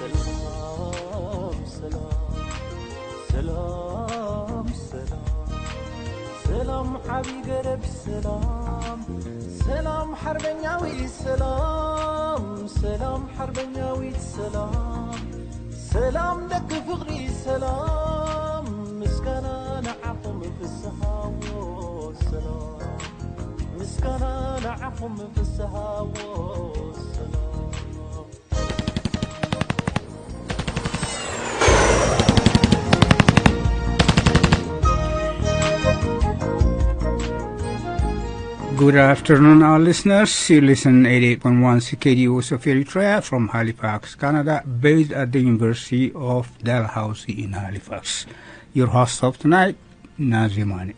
ሰላም ሰላም ሰላም ሰላም ሰላም ዓቢ ገረብ ሰላም ሰላም ሓርበኛዊ ሰላም ሰላም ሓርበኛዊት ሰላም ሰላም ደቂ ፍቕሪ ሰላም ምስጋና ንዓኹም ፍስሃዎ ሰላም ምስጋና ንዓኹም ፍስሃዎ ሰላም Good afternoon, our listeners. You listen eighty-eight point one C K D U Voice of Eritrea from Halifax, Canada, based at the University of Dalhousie in Halifax. Your host of tonight, Nazimani.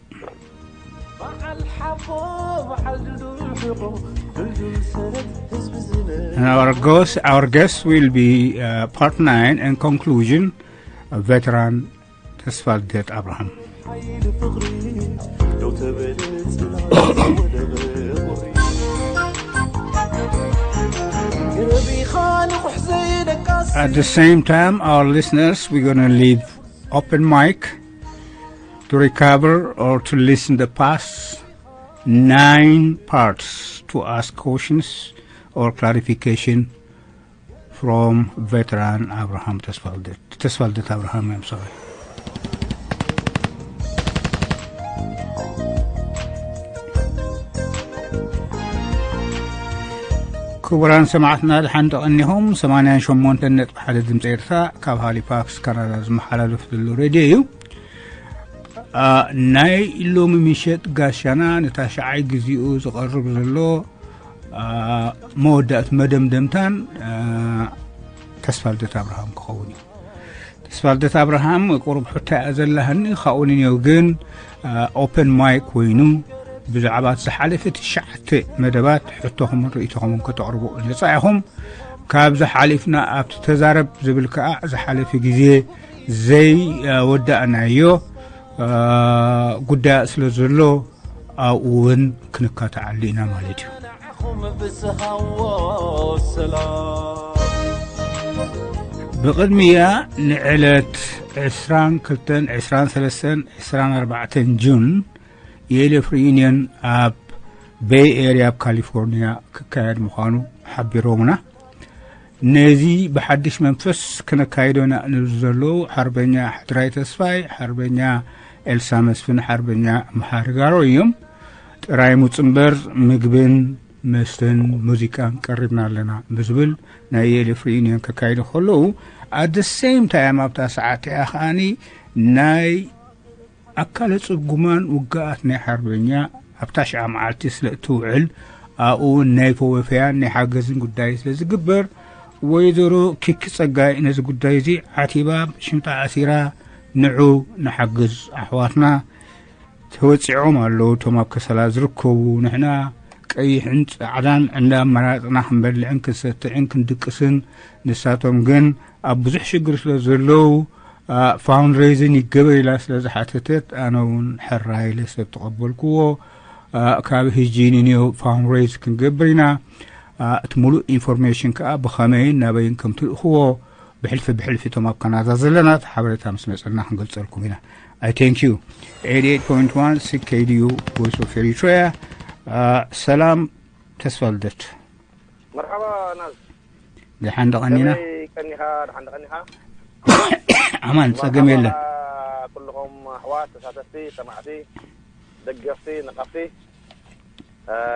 And our guest, our guest will be uh, part nine and conclusion, a veteran Tesfaldet Abraham. At the same time, our listeners, we're going to leave open mic to recover or to listen the past nine parts to ask questions or clarification from veteran Abraham Tesfaldet. Tesfaldet Abraham, I'm sorry. ክቡራን ሰማዕትና ድሓን ተቐኒኹም። ሰማንያን ሸሞንተን ነጥቢ ሓደ ድምፂ ኤርትራ ካብ ሃሊፋክስ ካናዳ ዝመሓላለፍ ዘሎ ሬድዮ እዩ። ናይ ሎሚ ምሸት ጋሻና ንታሽዓይ ግዜኡ ዝቐርብ ዘሎ መወዳእቲ መደምደምታን ተስፋልደት ኣብርሃም ክኸውን እዩ። ተስፋልደት ኣብርሃም ቁሩብ ሕቶ እያ ዘላህኒ ካብኡ ንኔው ግን ኦፐን ማይክ ኮይኑ ብዛዕባ ዝሓለፈ ትሽዓተ መደባት ሕቶኹምን ርእይቶኹምን ከተቕርቡ ነፃ ኢኹም። ካብ ዝሓሊፍና ኣብቲ ተዛረብ ዝብል ከዓ ዝሓለፈ ግዜ ዘይወዳእናዮ ጉዳያት ስለ ዘሎ ኣብኡ እውን ክንካተዓሉ ኢና ማለት እዩ። ብቕድሚያ ንዕለት ዕስራን ክልተን ዕስራን ሰለስተን ዕስራን ኣርባዕተን ጁን የኤልኤፍ ሪዩኒየን ኣብ ቤይ ኤርያ ኣብ ካሊፎርኒያ ክካየድ ምዃኑ ሓቢሮምና። ነዚ ብሓድሽ መንፈስ ክነካይዶ ኢና ንብሉ ዘለዉ ሓርበኛ ሕድራይ ተስፋይ፣ ሓርበኛ ኤልሳ መስፍን፣ ሓርበኛ መሓሪ ጋሮ እዮም። ጥራይ ሙጽ እምበር ምግብን መስተን ሙዚቃን ቀሪብና ኣለና ብዝብል ናይ የኤልኤፍ ሪዩኒየን ከካይዱ ከለዉ ኣት ሴም ታይም ኣብታ ሰዓት እያ ከዓኒ ናይ ኣካለ ጽጉማን ውግኣት ናይ ሓርበኛ ኣብታ ሽዓ መዓልቲ ስለ እትውዕል ኣብኡ እውን ናይ ፈወፈያን ናይ ሓገዝን ጉዳይ ስለ ዝግበር ወይዘሮ ኪኪ ጸጋይ ነዚ ጉዳይ እዚ ዓቲባ ሽምጣ ኣሲራ ንዑ ንሓግዝ ኣሕዋትና ተወጺዖም ኣለዉ እቶም ኣብ ከሰላ ዝርከቡ ንሕና ቀይሕን ጻዕዳን እንዳ ኣመራረጽና ክንበልዕን ክንሰትዕን ክንድቅስን ንሳቶም ግን ኣብ ብዙሕ ሽግር ስለ ዘለዉ ፋውንድሬዝን ይገበር ኢላ ስለ ዝሓተተት ኣነ እውን ሕራይ ኢለ ስለ ዝተቐበልክዎ ካብ ህጂ ንንዮ ፋውንድሬዝ ክንገብር ኢና። እቲ ሙሉእ ኢንፎርሜሽን ከዓ ብኸመይን ናበይን ከም ትልእኽዎ ብሕልፊ ብሕልፊ እቶም ኣብ ካናዳ ዘለና እቲ ሓበሬታ ምስ መፀና ክንገልፀልኩም ኢና። I thank you. eighty-eight point one C K D U Voice of Eritrea. ሰላም ተስፋ ልደት። መርሓባ ናዝ። ደሓን ደቐኒና። ከመይ ቀኒኻ? ደሓን ደቐኒኻ? ኣማን ጸገም የለን። ኩልኹም ኣሕዋት ተሳተፍቲ፣ ሰማዕቲ፣ ደገፍቲ፣ ነቐፍቲ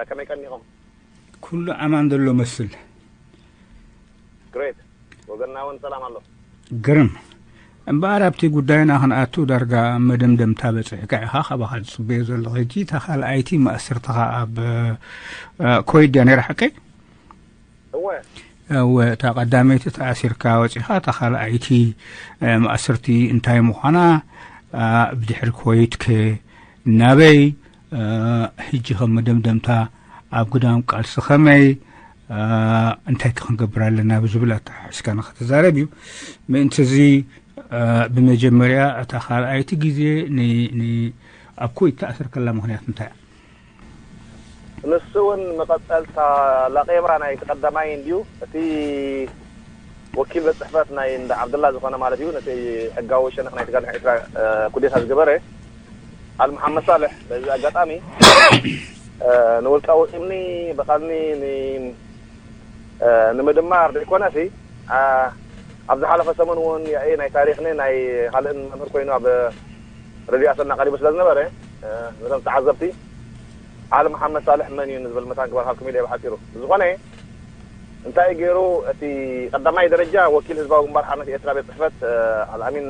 ከመይ ቀኒኹም? ኩሉ ኣማን ዘሎ መስል። ግሬት። ወገንና እውን ሰላም ኣሎ። ግርም። እምበኣር ኣብቲ ጉዳይና ክንኣቱ ዳርጋ መደምደምታ በጺሕካ ኢኻ። ካባኻ ዝጽበዮ ዘለኹ ሕጂ እታ ካልኣይቲ ማእሰርትኻ ኣብ ኮይድ እያ ነይራ ሓቀይ? እወ። እወ፣ እታ ቀዳመይቲ ተኣሲርካ ወጺኻ፣ እታ ካልኣይቲ፣ እ፣ ማእስርቲ እንታይ ምዃና፣ እ፣ ብድሕሪ ኮይትከ ናበይ፣ እ፣ ሕጂ ከም መደምደምታ ኣብ ግዳም ቃልሲ ከመይ፣ እ፣ እንታይ ከ ክንገብር ኣለና ብዝብል ኣተሓሒዝካ ንኸተዛረብ እዩ። ምእንቲ እዚ፣ እ፣ ብመጀመርያ እታ ካልኣይቲ ግዜ ን-፣ ን-፣ ኣብ ኮይት ተኣሰርካላ ምኽንያት እንታይ እያ? ንሱ እውን መቐጸልታ ላቄባ ናይቲ ቀዳማይ እንድዩ። እቲ ወኪል ቤት ጽሕፈት ናይ እንዳ ዓብደላ ዝኾነ ማለት እዩ፣ ነቲ ሕጋዊ ሸነኽ ናይ ተጋድሎ ኤርትራ፣ እ፣ ኩዴታ ዝገበረ ኣል መሓመድ ሳልሕ፣ በዚ ኣጋጣሚ፣ እ፣ ንውልቃዊ ቂምኒ ብቐልኒ ን-፣ እ፣ ንምድማር ዘይኮነሲ፣ ኣ፣ ኣብ ዝሓለፈ ሰሙን እውን ያኢ ናይ ታሪኽኒ ናይ ካልእን መምህር ኮይኑ ኣብ ረድዮ ኣሰና ቀሪቡ ስለ ዝነበረ፣ እ፣ ነቶም ተዓዘብቲ፣ ዓሊ መሓመድ ሳልሕ መን እዩ ንዝብል መታን ክበርሃልኩም ኢለ ብሓጺሩ። ብዝኾነ፣ እንታይ ገይሩ እቲ ቀዳማይ ደረጃ ወኪል ህዝባዊ ግንባር ሓርነት ኤርትራ ቤት ጽሕፈት፣ እ፣ ኣልኣሚን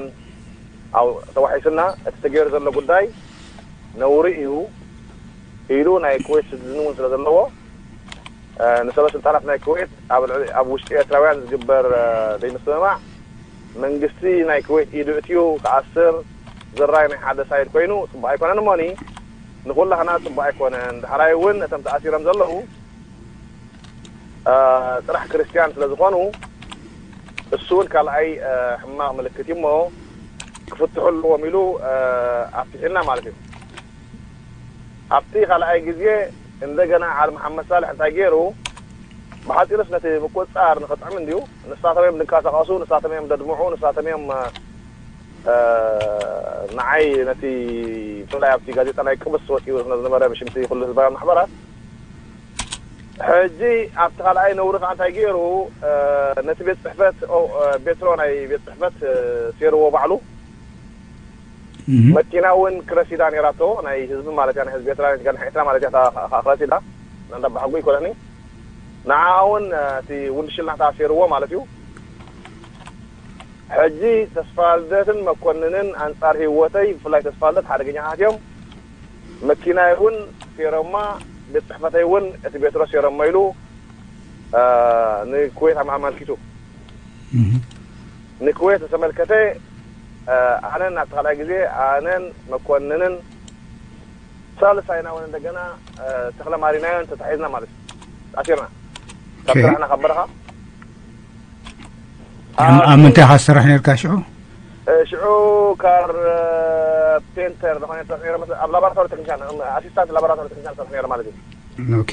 ኣው-፣ ተዋሒሱና፣ እቲ ተገይሩ ዘሎ ጉዳይ ነውሪ እዩ ኢሉ ናይ ኩዌት ስድዝን እውን ስለ ዘለዎ፣ እ፣ ንሰበ ስልጣናት ናይ ኩዌት ኣብ ልዕሊ፣ ኣብ ውሽጢ ኤርትራውያን ዝግበር፣ እ፣ ዘይምስምማዕ መንግስቲ ናይ ኩዌት ኢዱ እትዩ ክኣስር ዝራይ ናይ ሓደ ሳይድ ኮይኑ ጽቡቕ ኣይኮነን። እሞኒ ንኹላህና ጽቡቕ ኣይኮነን። ዳሕራይ እውን እቶም ተኣሲሮም ዘለዉ፣ እ፣ ጥራሕ ክርስትያን ስለ ዝኾኑ እሱ እውን ካልኣይ፣ እ፣ ሕማቕ ምልክት እዩ እሞ ክፍትሑ ኣለዎም ኢሉ፣ እ፣ ኣፍቲሑና ማለት እዩ። ኣብቲ ካልኣይ ግዜ እንደገና ዓሊ መሓመድ ሳልሕ እንታይ ገይሩ? ብሓጺሩስ ነቲ ምቁጽጻር ንኽጥዕም እንድዩ። ንሳቶም እዮም ዝንቀሳቐሱ፣ ንሳቶም እዮም ዘድምዑ፣ ንሳቶም እዮም፣ እ፣ ንዓይ ነቲ ብፍላይ ኣብቲ ጋዜጣ ናይ ቅብስ ወጺኡ ስለ ዝነበረ ብሽምቲ ኩሉ ህዝባውያን ማሕበራት። ሕጂ ኣብቲ ካልኣይ ነውሪ ከኣ እንታይ ገይሩ? እ፣ ነቲ ቤት ጽሕፈት፣ ኦ፣ እ፣ ቤትሮ ናይ ቤት ጽሕፈት፣ እ፣ ሴርዎ ባዕሉ። እህ። መኪና እውን ክረሲዳ ነይራቶ፣ ናይ ህዝቢ ማለት እያ፣ ናይ ህዝቢ ኤርትራ፣ ናይ ጋንሒ ኤርትራ ማለት እያ፣ እታ ኸ-፣ ኸ-፣ ክረሲዳ፣ ናንዳ ባሕጉ ይኮነኒ። ንዓ እውን፣ እ፣ እቲ ውንድሽል ናታ ሴርዎ ማለት እዩ። ሕጂ ተስፋልደትን መኮንንን ኣንጻር ህይወተይ፣ ብፍላይ ተስፋልደት ሓደገኛታት እዮም። መኪናይ እውን ሴሮማ፣ ቤት ጽሕፈተይ እውን እቲ ቤትሮ ሴሮሞ ኢሉ፣ እ፣ ንኩዌት ኣመ-፣ ኣመልኪቱ። እህ። ንኩዌት ዝተመልከተ፣ እ፣ ኣነን ኣብቲ ካልኣይ ግዜ ኣነን መኮንንን ሳልሳይና እውን እንደገና፣ እ፣ ተኽለ ማሪናዮን ተታሒዝና ማለት እዩ። ተኣሲርና። ካብ ኦኬ። ስራሕና ካብ በረኻ። ኣብ፣ ኣብ ምንታይ ኢኻ ትሰርሕ ነርካ ሽዑ? እ፣ ሽዑ ካር፣ እ፣ ፔንተር ዝኾነ ሰርሕ ነይረ መስለ-፣ ኣብ ላቦራቶሪ ቴክኒሻን፣ እ፣ ኣሲስታንት ላቦራቶሪ ቴክኒሻን ሰርሕ ነይረ ማለት እዩ። ኦኬ።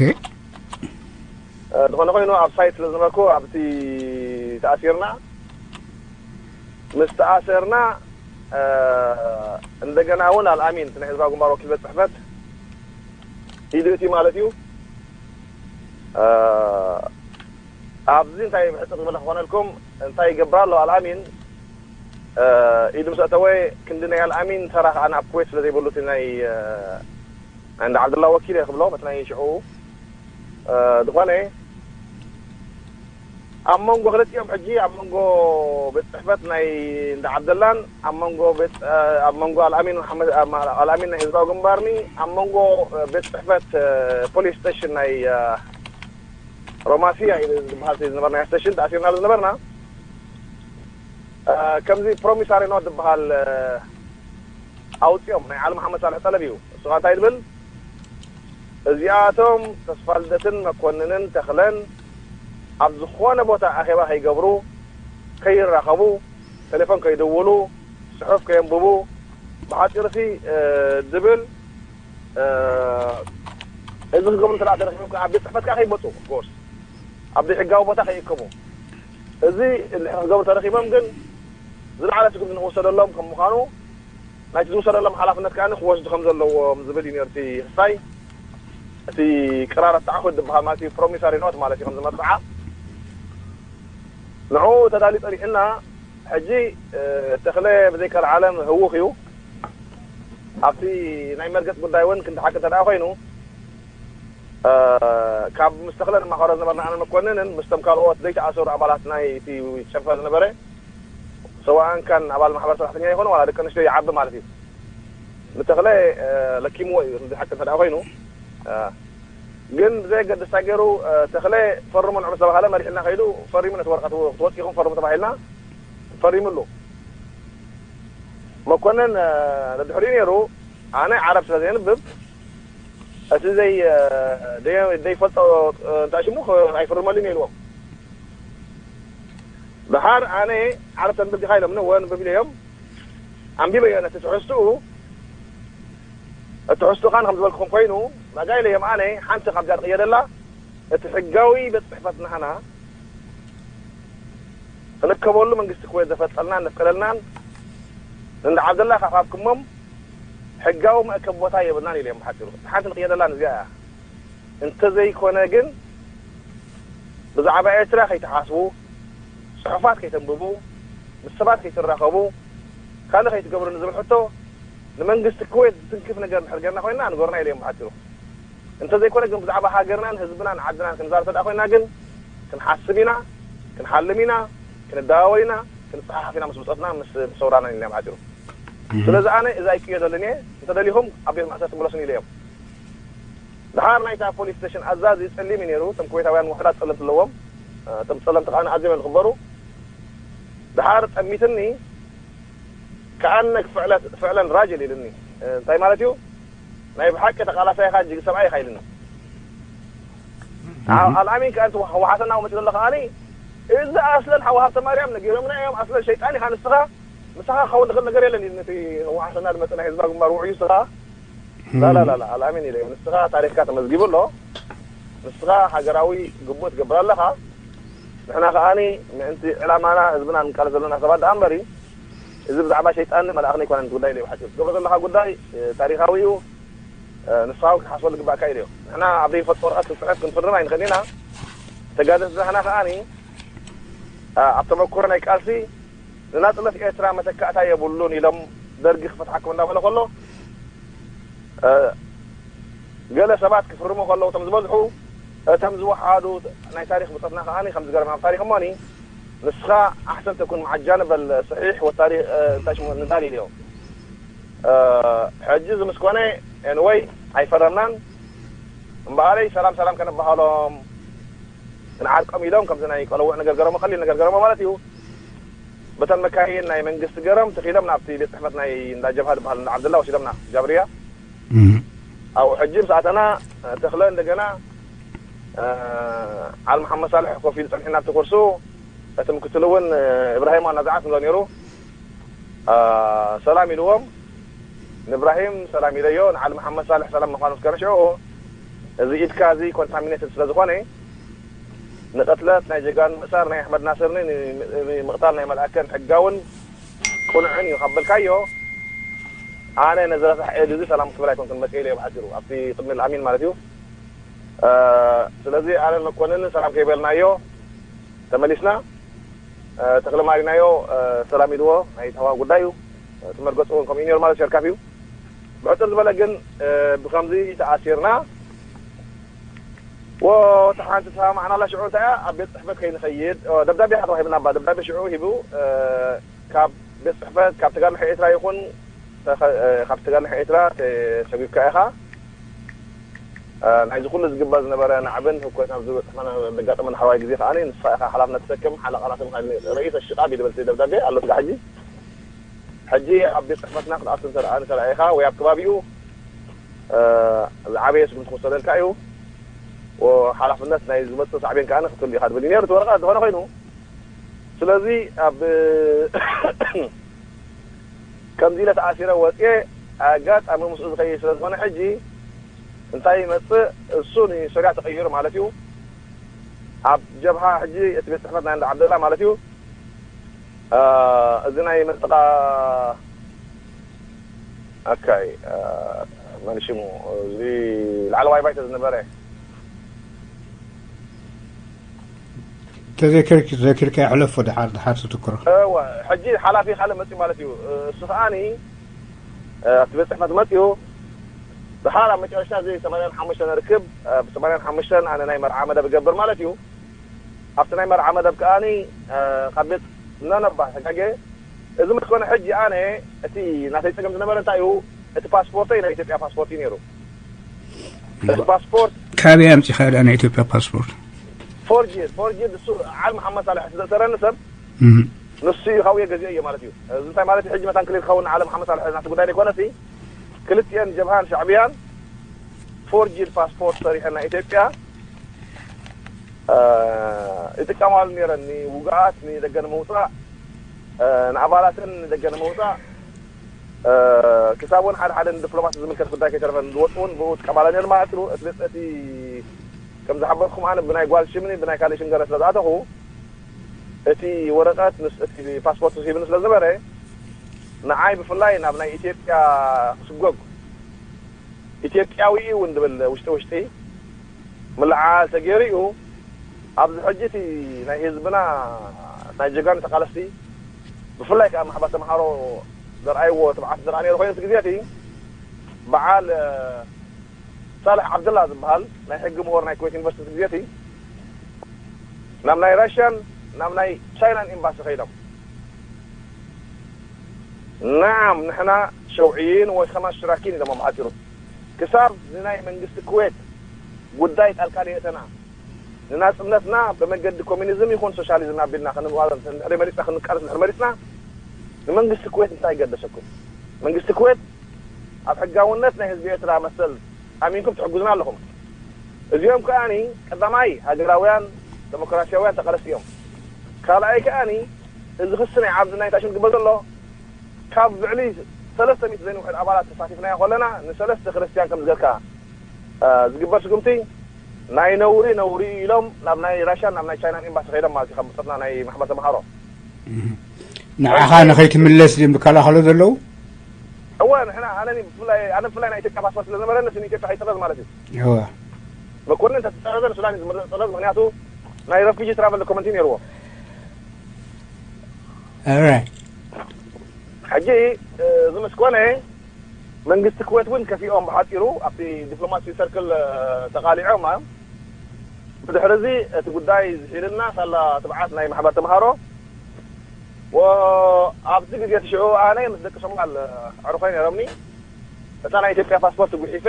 እ፣ ዝኾነ ኮይኑ ኣብ ሳይት ስለ ዝነበርኩ ኣብቲ ተኣሲርና። ምስ ተኣሰርና፣ እ፣ እንደገና እውን ኣልኣሚን፣ እቲ ናይ ህዝባዊ ግንባር ወኪል ቤት ጽሕፈት ኢዱ እቲ ማለት እዩ። እ፣ ኣብዚ እንታይ ብሕጽር ዝበለ ክኾነልኩም፣ እንታይ ይገብር ኣሎ ኣልኣሚን፣ እ፣ ኢዱ ምስ ኣተወ፣ ክንዲ ናይ ኣልኣሚን ተራ ከኣ ኣብ ኩዌት ስለ ዘይብሉ፣ እቲ ናይ፣ እ፣ ናይ እንዳ ዓብደላ ወኪል እየ ክብሎ፣ በቲ ናይ ሽዑ፣ እ፣ ዝኾነ፣ ኣብ መንጎ ክልቲኦም ሕጂ፣ ኣብ መንጎ ቤት ጽሕፈት ናይ እንዳ ዓብደላን ኣብ መንጎ ቤት፣ እ፣ ኣብ መንጎ ኣልኣሚን መሓመድ፣ ኣ-፣ ኣልኣሚን ናይ ህዝባዊ ግንባርኒ፣ ኣብ መንጎ፣ እ፣ ቤት ጽሕፈት፣ እ፣ ፖሊስ ስቴሽን ናይ፣ እ፣ ሮማስያ ኢሉ ዝበሃል ዝነበርና ስቴሽን ተኣሲርናሉ ዝነበርና፣ እ፣ ከምዚ ፕሮሚሳሪ ኖት ዝበሃል፣ እ፣ ኣውጺኦም። ናይ ዓሊ መሓመድ ሳልሕ ጠለብ እዩ። እሱ ከኣ እንታይ ዝብል? እዚኣቶም ተስፋልደትን መኮንንን ተኽለን ኣብ ዝኾነ ቦታ ኣኼባ ከይገብሩ፣ ከይራኸቡ፣ ቴሌፎን ከይድውሉ፣ ጽሑፍ ከየንብቡ፣ ብሓጺሩሲ፣ እ፣ ዝብል፣ እ፣ እዚ ክገብሩ እንተ ደኣ ተረኺቦም ከኣ ኣብ ቤት ጽሕፈት ከኣ ከይመጹ፣ ኦፍኮርስ፣ ኣብ ዘይሕጋዊ ቦታ ከይእከቡ። እዚ እንድሕር ክገብሩ ተረኺቦም ግን ዝለዓለ ስጉምቲ ንኽውሰደሎም ከም ምዃኑ፣ ናይቲ ዝውሰደሎም ሓላፍነት ከኣ ክወስዱ ከም ዘለዎም ዝብል እዩ ነይሩ እቲ ክስታይ። እቲ ቅራር ኣተዓኹት ዝበሃል ማለት እዩ፣ ፕሮሚሳሪ ኖት ማለት እዩ፣ ከም ዝመጽዓ። ንዕኡ ተዳልዩ ጸኒሑና። ሕጂ፣ እ፣ ተኽለ ብዘይካ ዓለም ህዉኽ እዩ። ኣብቲ ናይ መርገጽ ጉዳይ እውን ክንዲ ሓቂ እንተ ደኣ ኮይኑ፣ እ፣ ካብ ምስ ተኽለ ንማኸሮ ዝነበርና ኣነ መኮንንን ምስቶም ካልኦት ዘይተኣሰሩ ኣባላት ናይ እቲ ጨንፈር ዝነበረ፣ ሰዋእን ካን ኣባል ማሕበር ሰራሕተኛ ይኾኑ ዋላ ደቂ ኣንስትዮ ይዓቢ ማለት እዩ። ንተኽለ፣ እ፣ ለኪምዎ እዩ፣ ክንዲ ሓቂ እንተ ደኣ ኮይኑ። እ፣ ግን ብዘየገድስ እንታይ ገይሩ፣ እ፣ ተኽለ ፈርሙ ንዑ ምስ ተባሃለ መሪሕና ከይዱ ፈሪሙ፣ ነቲ ወረቐት ክትወጽእ ኢኹም ፈርሙ ተባሂልና ፈሪሙ ኣሎ። መኮንን፣ እ፣ ነድሕሪኡ ነይሩ። ኣነ ዓረብ ስለ ዘየንብብ እቲ ዘይ-፣ እ፣ ደይ-፣ ዘይፈልጦ፣ እ፣ እንታይ ሽሙ ክ-፣ ኣይፍርመሉን ኢልዎም። ደሓር ኣነ ዓረብ ተንብብ ዲኻ ኢሎምኒ፣ እወ ንብብ ኢለዮም። ኣንቢበዮ ነቲ ትሕዝትኡ። እቲ ትሕዝትኡ ኸኣ ከም ዝበልኩኹም ኮይኑ፣ ማጋ ኢለዮም ኣነ ሓንቲ ካብዚኣ ትቕየደላ፣ እቲ ሕጋዊ ቤት ጽሕፈት ናህና ክንከበሉ መንግስቲ ኩዌት ዘፈጠልናን ዘፍቀደልናን ንእንዳ ዓብደላ ካፋብኩሞም ሕጋዊ መእከቢ ቦታ የብልናን ኢለዮም። ብሓጺሩ እቲ ሓንቲ ንቕየደላ ንዚኣ እያ። እንተዘይኮነ ግን ብዛዕባ ኤርትራ ከይትሓስቡ፣ ጽሑፋት ከይተንብቡ፣ ምስ ሰባት ከይትራኸቡ፣ ካልእ ከይትገብሩ ንዝብል ሕቶ ንመንግስቲ ኩዌት ዝትንክፍ ነገር እንድሕር ጌርና ኮይንና ንገሩና ኢለዮም ብሓጺሩ። እንተዘይኮነ ግን ብዛዕባ ሃገርናን ህዝብናን ዓድናን ክንዛረብ እንተደኣ ኮይንና ግን ክንሓስብ ኢና፣ ክንሓልም ኢና፣ ክንደዋወል ኢና፣ ክንጸሓሓፍ ኢና ምስ ብጾትና ምስ ሰውራናን ኢልና እዮም ሓጺሩ። ስለዚ ኣነ እዛ ኣይቅየደሉን እየ፣ እንተደሊኹም ኣብ ቤት ማእሰርቲ ምለሱኒ ኢለ እዮም። ደሓር ናይታ ፖሊስ ስቴሽን ኣዛዚ ጸሊም እዩ ነይሩ። እቶም ኩዌታውያን ውሑዳት ጸለምቲ ኣለዎም። እቶም ጸለምቲ ከኣ ኣዝዮም እዮም ዝኽበሩ። ደሓር ጠሚትኒ፣ ከኣነክ ፍዕለት-፣ ፍዕለን ራጅል ኢልኒ። እንታይ ማለት እዩ? ናይ ብሓቂ ተቓላሳይ ኢኻ፣ ጅግ ሰብኣይ ኢኻ ኢልኒ። ዓ-፣ ኣልኣሚን ከኣ እቲ ወሓሰና መፂኡ ዘሎ ከኣኒ፣ እዚ ኣስለን ሓው ሃብተ ማርያም ነጊሮምና እዮም፣ ኣስለን ሸይጣን ኢኻ ንስኻ፣ ምሳኻ ክኸውን ዝኽእል ነገር የለን ኢልኒ። እቲ ወሓሰና ዝመፀ ናይ ህዝባ ግንባር ውዑይ ንስኻ ላላላላ ኣልኣሚን ኢለ፣ ንስኻ ታሪኽካ ተመዝጊቡ ኣሎ፣ ንስኻ ሃገራዊ ግቡእ ትገብር ኣለኻ። ንሕና ከኣኒ ምእንቲ ዕላማና ህዝብና ንቃለስ ዘለና ሰባት ደኣ እምበሪ፣ እዚ ብዛዕባ ሸይጣን መልኣኽን ኣይኮነን እቲ ጉዳይ ኢለ ብሓጺሩ። ትገብሮ ዘለኻ ጉዳይ፣ እ፣ ታሪኻዊ እዩ። እ፣ ንስኻ እውን ክትሓስበሉ ዝግባእካ ኢለዮ። ንሕና ኣብ ዘይንፈልጦ ወረቐት ክንጽሕፍ ክንፍርም ኣይንኽእልን ኢና። ተጋደልቲ ንሕና ከኣኒ፣ እ፣ ኣብ ተመኩሮ ናይ ቃልሲ ንናጽነት ኤርትራ መተካእታ የብሉን ኢሎም ደርጊ ክፈትሓኩም እንዳበለ ከሎ፣ እ፣ ገለ ሰባት ክፍርሙ ከለዉ እቶም ዝበዝሑ፣ እቶም ዝወሓዱ ናይ ታሪኽ ብጾትና ከኣ ከም ዝገርም ኣብ ታሪኽ እሞኒ፣ ንስኻ ኣሕሰን ተኩን መዓ ጃንበል ሰሒሕ ወታሪኽ፣ እ፣ እንታይ ሽሙ ንዳል ኢልዮ። እ፣ ሕጂ እዚ ምስ ኮነ፣ ኤንወይ ኣይፈረምናን። እምበኣለይ ሰላም ሰላም ከነበሃሎም ክንዓርቆም ኢሎም፣ ከምዚ ናይ ቆለውዕ ነገር ገረሞ፣ ቀሊል ነገር ገረሞ ማለት እዩ። በተን መካይን ናይ መንግስቲ ገረም ተኺሎም ናብቲ ቤት ጽሕፈት ናይ እንዳ ጀብሃ ዝበሃል እንዳ ዓብደላ ወሲዶምና፣ ጃብርያ። እም። ኣብኡ ሕጂ ምስ ኣተና፣ ተኽለ እንደገና፣ እ፣ ዓል መሓመድ ሳልሕ ኮፍ ኢሉ ጸኒሕና ኣብቲ ኩርሱ፣ እቲ ምክትል እውን፣ እ፣ እብራሂም ዋና ዛዓት ንብሎ ነይሩ። እ፣ ሰላም ኢልዎም። ንእብራሂም ሰላም ኢለዮ፣ ንዓሊ መሓመድ ሳልሕ ሰላም ምዃኑ ምስ ከነ ሽዑ፣ እዚ ኢድካ እዚ ኮንታሚኔትድ ስለ ዝኾነ፣ ንቕትለት ናይ ጀጋኑ ምእሳር ናይ ኣሕመድ ናስርኒ ን-፣ ንምቕታል ናይ መልኣከን ሕጋውን ቅኑዕን እዩ ካብ በልካዮ፣ ኣነ ነዚ ረሳሕ ኤሊ እዚ ሰላም ክብል ኣይኮንኩን መጽእ ኢለዮ ብሓጺሩ፣ ኣብቲ ቅድሚ ኣልኣሚን ማለት እዩ። እ፣ ስለዚ ኣነን መኮንንን ሰላም ከይበልናዮ ተመሊስና። እ፣ ተኽለ ማሪናዮ፣ እ፣ ሰላም ኢልዎ ናይ ተዋ ጉዳይ እዩ። እ፣ እቲ መርገጹ እውን ከምኡ እዩ ነይሩ ማለት ሸርካፍ እዩ። ብሕጽር ዝበለ ግን፣ እ፣ ብኸምዚ ተኣሲርና ወ-፣ እቲ ሓንቲ ተሰማማዕናላ ሽዑ እንታይ እያ፣ ኣብ ቤት ጽሕፈት ከይንኸይድ፣ እ፣ ደብዳቤ ኢኻ ተዋሂብና እባ፣ ደብዳቤ ሽዑ ሂቡ፣ እ፣ ካብ ቤት ጽሕፈት፣ ካብ ተጋድሎ ኤርትራ ይኹን ተኸ-፣ እ፣ ካብ ተጋድሎ ኤርትራ ተሰጒግካ ኢኻ። እ፣ ናይዚ ኩሉ ዝግበር ዝነበረ ናዕብን ህኮት ናብ ዝበጽሕ ዘጋጠመ ዳሕረዋይ ግዜ ከኣ ንስኻ ኢኻ ሓላፍነት ትሰክም፣ ሓለቓ ናቶም ርእሰ ሽቓብ እዩ ዝብል እቲ ደብዳቤ ኣሎ ስጋዕ ሕጂ። ሕጂ ኣብ ቤት ጽሕፈትና ክትኣቱ እንተ ደኣ እንተ ደኣ ኢኻ ወይ ኣብ ከባቢኡ፣ እ፣ ዝዓበየ ስጉምቲ ክውሰደልካ እዩ። ወ-፣ ሓላፍነት ናይ ዝመጽእ ሳዕቤን ከኣ ክትህሉ ኢኻ ዝብል እዩ ነይሩ እቲ ወረቐት። ዝኾነ ኮይኑ፣ ስለዚ ኣብ ከምዚ ኢለ ተኣሲረ ወጽየ፣ ኣጋጣሚ ምስኡ ዝኸይድ ስለ ዝኾነ ሕጂ እንታይ ይመጽእ፣ እሱ ንሶርያ ተቐይሩ ማለት እዩ። ኣብ ጀብሃ ሕጂ እቲ ቤት ጽሕፈት ናይ እንዳ ዓብደላ ማለት እዩ። እ፣ እዚ ናይ መጥቓ ኣካይ፣ እ፣ መን ሽሙ፣ እዚ ላዕለዋይ ባይቶ ዝነበረ ተዘኪርኪ፣ ተዘኪርካ የሕለፎ፣ ድሓር፣ ድሓር ትትክሮ። እወ፣ ሕጂ ሓላፊ ካልእ መጽዩ ማለት እዩ። እሱ ከኣኒ፣ እ፣ ኣብቲ ቤት ጽሕፈት መጽዩ፣ ድሓር ኣብ መጨረሽታ እዚ ሰማንያን ሓሙሽተን ርክብ፣ እ፣ ብ ሰማንያን ሓሙሽተን ኣነ ናይ መርዓ መደብ እገብር ማለት እዩ። ኣብቲ ናይ መርዓ መደብ ከኣኒ፣ እ፣ ካብ ቤት ነነባ ተጋጌ፣ እዚ ምስ ኮነ ሕጂ ኣነ፣ እቲ ናተይ ጸገም ዝነበረ እንታይ እዩ? እቲ ፓስፖርተይ ናይ ኢትዮጵያ ፓስፖርት እዩ ነይሩ። እቲ ፓስፖርት ካበይ ኣምፂኻ ደኣ ናይ ኢትዮጵያ ፓስፖርት? ፎርጅድ ፎርጅድ እሱ ዓል መሓመድ ሳልሕ እቲ ዘእሰረኒ ሰብ እህ፣ ንሱ እዩ ካብኡ ገዚኦ እየ ማለት እዩ። እዚ እንታይ ማለት እዩ? ሕጂ መታን ክሊር ክኸውን ዓለ መሓመድ ሳልሕ ናቲ ጉዳይ ዘይኮነሲ ክልቲኤን ጀብሃን ሻዕብያን ፎርጅድ ፓስፖርት ሰሪሐን ናይ ኢትዮጵያ እ፣ ይጥቀማሉ ነይረን ንውጉኣት ንደገ ንምውፃእ እ፣ ንኣባላተን ንደገ ንምውፃእ እ፣ ክሳብ እውን ሓደ ሓደ ንዲፕሎማት ዝምልከት ጉዳይ ከይተረፈ ዝወፁ እውን ብኡ ጥቀማላ ነይሩ ማለት እዩ። እቲ እቲ ከም ዝሓበርኩም ኣነ ብናይ ጓል ሽምኒ ብናይ ካልእ ሽም ገለ ስለ ዝኣተኹ እቲ ወረቀት ምስ እቲ ፓስፖርት ሂብኒ ስለ ዝነበረ ንዓይ ብፍላይ ናብ ናይ ኢትዮጵያ ክስጎግ ኢትዮጵያዊ እውን ዝብል ውሽጢ ውሽጢ ምልዓል ተገይሩ እዩ። ኣብዚ ሕጂ እቲ ናይ ህዝብና ናይ ጀጋኑ ተቃለስቲ ብፍላይ ከዓ ማሕበር ተምሃሮ ዘርኣይዎ ትብዓት ዝረኣ ነይሩ ኮይኑ እቲ ግዜ እቲ በዓል ሳልሕ ዓብደላ ዝበሃል ናይ ሕጊ ምሁር ናይ ኩዌት ዩኒቨርሲቲ ግዜቲ ናብ ናይ ራሽያን ናብ ናይ ቻይናን ኤምባሲ ከይዶም ናዓም ንሕና ሸውዕይን ወይ ከማ ሽራኪን ኢሎም ብሓፂሩ ክሳብ ንናይ መንግስቲ ኩዌት ጉዳይ ጣልቃ ደየእተና ንናፅነትና ብመገዲ ኮሚኒዝም ይኹን ሶሻሊዝም ኣቢልና ክንዋዘን እንድሕሪ መሪፅና ክንቃለስ እንድሕሪ መሪፅና ንመንግስቲ ኩዌት እንታይ ገደሰኩም? መንግስቲ ኩዌት ኣብ ሕጋውነት ናይ ህዝቢ ኤርትራ መሰል ኣሚንኩም ትሕግዙና ኣለኹም። እዚኦም ከኣኒ ቀዳማይ ሃገራውያን ደሞክራሲያውያን ተቃለስቲ እዮም። ካልኣይ ከኣኒ እዚ ክሲ ናይ ዓብዲ ናይ ታሽም ዝግበር ዘሎ ካብ ብዕሊ ሰለስተ ሚእቲ ዘይንውሕድ ኣባላት ተሳቲፍናዮ ከለና ንሰለስተ ክርስትያን ከም ዝገርካ ዝግበር ስጉምቲ ናይ ነውሪ ነውሪ ኢሎም ናብ ናይ ራሽያን ናብ ናይ ቻይናን ኤምባሲ ከይዶም ማለት እዩ ካብ ብፆትና ናይ ማሕበር ተምሃሮ ንዓኻ ንኸይትምለስ ድም ዝከላኸሉ ዘለዉ? እወ ንሕና ኣነ ብፍላይ ኣነ ብፍላይ ናይ ኢትዮጵያ ፓስፖርት ስለ ዝነበረኒ ንኢትዮጵያ ከይጥረዝ ማለት እዩ። እወ መኮንን እንተተፀረዘ ንሱዳን እዩ ዝምረፅ ፀረዝ ምክንያቱ ናይ ረፊጂ ትራቨል ዶክመንት እዩ ነይርዎ። Alright. ሕጂ እዚ ምስ ኮነ መንግስቲ ኩዌት እውን ከፊኦም ብሓፂሩ ኣብቲ ዲፕሎማሲ ሰርክል ተቃሊዖም ብድሕሪ እዚ እቲ ጉዳይ ዝሒልና ሳላ ትብዓት ናይ ማሕበር ተምሃሮ ኣብዚ ግዜ ትሽዑ ኣነ ምስ ደቂ ሶማል ኣዕሩኸይ ነይሮምኒ እታ ናይ ኢትዮጵያ ፓስፖርት ጉሒፈ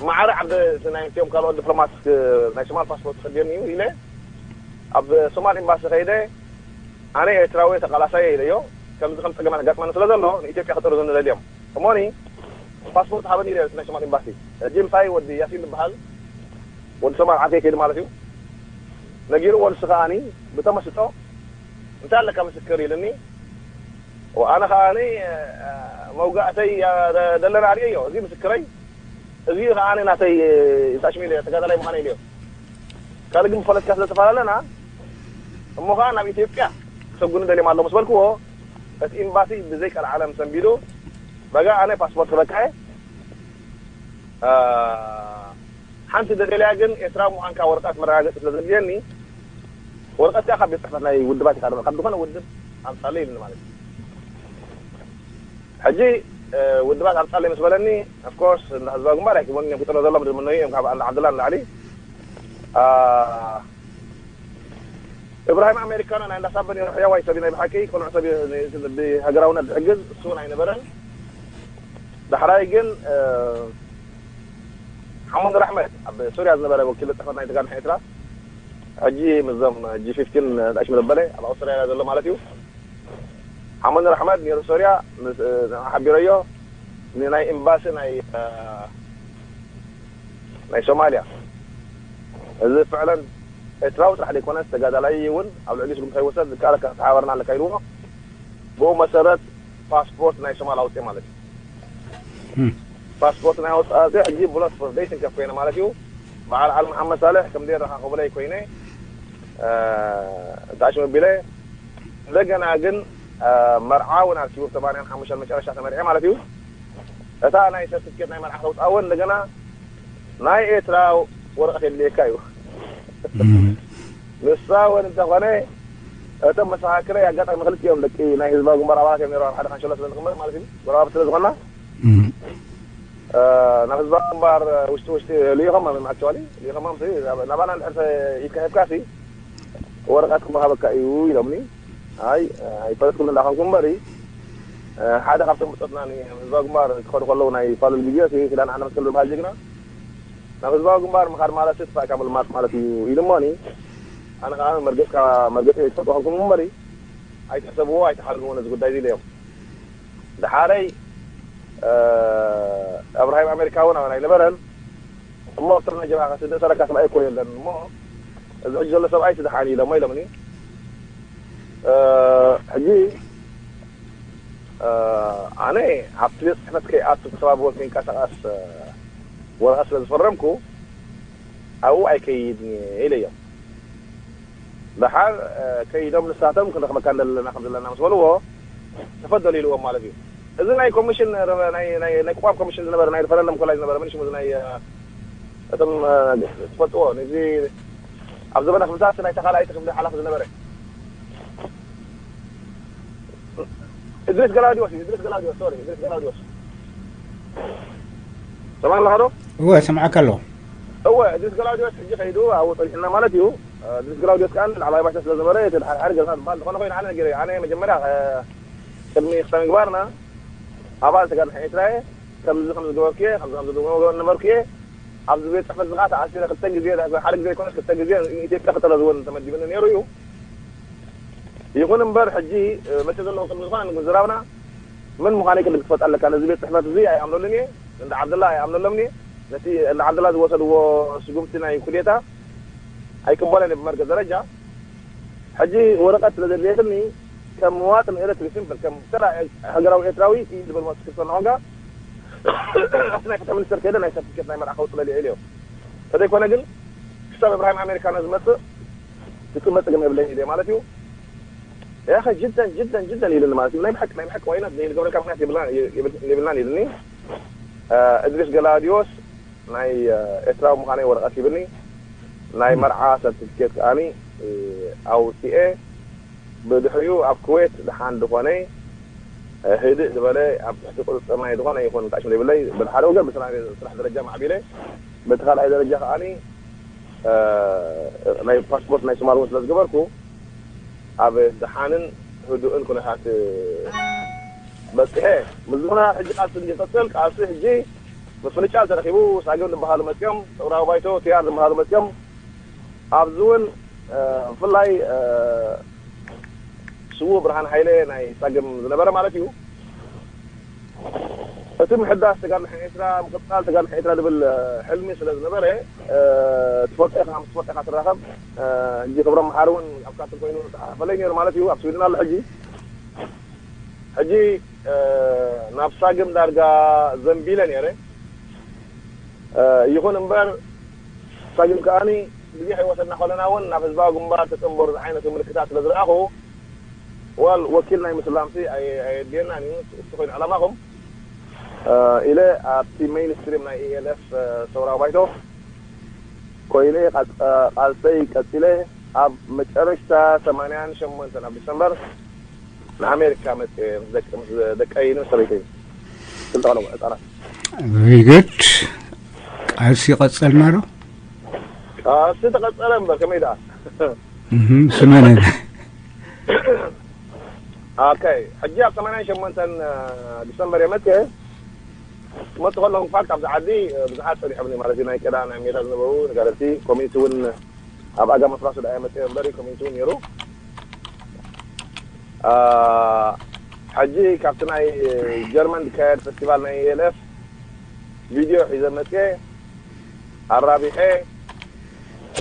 ማዕረ ዓብደ ናይኦም ካልኦት ዲፕሎማት ናይ ሶማል ፓስፖርት ተኸዲኒ እዩ ኢለ ኣብ ሶማል ኤምባሲ ከይደ ኣነ ኤርትራዊ ተቃላሳየ ኢለዮ ከምዚ ከም ፀገማት ኣጋጥመኒ ስለ ዘሎ ንኢትዮጵያ ክጥርዙ ንደልዮም እሞኒ ፓስፖርት ሃበኒ ኢለ ናይ ሶማል ኤምባሲ ሕጂ ምሳይ ወዲ ያሲን ዝበሃል ወዲ ሶማል ዓርከይ ከይዱ ማለት እዩ ነጊርዎ ንሱ ከዓኒ ብተመስጦ እንታይ ኣለካ ምስክር ኢልኒ ኣነ ከዓኒ መውጋእተይ ደለና ርእዮ እዚ ምስክረይ እዚ ከዓኒ ናተይ ታሽሚል ተጋዳላይ ምዃነ ኢልዮ ካልእ ግን ብፖለቲካ ስለ ዝተፈላለና እሞ ከዓ ናብ ኢትዮጵያ ክሰጉኒ ደልዮም ኣለዉ ምስ በልክዎ እቲ ኤምባሲ ብዘይ ቀልዓለም ሰንቢዱ በጋ ኣነ ፓስፖርት ክበካ ሓንቲ ደደልያ ግን ኤርትራዊ ምዃንካ ወረቀት መረጋገፂ ስለ ዘድልየኒ ወረቀት ከዓ ካብ ቤት ፅሕፈት ናይ ውድባት ኢካ ካብ ዝኾነ ውድብ ኣምፃለይ ኢልኒ ማለት እዩ ሕጂ ውድባት ኣምፃለይ ምስ በለኒ ኦፍኮርስ እንዳ ህዝባዊ ግንባር ኣይክቦን እዮም ክጥረ ዘሎም ዝምነዩ እዮም ካብ ኣላ ዓብድላ ንላዕሊ እብራሂም ኣሜሪካኖ ናይ እንዳሳበ ነይሩ ሕያዋይ ሰብ ናይ ብሓቂ ቅኑዕ ሰብ ብሃገራውነት ዝሕግዝ እሱ እውን ኣይነበረን ዳሕራይ ግን ሓሙን ራሕመት ኣብ ሱርያ ዝነበረ ወኪል ጽሕፈት ናይ ተጋድሒ ኤርትራ ሕጂ ምስዞም ጂ ፊፍቲን ዳሽ መበለ ኣብ ኣውስትራልያ ዘሎ ማለት እዩ ሓሙን ራሕመት ነይሩ ሶርያ ሓቢረዮ ናይ ኤምባሲ ናይ ናይ ሶማልያ እዚ ፍዕለን ኤርትራዊ ጥራሕ ዘይኮነስ ተጋዳላይ እውን ኣብ ልዕሊ ስጉምቲ ከይወሰድ ዝከኣለካ ተሓባበርና ኣለካ ኢልዎ ብኡ መሰረት ፓስፖርት ናይ ሶማል ኣውፅእ ማለት እዩ ፓስፖርት ናይ ኣውፅእ ሕጂ ብሎት ፎርደይትን ከፍ ኮይነ ማለት እዩ በዓል ዓል መሓመድ ሳልሕ ከም ደረኻ ክብለይ ኮይነ እንታሽ መቢለ እንደገና ግን መርዓ እውን ኣብ ኪቡር ተማንያን ሓሙሽተን መጨረሻ ተመርዐ ማለት እዩ እታ ናይ ሰርቲፊኬት ናይ መርዓ ተውፃእ እውን እንደገና ናይ ኤርትራ ወረቀት የድልየካ እዩ ንሳ እውን እንተኾነ እቶም መሰኻክረይ ኣጋጣሚ ክልቲኦም ደቂ ናይ ህዝባዊ ግንባር ኣባላት እዮም ነይሮም ሓደ ካንሸሎ ስለ ዝቕመጥ ማለት እዩ ጎረባብቲ ስለ ዝኾና ናብ ህዝባዊ ግንባር ውሽጢ ውሽጢ ልኢኾም እዮም ኣክቹዋሊ ልኢኾሞም ናባና እንድሕር ኢድካ ሂብካ ሲ ወረቀት ክመሃበካ እዩ ኢሎምኒ ኣይ ኣይፈለጥኩም እንዳኸምኩም እምበሪ ሓደ ካብቶም ብፆትና ህዝባዊ ግንባር ክኸዱ ከለዉ ናይ ፋሉል ግዜ ክዳን ዓነ መስቀል ዝበሃል ጅግና ናብ ህዝባዊ ግንባር ምኻድ ማለት ጥፋእካ ምልማፅ ማለት እዩ ኢሉ እሞኒ። ኣነ ከዓ መርገፅካ መርገፂ ትፈልጡ ከምኩም እምበሪ ኣይትሕሰብዎ ኣይትሓልግዎ ነዚ ጉዳይ እዚ ኢለዮም። ድሓረይ ኣብርሃም ኣሜሪካ እውን ኣብና ኣይነበረን። እሞ ኣብቶም ናይ ጀብሃ ከስድእ ሰረካ ሰብኣይ እኮ የለን እሞ እዚ ሕጂ ዘሎ ሰብኣይ ስድሓኒ ኢሎሞ ኢሎምኒ። ሕጂ ኣነ ኣብቲ ቤት ፅሕፈት ከይኣቱ ክተባብወ ከይንቀሳቀስ ወረቀት ስለ ዝፈረምኩ ኣብኡ ኣይከይድን እየ ኢለዮም። ደሓር ከይዶም ንሳቶም ክንረክበካ እንደለና ከም ዘለና ምስ በልዎ ተፈደሉ ኢልዎም ማለት እዩ። እዚ ናይ ኮሚሽን ናይ ቁቋም ኮሚሽን ዝነበረ ናይ ሪፈረንደም ኮላይ ዝነበረ መን ሽሙ ናይ እቶም ትፈልጥዎ እዚ ኣብ ዘበነ ክፍልታት ናይ ተኻላኣይቲ ክፍሊ ሓላፊ ዝነበረ እድሪስ ገላውዲዎስ እዩ። እድሪስ ገላውዲዎስ ሶሪ እድሪስ ገላውዲዎስ ሰማን ኣለኻ ዶ? እወ ሰምዓካ ኣለኹ። እወ እድሪስ ገላውዲዎስ ሕጂ ከይዱ ኣብኡ ፀኒሕና ማለት እዩ። እድሪስ ገላውዲዎስ ከዓ ላዕለዋይ ባይቶ ስለ ዝነበረ እቲ ድሓርሓሪ ገዛ ዝበሃል ዝኾነ ኮይኑ ኣነ ነጊረ ኣነ መጀመርያ ቅድሚ ክሰ ምግባርና ኣባል ተጋድሎ ኤርትራ እየ። ከምዚ ከም ዝገበርኩ እየ ከምዚ ከም ዝገበርኩ ነበርኩ እየ። ኣብዚ ቤት ፅሕፈት ዝኻ ተኣሲረ ክልተ ግዜ ሓደ ግዜ ይኮነስ ክልተ ግዜ ንኢትዮጵያ ክጠለዝወን ተመዲብኒ ነይሩ እዩ። ይኹን እምበር ሕጂ መቸ ዘለኹ ቅድሚ ዝኾነ ንምዝራብና ምን ምዃነይ ቅድም ክትፈልጥ ኣለካ። ነዚ ቤት ፅሕፈት እዚ ኣይኣምነሉን እየ። እንዳ ዓብደላ ኣይኣምነሎም እየ። ነቲ እንዳ ዓብደላ ዝወሰድዎ ስጉምቲ ናይ ኩዴታ ኣይቅበለን እየ ብመርገ ደረጃ። ሕጂ ወረቐት ስለ ዘድልየትኒ ከም መዋጥን ኤርትሪ ሲምፕል ከም ተራ ሃገራዊ ኤርትራዊ ኢድ በልሞ ስክፍቶ እናኾንካ ኣብቲ ናይ ፍትሒ ሚኒስተር ከይደ ናይ ሰርቲፊኬት ናይ መርዓ ከውፅለሉ እየ ኢለዮ። ተዘይኮነ ግን ክሳብ እብራሂም ኣሜሪካኖ ዝመፅእ ትፅመ ፀገም የብለይ ኢለ ማለት እዩ። ያኸ ጅደን ጅደን ጅደን ኢልኒ ማለት እዩ። ናይ ብሓቂ ናይ ብሓቂ ዋይናት ዘይንገብረልካ ምክንያት የብልናን ኢልኒ። እድሪስ ገላዲዮስ ናይ ኤርትራዊ ምዃነይ ወረቐት ሂብኒ። ናይ መርዓ ሰርቲፊኬት ከኣኒ ኣውፅኤ። ብድሕሪኡ ኣብ ኩዌት ደሓን ዝኾነ ህድእ ዝበለ ኣብ ትሕቲ ቁፅፅር ናይ ዝኾነ ይኹን ጣሽም ዘይብለይ በቲ ሓደ ወገን ብስራሕ ደረጃ ማዕቢለ በቲ ካልኣይ ደረጃ ከዓኒ ናይ ፓስፖርት ናይ ሶማል እውን ስለ ዝገበርኩ ኣብ ደሓንን ህዱእን ኩነታት በፂሐ። ምስ ዝኾነ ሕጂ ቃልሲ እንዲቀፅል ቃልሲ ሕጂ ምፍንጫል ተረኪቡ ሳግም ዝበሃሉ መፅኦም ሰውራዊ ባይቶ ቲኣር ዝበሃሉ መፅኦም ኣብዚ እውን ብፍላይ ስዉእ ብርሃን ሃይለ ናይ ሳግም ዝነበረ ማለት እዩ። እቲ ምሕዳስ ተጋድሎ ኤርትራ ምቅፃል ተጋድሎ ኤርትራ ዝብል ሕልሚ ስለ ዝነበረ ትፈልጦ ኢኻ ምስ ትፈልጦ ኢኻ ትራኸብ። ሕጂ ክብሮም መሓሪ እውን ኣብ ካርቱም ኮይኑ ተሓፈለይ ነይሩ ማለት እዩ። ኣብ ስዊድን ኣሎ ሕጂ። ሕጂ ናብ ሳግም ዳርጋ ዘንቢለ ነይረ። ይኹን እምበር ሳግም ከኣኒ ብዙሕ ይወሰድና ከለና እውን ናብ ህዝባዊ ግንባር ተፀንበሩ ዝዓይነቱ ምልክታት ስለ ዝረኣኹ ዋል ወኪል ናይ ምስላምሲ ኣየድልየናን እዩ። እቲ ኮይኑ ዕላማኹም ኢለ ኣብቲ ሜይንስትሪም ናይ ኢኤልኤፍ ሰውራዊ ባይቶ ኮይነ ቃልሰይ ቀፂለ ኣብ መጨረሽታ ሰማንያን ሸሞንተን ኣብ ዲሰምበር ንኣሜሪካ መፅየ ምስ ደቀይን ምስ ሰበይተይ ክልተ ቆልዑ ህፃናት። ቪግድ ቃልሲ ይቐፀልና ዶ? ቃልሲ ተቐፀለ እምበር ከመይ ደኣ ስመነ ኦኬ ሕጂ ኣብ ሰማንያን ሸሞንተን ዲሰምበር እየ መፅየ። ክመፅእ ከለኹ ፋክት ኣብዚ ዓዲ ብዙሓት ፀኒሖምኒ ማለት እዩ። ናይ ቀዳ ናይ ሜዳ ዝነበሩ ነጋደልቲ ኮሚኒቲ እውን ኣብ ኣጋ መፍራሱ ዳ መፅእ እምበር ኮሚኒቲ እውን ነይሩ። ሕጂ ካብቲ ናይ ጀርመን ዝካየድ ፈስቲቫል ናይ ኤልኤፍ ቪድዮ ሒዘ መፅየ ኣራቢሐ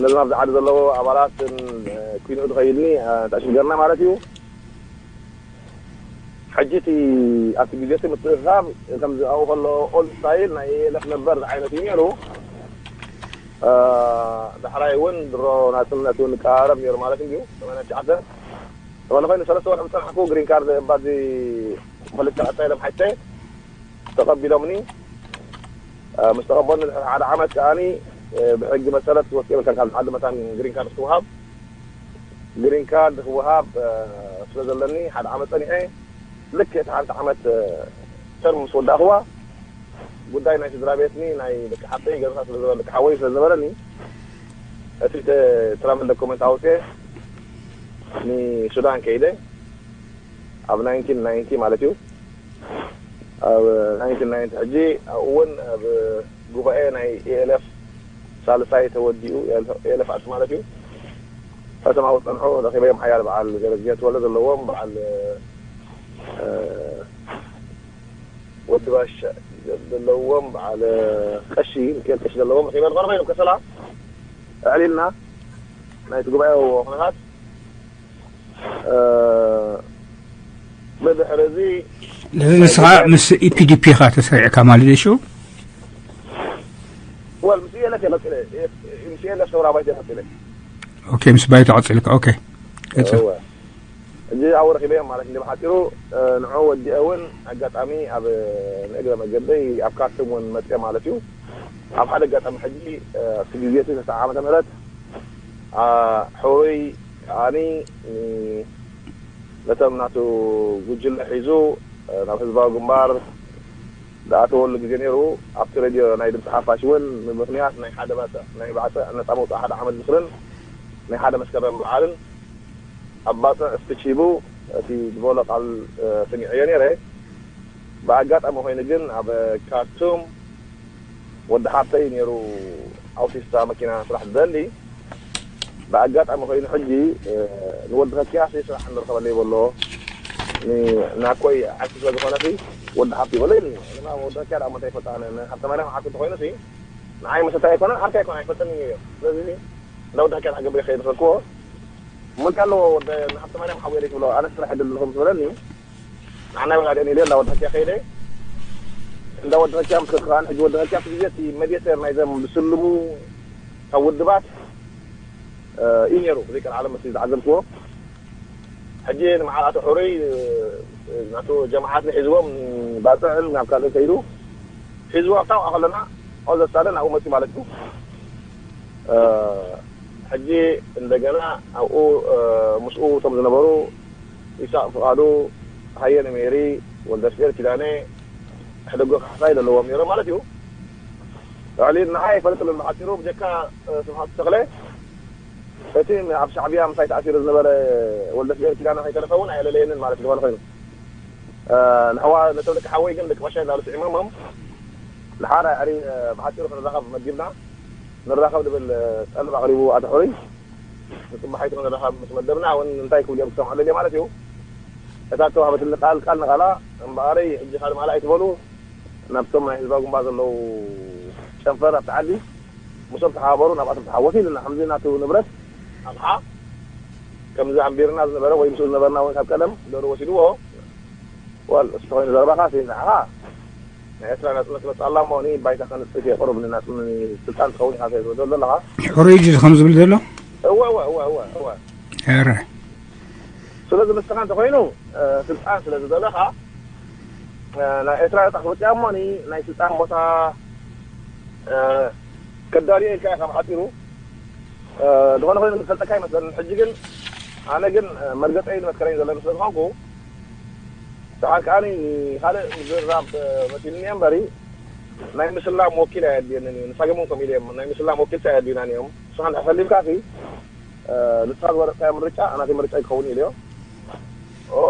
ነዞም ኣብዚ ዓዲ ዘለዉ ኣባላት ኩንኡ ዝኸይድኒ ታሽም ገርና ማለት እዩ። ሕጂ እቲ ኣብቲ ግዜ እቲ ምትእኽኻብ ከም ዝኣው ከሎ ኦልድ ስታይል ናይ ኤልኤፍ ነበር ዝዓይነት እዩ ነይሩ። ዳሕራይ እውን ድሮ ናፅነት እውን ይቀራረብ ነይሩ ማለት እንድዩ ሰማንያ ትሽዓተ ዝኾነ ኮይኑ ሰለስተ ወርሒ ዝፀናሕኩ ግሪን ካርድ እባዚ ፖለቲካ ቀፃይ ኢሎም ሓይተ ተቐቢሎምኒ። ምስ ተቐበሉኒ ድሕሪ ሓደ ዓመት ከዓኒ ብሕጊ መሰረት ክትወፅእ የብልካን ካብ ዓዲ መታን ግሪን ካርድ ክትወሃብ ግሪን ካርድ ክወሃብ ስለ ዘለኒ ሓደ ዓመት ፀኒሐ። ልክዕ እቲ ሓንቲ ዓመት ተርም ምስ ወዳእኽዋ ጉዳይ ናይ ስድራ ቤትኒ ናይ ደቂ ሓፍተይ ገርካ ስለ ዝበለ ደቂ ሓወይ ስለ ዝበለኒ እቲ ትራቨል ዶኩመንት ኣውፅኤ ንሱዳን ከይደ ኣብ ናይንቲን ናይንቲ ማለት እዩ። ኣብ ናይንቲን ናይንቲ ሕጂ ኣብኡ እውን ኣብ ጉባኤ ናይ ኢኤልኤፍ ሳልሳይ ተወዲኡ፣ ኤለፋት ማለት እዩ። ከተማ ዝጸንሑ ረኺበዮም ሓያል በዓል ገረዝጌ ተወልደ ዘለዎም፣ በዓል ወዲ ባሻ ዘለዎም፣ በዓል ቀሺ፣ ሚካኤል ቀሺ ዘለዎም ረኺበ ዝኾነ ኮይኖም ከሰላ ኣዕሊልና ናይቲ ጉባኤ ኩነታት ብድሕሪ እዚ ንስኻ ምስ ኢፒዲፒ ኢኻ ተሰሪዕካ ማለት እዩ ሽዑ? ወል ምስ ኢኤልኤፍ እየ ቀፂለ። ምስ ኢኤልኤፍ ሰውራ ባይቶ እየ ቀፂለ። ኦኬ፣ ምስ ባይቶ ቀፂልካ። ኦኬ፣ ቀፅል። እወ። ሕጂ ኣብኡ ረኺበዮም ማለት እንደ ብሓፂሩ። ንዑ ወዲአ እውን ኣጋጣሚ ኣብ ንእግረ መገደይ ኣብ ካርቱም እውን መፅአ ማለት እዩ። ኣብ ሓደ ኣጋጣሚ ሕጂ እቲ ግዜ እቲ ተስዓ ዓመተ ምህረት ሕሩይ ከዓኒ ነቶም ናቱ ጉጅለ ሒዙ ናብ ህዝባዊ ግንባር ዝኣተወሉ ግዜ ነይሩ። ኣብቲ ሬድዮ ናይ ድምፂ ሓፋሽ እውን ብምኽንያት ናይ ሓደ ባፅዕ ናይ ባፅዕ ነፃ መውፅኢ ሓደ ዓመት ዝኽርን ናይ ሓደ መስከረም በዓልን ኣብ ባፅዕ ስፒች ሂቡ እቲ ዝበሎ ቃል ሰሚዐዮ ነይረ። ብኣጋጣሚ ኮይኑ ግን ኣብ ካርቱም ወዲ ሓብተይ ነይሩ ኣውቲስታ መኪና ስራሕ ዝደሊ። ብኣጋጣሚ ኮይኑ ሕጂ ንወዲ ከኪያ ስራሕ እንረኸበለይ በሎ። ናኮይ ዓርኪ ስለ ዝኾነ ወዲ ሓብቲ ይበሎ ኢሉኒ። ወዲ ከኪያ ዳ መታ ይፈልጣ? ሃብተ ማርያም ዓርኪ እንተኮይኑ ንዓይ መሰታይ ኣይኮነን ዓርኪ ኣይኮነ ኣይፈልጠን እየ። ስለዚ እንዳ ወዲ ከኪያ ክገብር ይኸይድ ንፈልክዎ። ሞልካ ኣለዎ ወዲ ንሃብተ ማርያም ሓወይ ትብሎ ኣነ ስራሕ ይደሊ ኣለኹ ትብለኒ። ንዓና ወላዲ እኔ ሌላ ወደኪያ ከይደ እንዳ ወደኪያ ምስ ከትካን ሕጂ ወደኪያ ግዜ እቲ መዲተር ናይዘም ዝስልሙ ካብ ውድባት እዩ ነይሩ። ብዘይ ቀልዓለም ምስ ዝዓዘብክዎ ሕጂ ንመዓል ኣቶ ሕሩይ ናቱ ጀማዓት ንሒዝዎም ባፅዕን ናብ ካልእ ከይዱ ሒዝዎ ኣብታ ከለና ኦዘሳለ ናብኡ መፅኡ ማለት እዩ። ሕጂ እንደገና ኣብኡ ምስኡ እቶም ዝነበሩ ኢሳቅ ፍቃዱ፣ ሃየነ ሜሪ፣ ወልደስቤር ኪዳነ፣ ሕደጎ ካሕሳይ ዘለዎም ነይሮም ማለት እዩ። ልዕሊ ንዓይ ኣይፈልጥሉን ብሓፂሩ ብጀካ ስብሓት ተኽለ እቲ ኣብ ሻዕብያ ምሳይ ተኣሲሩ ዝነበረ ወልደስቤር ኪዳነ ከይተረፈ እውን ኣየለለየንን ማለት ዝኾነ ኮይኑ ንሕዋ ነቶም ደቂ ሓወይ ግን ደቂ ባሻይ እንዳሉ ስዒሞሞም ንሓራ ዕሪ ብሓፂሩ ክንራኸብ መዲብና ንራኸብ ዝብል ጠልብ ኣቕሪቡ ኣቶ ሕሩይ ንፅባሒቱ ክንራኸብ ምስ መደብና እውን እንታይ ክብሉ እዮም ክሰምዑ ኣለልየ ማለት እዩ። እታ ተዋህበትኒ ቃል ቃል ንቃላ እምበኣረይ ሕጂ ካልእ ማልኣ ኣይትበሉ ናብቶም ናይ ህዝባዊ ግንባር ዘለዉ ጨንፈር ኣብቲ ዓዲ ምስኦም ተሓባበሩ ናብኣቶም ተሓወሱ ኢልና ከምዚ ናቱ ንብረት ኣቕሓ ከምዚ ኣንቢርና ዝነበረ ወይ ምስኡ ዝነበርና እውን ካብ ቀደም ደሩ ወሲድዎ ዋል እሱ ተኮይኑ ዘረባኻ ሲ ንዓኻ ናይ ኤርትራ ናጽነት መጽእ ኣላ እሞ እኔ ባይታ ከንጽፍ እየ ቁሩብ ንናጽነት ስልጣን ትኸውን ኢኻ ትብል ዘለኻ ሕሩይ ድዩ ከም ዝብል ዘሎ እወ እወ እወ እወ እወ ኧረ ስለዚ ንስኻ እንተኮይኑ ስልጣን ስለ ዝደለኻ ናይ ኤርትራ ዕጣ ክወፅያ እሞ ናይ ስልጣን ቦታ ከዳልዮ ኢልካ ኢኻ ብሓፂሩ ዝኾነ ኮይኑ ዝፈልጠካ ይመስለኒ ሕጂ ግን ኣነ ግን መርገፀይ ዝመትከረኝ ዘለኒ ስለ ዝኾንኩ ሰዓት ከዓኒ ካልእ ምዝራብ መሲልኒ እየ እምበሪ ናይ ምስላም ወኪል ኣየድልየንን እዩ ንሳገም እውን ከምኡ ኢለ እዮም ናይ ምስላም ወኪልሲ ኣየድልዩናን እዮም ንስኻ እንድሕር ሰሊምካ ሲ ንስኻ ዝመረፅካዮ ምርጫ ናተይ ምርጫ ይከውን ኢለዮ ኦ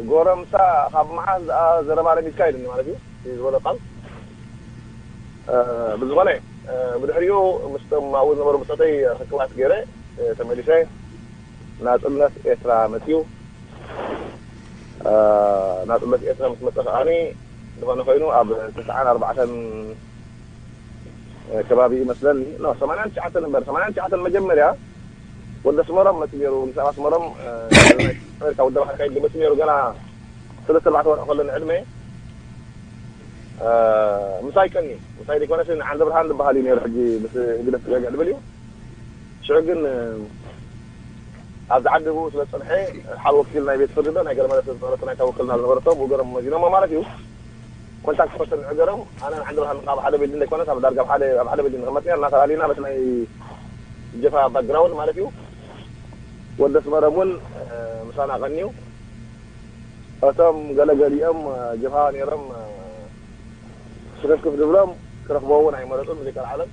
ጎረምሳ ካብ መዓስ ደኣ ዘረባ ለሚድካ ኢሉኒ ማለት እዩ እቲ ዝበሎ ቃል ብዝኾነ ብድሕሪኡ ምስቶም ኣብኡ ዝነበሩ ብፆተይ ርክባት ገይረ ተመሊሰ ናፅነት ኤርትራ መፅዩ ናፅነት ኤርትራ ምስ መፀ ከዓኒ ዝኾነ ኮይኑ ኣብ ተስዓን ኣርባዕተን ከባቢ ይመስለኒ ኖ ሰማንያን ትሽዓተን እምበር ሰማንያን ትሽዓተን መጀመርያ ወዲ ኣስመሮም መፂ ነይሩ ምስ ኣብ ኣስመሮም ኣሜሪካ ውድብ ሓካይድ መፂ ነይሩ ገና ሰለስተ ኣርባዕተ ወርሒ ከሎ ንዕድመ ምሳይ ቀኒ ምሳይ ዘይኮነስ ንዓንደ ብርሃን ዝበሃል እዩ ነይሩ ሕጂ ምስ ህግደፍ ፅገግዕ ዝብል እዩ ሽዑ ግን ኣብዚ ዓዲ ብኡ ስለ ዝፀንሐ ሓል ወኪል ናይ ቤት ፍርዲ ዶ ናይ ገለመለ ስለ ዝፀረተ ናይታ ውክልና ዝነበረቶ ብኡ ገሮም መዚኖሞ ማለት እዩ ኮንታክት ፐርሰን ንዕገሮም ኣነ ንዓንዲ ብርሃን ካብ ሓደ ቤልዲን ዘይኮነስ ኣብ ዳርጋ ኣብ ሓደ ኣብ ሓደ ቤልዲን ንቕመጥ ነርና ተላሊና በቲ ናይ ጀፋ ባክግራውንድ ማለት እዩ ወዲ ኣስመሮም እውን ምሳና ቀንዩ እቶም ገለገሊኦም ጀፋ ነይሮም ስክፍክፍ ዝብሎም ክረኽቦ እውን ኣይመረፁን ብዘይካ ዓለም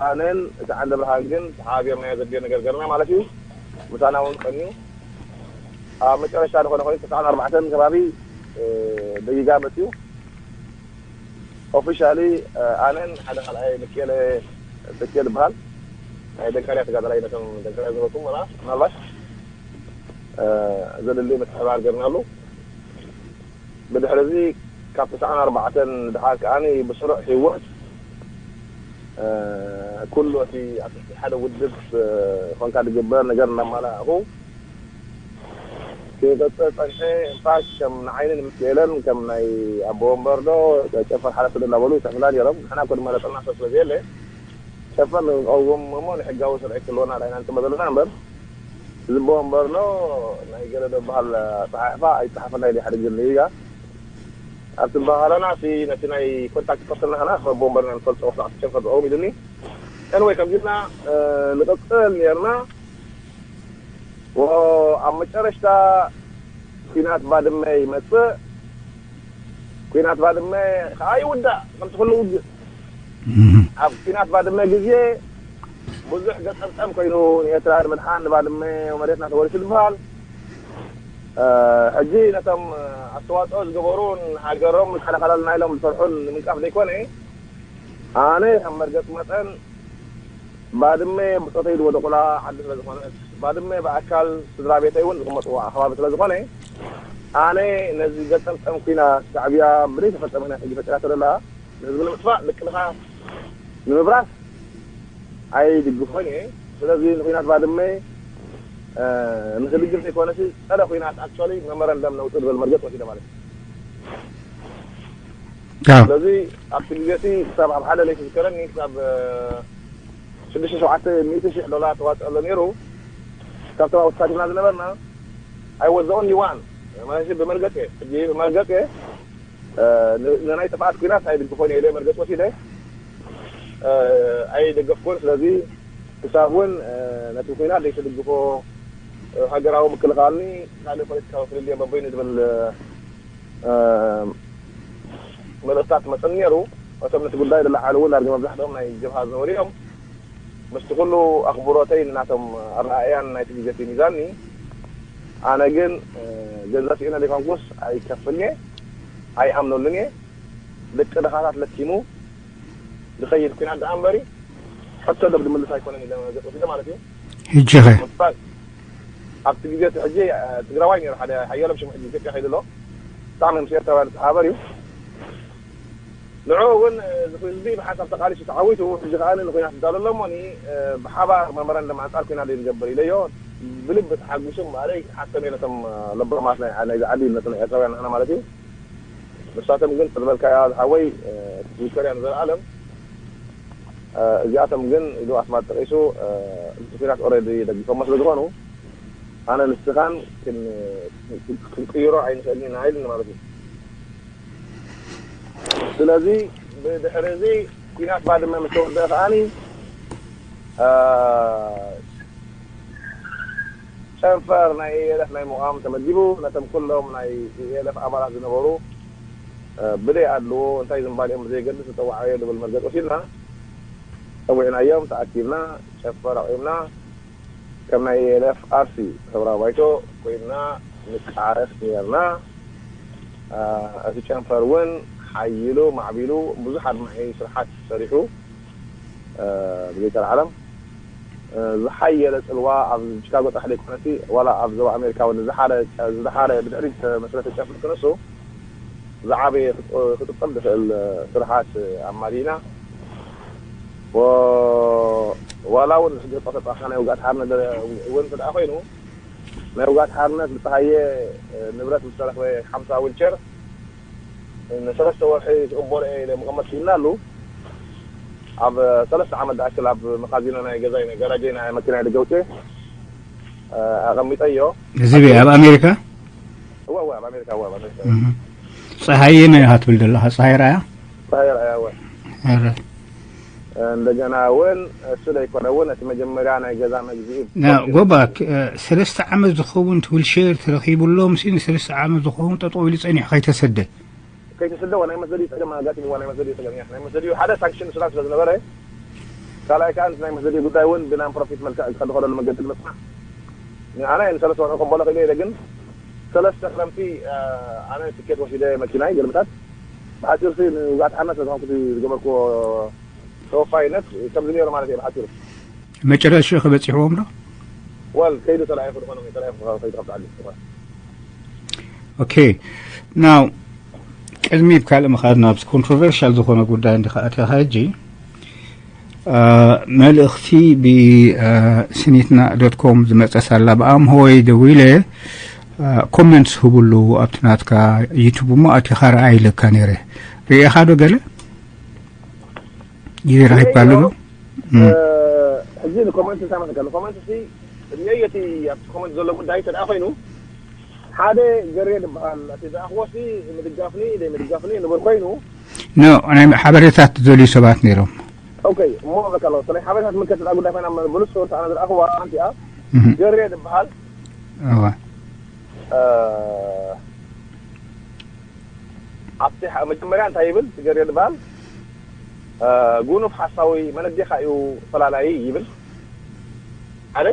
ኣነን እቲ ዓንደ ብርሃን ግን ተሓባቢርናዮ ዘድልዮ ነገር ገርና ማለት እዩ ምሳና እውን ቀንዩ ኣብ መጨረሽታ ዝኾነ ኮይኑ ተስዓን ኣርባዕተን ከባቢ ደጊጋ መፅዩ ኦፊሻሊ ኣነን ሓደ ካልኣይ ምክኤለ፣ ምክኤል ይበሃል፣ ናይ ደንካልያ ተጋዳላይ፣ ነቶም ደንካልያ ዝበኩም መላ ምናልባት ዘድሊ ምትሕባር ገርናሉ። ብድሕሪ እዚ ካብ ትስዓን ኣርባዕተን ድሓር ከዓኒ ብስሩዕ ህይወት ኩሉ እቲ ኣብ ትሕቲ ሓደ ውድብ ኮንካ ዝግበር ነገር እናማላእኹ ክቐፅል ፀንሐ። ኢንፋክት ከም ንዓይኒ ንምክኤለን ከም ናይ ኣቦ ወንበር ዶ ጨፈር ሓለፍቲ ዶ እናበሉ ይፅሕፍላ ነይሮም። ንሕና እኮ ድማ ለጠና ሰብ ስለ ዘየለ ጨፈር ንቀውም እሞ ንሕጋዊ ስርዒት ክህልወና ዳይና ንጥመ ዘለና እምበር ዝቦ እምበርኖ ናይ ገለ ደበሃል ፀሓሕፋ ኣይፀሓፈና ኢለ ሓደ ግዜ እያ ኣብ ትበሃለና እቲ ነቲ ናይ ኮንታክት ፐርሰን ናህና ክረቦ እምበርና ንፈልጦ ክሳዕ ትሸፈ ዝቀውም ኢሉኒ። ኤንወይ ከምዚልና ንቀፅል ነርና። ኣብ መጨረሽታ ኩናት ባድመ ይመፅእ። ኩናት ባድመ ከዓ ይውዳእ ከምቲ ኩሉ ውግእ ኣብ ኩናት ባድመ ግዜ ብዙሕ ገጠምጠም ኮይኑ ንኤርትራ ንምድሓን ንባድመ መሬትና ተወሪሱ ዝበሃል። ሕጂ ነቶም ኣስተዋፅኦ ዝገበሩን ሃገሮም ዝከላኸለልና ኢሎም ዝሰርሑን ንምንቃፍ ዘይኮነ ኣነ ከም መርገፂ መጠን ባድመ ብፆተይ ዝወደቑላ ዓዲ ስለ ዝኾነት ባድመ ብኣካል ስድራ ቤተይ እውን ዝቕመጥዋ ከባቢ ስለ ዝኾነ ኣነ ነዚ ገጠምጠም ኩናት ሻዕብያ ብዘይተፈፀመ ናይ ሕጂ ፈጢራቶ ዘላ ንህዝቢ ንምጥፋእ ልቅልኻ ንምብራስ ኣይድግፎን እየ። ስለዚ ንኩናት ባድመ ንክድግፍ ዘይኮነሲ ፀረ ኩናት ኣክቹዋሊ መመረንደም ነውፅእ ዝበል መርገፅ ወሲደ ማለት እዩ። ስለዚ ኣብቲ ግዜ እቲ ክሳብ ኣብ ሓደ ለይቲ ዝከረኒ ክሳብ ሽዱሽተ ሸውዓተ ሚእቲ ሽሕ ዶላር ተዋፅኦ ኣሎ ነይሩ። ካብቶም ኣብ ተሳቲፍና ዝነበርና I was the only one ማለት ብመርገፅ እየ ሕጂ ብመርገፅ እየ ንናይ ጥፍኣት ኩናት ኣይድግፎን እየ ኢለ መርገፅ ወሲደ ኣይደገፍኩን። ስለዚ ክሳብ እውን ነቲ ኩናት ዘይተድግፎ ሃገራዊ ምክልኻልኒ ካልእ ፖለቲካዊ ፍልልዮ በበይኑ ዝብል መልእኽታት መፅን ነይሩ። እቶም ነቲ ጉዳይ ዝለዓሉ እውን ዳርጋ መብዛሕትኦም ናይ ጀብሃ ዝነበሩ እዮም። ምስቲ ኩሉ ኣኽብሮተይ ንናቶም ኣረኣእያን ናይቲ ግዜ እቲ ሚዛንኒ ኣነ ግን ገንዘብ ስኢነ ዘይኮንኩስ ኣይከፍልን እየ ኣይኣምነሉን እየ። ደቂ ድኻታት ለኪሙ ዝኸይድ ኩናት ደኣ እምበሪ ሕቶ ደብ ድምልስ ኣይኮነን ኢለ ገፅ ወሲደ ማለት እዩ። ሕጂ ኸ ምባል ኣብቲ ግዜ እቲ ሕጂ ትግራዋይ ነይሩ ሓደ ሓያሎም ሽሙ ሕጂ ኢትዮጵያ ከይዱ ኣሎ። ብጣዕሚ ምስ ኤርትራውያን ዝተሓባበር እዩ። ንዑ እውን እዚ ህዝቢ ብሓንሳብ ተቃሊሱ ተዓዊቱ ሕጂ ከዓ ንኩናት ይዳሎ ኣሎ እሞኒ ብሓባር መመረንደም ኣንፃር ኩናት ዘይንገብር ኢለዮ። ብልቢ ተሓጒሱ እምበኣረይ ሓቶም እየ ነቶም ለባማት ናይ ናይዚ ዓዲ ነቶም ኤርትራውያን ንሕና ማለት እዩ። ንሳቶም ግን ዝበልካያ ዝሓወይ ትዝከር እያ ንዘለኣለም። እዚኣቶም ግን ኢሉ ኣስማት ጠቂሱ እቲ ኩናት ኦረዲ ደጊፎሞ ስለ ዝኾኑ ኣነ ንስኻን ክንቅይሮ ኣይንኽእልን ኢና ኢሉኒ ማለት እዩ። ስለዚ ብድሕሪ እዚ ኩናት ባድመ ምስ ተወደአ ከዓኒ ጨንፈር ናይ ኢኤልኤፍ ናይ ምቋም ተመዲቡ ነቶም ኩሎም ናይ ኢኤልኤፍ ኣባላት ዝነበሩ ብደይ ኣድልዎ እንታይ ዝንባሊኦም ብዘየገድስ ዝፀዋዕናዮ ዝብል መርገፂ ወሲድና ፀዊዕናዮም ተኣኪብና ጨንፈር ኣቑምና ከም ናይ ኢኤልኤፍ ኣርሲ ሰብራ ባይቶ ኮይንና ንቃለስ ነርና። እቲ ጨንፈር እውን ሓይሉ ማዕቢሉ ብዙሕ ኣድማዒ ስርሓት ሰሪሑ ብዘይተለዓለም ዝሓየለ ፅልዋ ኣብ ቺካጎ ጥራሕ ዘይኮነሲ ዋላ ኣብ ዞባ ኣሜሪካ እውን ዝሓረ ዝሓረ ብድሕሪ ዝተመስረተ ጨፍሪ ክንሱ ዝዓበየ ክጥጠም ዝኽእል ስርሓት ኣማሊእና ዋላ እውን ሕጂ ተጠቃስና ናይ ውግኣት ሓርነት እውን ተደኣ ኮይኑ ናይ ውግኣት ሓርነት ብፀሃየ ንብረት ምስ ተረኽበ ሓምሳ ዊልቸር ንሰለስተ ወርሒ ትቕበሎ እየ ኢለ መቐመጥ ክኢልና ኣሉ ኣብ ሰለስተ ዓመት ዝኣክል ኣብ መኻዚኖ ናይ ገዛይ ናይ ጋራጀይ ናይ መኪና ደገ ውፅእ ኣቐሚጠዮ እዚ ኣብ ኣሜሪካ እዋ እዋ ኣብ ኣሜሪካ እዋ ኣብ ኣሜሪካ ፀሃየ መን ኢኻ ትብል ዘለኻ ፀሃይ ራያ ፀሃይ ራያ እዋ ኧረ እንደገና እውን እሱ ዘይኮነ እውን እቲ መጀመርያ ናይ ገዛ መግዝኢ ና- ጎባክ እ፣ ሰለስተ ዓመት ዝኸውን ዊልሸር ተረኺቡ ኣሎ ምስ ንሰለስተ ዓመት ዝኸውን ጠጠው ኢሉ ፀኒሑ ከይተሰደ ከይተሰደወ ናይ መስደዲ ፀገም ኣጋጢምዋ ናይ መስደዲ ፀገም እያ ናይ መስደዲ ሓደ ሳንክሽን ሱዳን ስለ ዝነበረ ካልኣይ ከዓ ናይ መስደዲ ጉዳይ እውን ብናን ፕሮፊት መልክዕ ዝኸድኸደሉ መገዲ ንምፅናዕ ኣነ ንሰለስተ ወርሒ ከበሎ ክእለ ኢለ ግን ሰለስተ ክረምቲ ኣነ ትኬት ወሲደ መኪናይ ገልምታት ብሓፂሩ ንውግኣት ሓርነት ስለዝኾንኩ ዝገበርክዎ ተወፋይነት ከምዚ ነይሩ ማለት እየ ብሓፂሩ። መጨረሻ ከበፂሕዎም ዶ? ወል ከይዱ ተላኢኹ ዝኾነ ተላኢኹ ከይዱ ከብቲ ዓዲ። ኦኬ ናው ቅድሚ ካልእ ምኻድ ናብዚ ኮንትሮቨርሻል ዝኾነ ጉዳይ እንዲኻ ኣትኻ ሕጂ መልእኽቲ ብስኒትና ዶት ኮም ዝመፀስ ኣላ ብኣምሆይ ደዊለ ኮመንትስ ህብሉ ኣብቲ ናትካ ዩቱብ እሞ ኣቲኻ ረኣ ኢለካ ነይረ። ርኢኻ ዶ ገለ? ይረኺብካ ኣሎ ዶ? ሕጂ ንኮመንት እንታይ ማለት ንኮመንት ሲ እየቲ ኣብቲ ኮመንት ዘሎ ጉዳይ ተደኣ ኮይኑ ሓደ ገሬ ዝበሃል እቲ ዝኣኽዎ ሲ ምድጋፍኒ ደይ ምድጋፍኒ ንብር ኮይኑ ኖ ናይ ሓበሬታት ዝደልዩ ሰባት ነይሮም። ኦኬ እሞ በቃ ስለ ሓበሬታት ምልከት እዛ ጉዳይ ኮይና ብሉስ ሰወርት ኣነ ዝረኣኽዋ ሓንቲ እያ። ገሬ ዝበሃል እዋ ኣብቲ መጀመርያ እንታይ ይብል ትገርዮ ዝበሃል ጉኑፍ ሓሳዊ መነዴኻ እዩ ፈላላዪ ይብል ሓደ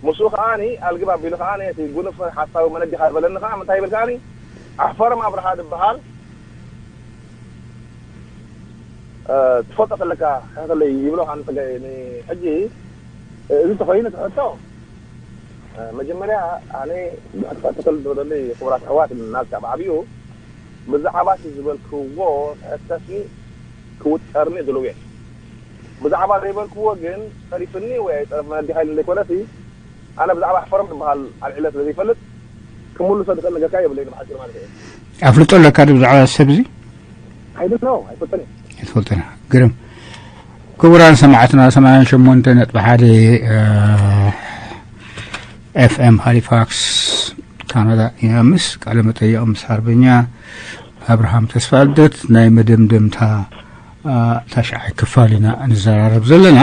ምስኡ ከዓኒ ኣልግብ ኣቢሉ ከዓኒ እቲ ጉኑፍ ሓሳዊ መነዴኻ ዝበለኒ ከዓ ምንታይ ይብል ከዓኒ ኣሕፈሮም ኣብርሃ ዝበሃል ትፈልጦ ከለካ ሕተለይ ይብሎ ከዓ ንፀገ ሕጂ እዚ ተኮይኑ ትሕቶ መጀመርያ ኣነ ብሕትፈት ክተል ዝበለኒ ክቡራት ኣሕዋት ናልካ ብዓብዩ ብዛዕባ እቲ ዝበልክዎ ሕተትኒ ክውጠርኒ ድልው እየ። ብዛዕባ ዘይበልክዎ ግን ፀሪፍኒ ወይ ኣይፀረፍን ኣዲኻ ኢሉ ዘይኮነሲ ኣነ ብዛዕባ ሕፈሮም ዝበሃል ኣልዒለ ስለ ዘይፈልጥ ክምልሶ ዝኽእል ነገርካ የብለይን ብሓፂሩ ማለት እየ። ኣፍልጦ ኣለካ ዶ ብዛዕባ እዚ ሰብ እዚ? I don't know ኣይፈልጥን እየ። ኣይትፈልጥን ግርም ክቡራን ሰማዕትና ሰማንያን ሸሞንተ ነጥቢ ሓደ ኤፍኤም ሃሊፋክስ ካናዳ ኢና ምስ ቃለ መጠይቕ ምስ ሓርበኛ ኣብርሃም ተስፋልደት ናይ መደምደምታ ታሽዓይ ክፋል ኢና ንዘራረብ ዘለና።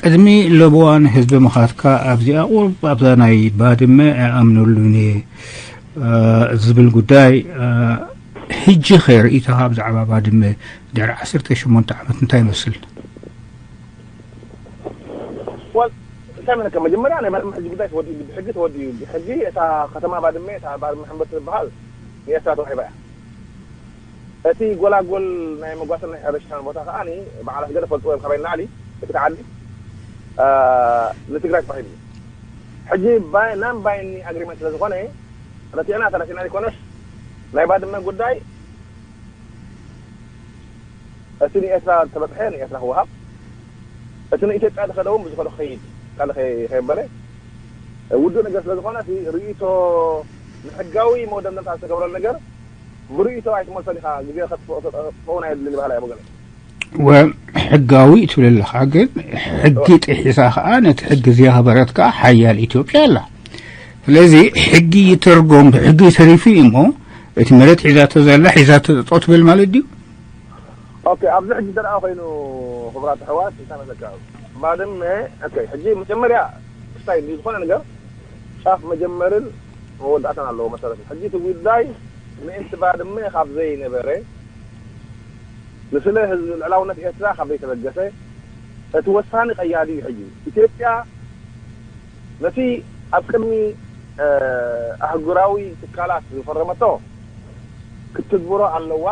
ቅድሚ ለበዋ ንህዝቢ ምኻትካ ኣብዚኣ ቁሩብ ኣብዛ ናይ ባድመ ኣይኣምነሉን እየ ዝብል ጉዳይ ሕጂ ኸ ርእይቶኻ ብዛዕባ ባድመ ድሕሪ ዓሰርተ ሸሞንተ ዓመት እንታይ ይመስል? Well እንታይ መለካ መጀመርያ ናይ ባድመ ሕጂ ጉዳይ ተወዲኡ ብሕጊ ተወዲኡ ብሕጊ እታ ከተማ ባድመ እታ ባድመ ሕምብርቲ ትበሃል ንኤርትራ ተዋሂባ እያ። እቲ ጎላጎል ናይ መጓሰን ናይ ሕርሻን ቦታ ከዓኒ በዓላት ገለ ፈልጥዎ እዮም ካባይ ንላዕሊ እቲ ዓዲ ንትግራይ ተዋሂቡ እዩ። ሕጂ non binding agreement ስለዝኾነ ረቲዕና ተረቲዕና ዘይኮነስ ናይ ባድመ ጉዳይ እቲ ንኤርትራ ተበፅሐ ንኤርትራ ክወሃብ እቲ ንኢትዮጵያ ዝኸደ እውን ብዝኸዶ ክኸይድ ካልእ ከየበለ ውዱእ ነገር ስለዝኾነ እቲ ርእይቶ ንሕጋዊ መደምደምታ ዝተገብረሉ ነገር ብርእይቶ ኣይትመልሶን ኢኻ ግዜ ከጥፍኦን ኣየድልን ይበሃል እያ ብወገነይ። ሕጋዊ ትብል ኣለኻ ግን ሕጊ ጥሒሳ ከዓ ነቲ ሕጊ ዘየኽበረት ከዓ ሓያል ኢትዮጵያ ኣላ። ስለዚ ሕጊ ይተርጎም ብሕጊ ተሪፉ እዩ እሞ እቲ መሬት ሒዛቶ ዘላ ሒዛቶ ጠጠው ትብል ማለት ድዩ? ኦኬ ኣብዚ ሕጂ እንተ ደኣ ኮይኑ ክቡራት ኣሕዋት እንታይ መለካ ባድመ ኦኬ ሕጂ መጀመርያ ክስታይ ዝኾነ ነገር ጫፍ መጀመርን መወዳእታን ኣለዎ መሰረቱ ሕጂ እቲ ጉዳይ ምእንቲ ባድመ ካብ ዘይነበረ ንስለ ህዝቢ ልዕላውነት ኤርትራ ካብ ዘይተበገሰ እቲ ወሳኒ ቀያዲ እዩ ሕጂ ኢትዮጵያ ነቲ ኣብ ቅድሚ ኣህጉራዊ ትካላት ዝፈረመቶ ክትትግብሮ ኣለዋ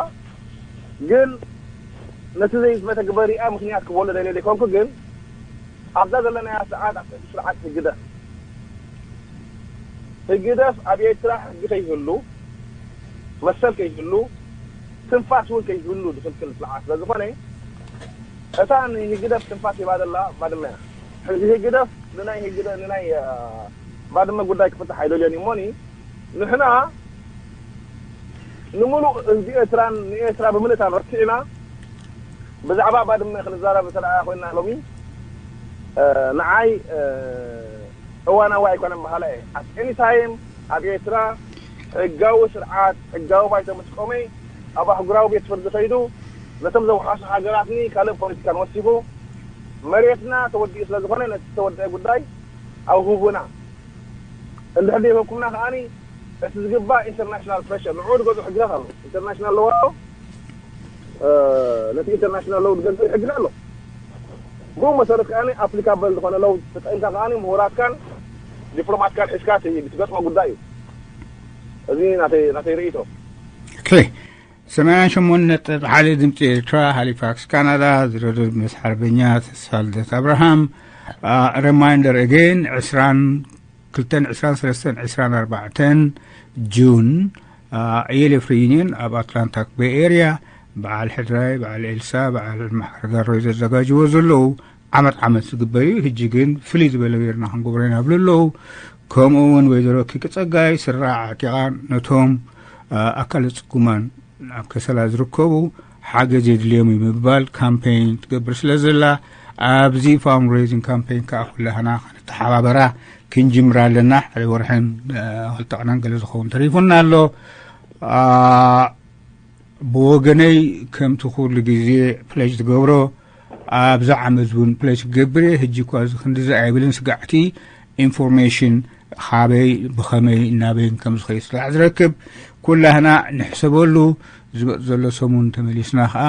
ግን ነቲ ዘይመተግበሪኣ ምክንያት ክበሎ ደልየ ዘይኮንኩ ግን ኣብዛ ዘለናያ ሰዓት ኣብ ትሕቲ ስርዓት ህግደፍ ህግደፍ ኣብ ኤርትራ ሕጊ ከይህሉ መሰል ከይህሉ ትንፋስ እውን ከይህሉ ዝኽልክል ስርዓት ስለዝኾነ እታ ንህግደፍ ትንፋስ ሂባ ዘላ ባድመ እያ። ሕዚ ህግደፍ ንናይ ህግደ ንናይ ባድመ ጉዳይ ክፍታሕ ኣይደልዮን እዩ እሞኒ ንሕና ንምሉእ ህዝቢ ኤርትራን ንኤርትራ ብምልእታን ረቲዕና ብዛዕባ ባድመ ክንዛረብ እንተደኣ ኮይና ሎሚ ንዓይ እዋናዊ ኣይኮነን በሃላ እየ። At any time ኣብ ኤርትራ ሕጋዊ ስርዓት ሕጋዊ ባይቶ ምስ ቆመ ኣብ ኣህጉራዊ ቤት ፍርዲ ከይዱ ነቶም ዘውሓሱ ሃገራትኒ ካልእ ፖለቲካን ወሲኹ መሬትና ተወዲኡ ስለ ዝኾነ ነቲ ዝተወደአ ጉዳይ ኣብ ህቡና እንድሕር ዘይበኩምና ከዓኒ እቲ ዝግባእ international pressure ንዑ ዝገዝኡ ሕግታት ኣሎ international law ኣሎ ነቲ international law ዝገዝእ ሕግና ኣሎ ብኡ መሰረት ከዓኒ applicable ዝኾነ law ተጠቂምካ ከዓኒ ምሁራትካን ዲፕሎማትካን ሒዝካ ትገጥሞ ጉዳይ እዩ እዚ ናተይ ርእይቶ okay ሰማንያን ሸሞንተ ነጥቢ ሓደ ድምፂ ኤርትራ፣ ሃሊፋክስ ካናዳ። ዝረድር ምስ ሓርበኛ ተስፋልደት ኣብርሃም። ሪማይንደር ኣገን፣ ዕስራን ክልተን ዕስራን ሰለስተን ዕስራን ኣርባዕተን ጁን፣ የሌፍ ሪዩኒየን ኣብ ኣትላንታ ቤይ ኤርያ፣ በዓል ሕድራይ፣ በዓል ኤልሳ፣ በዓል መሓርጋሮይ ዘዘጋጅዎ ዘለዉ ዓመት ዓመት ዝግበር እዩ። ሕጂ ግን ፍልይ ዝበለ ጌርና ክንገብሮ ኢና ይብሉ ኣለዉ። ከምኡ እውን ወይዘሮ ኪቂ ጸጋይ ስራ ዓጢቓ ነቶም ኣካለ ጽጉማን ኣብ ከሰላ ዝርከቡ ሓገዝ የድልዮም እዩ ብምባል ካምፔይን ትገብር ስለ ዘላ፣ ኣብዚ ፋንድሬዚንግ ካምፔይን ከዓ ኩላህና ክንተሓባበራ ክንጅምር ኣለና። ሓደ ወርሕን ክልተ ቀናን ገለ ዝኸውን ተሪፉና ኣሎ። ብወገነይ ከምቲ ኩሉ ግዜ ፕለጅ ትገብሮ፣ ኣብዚ ዓመት እውን ፕለጅ ክገብር እየ። ሕጂ እኳ እዚ ክንድዚ ኣይብልን፣ ስጋዕቲ ኢንፎርሜሽን ካበይ ብኸመይ እናበይን ከም ዝኸይድ ስራሕ ዝረክብ ኩላህና ንሕሰበሉ። ዝመፅ ዘሎ ሰሙን ተመሊስና ከዓ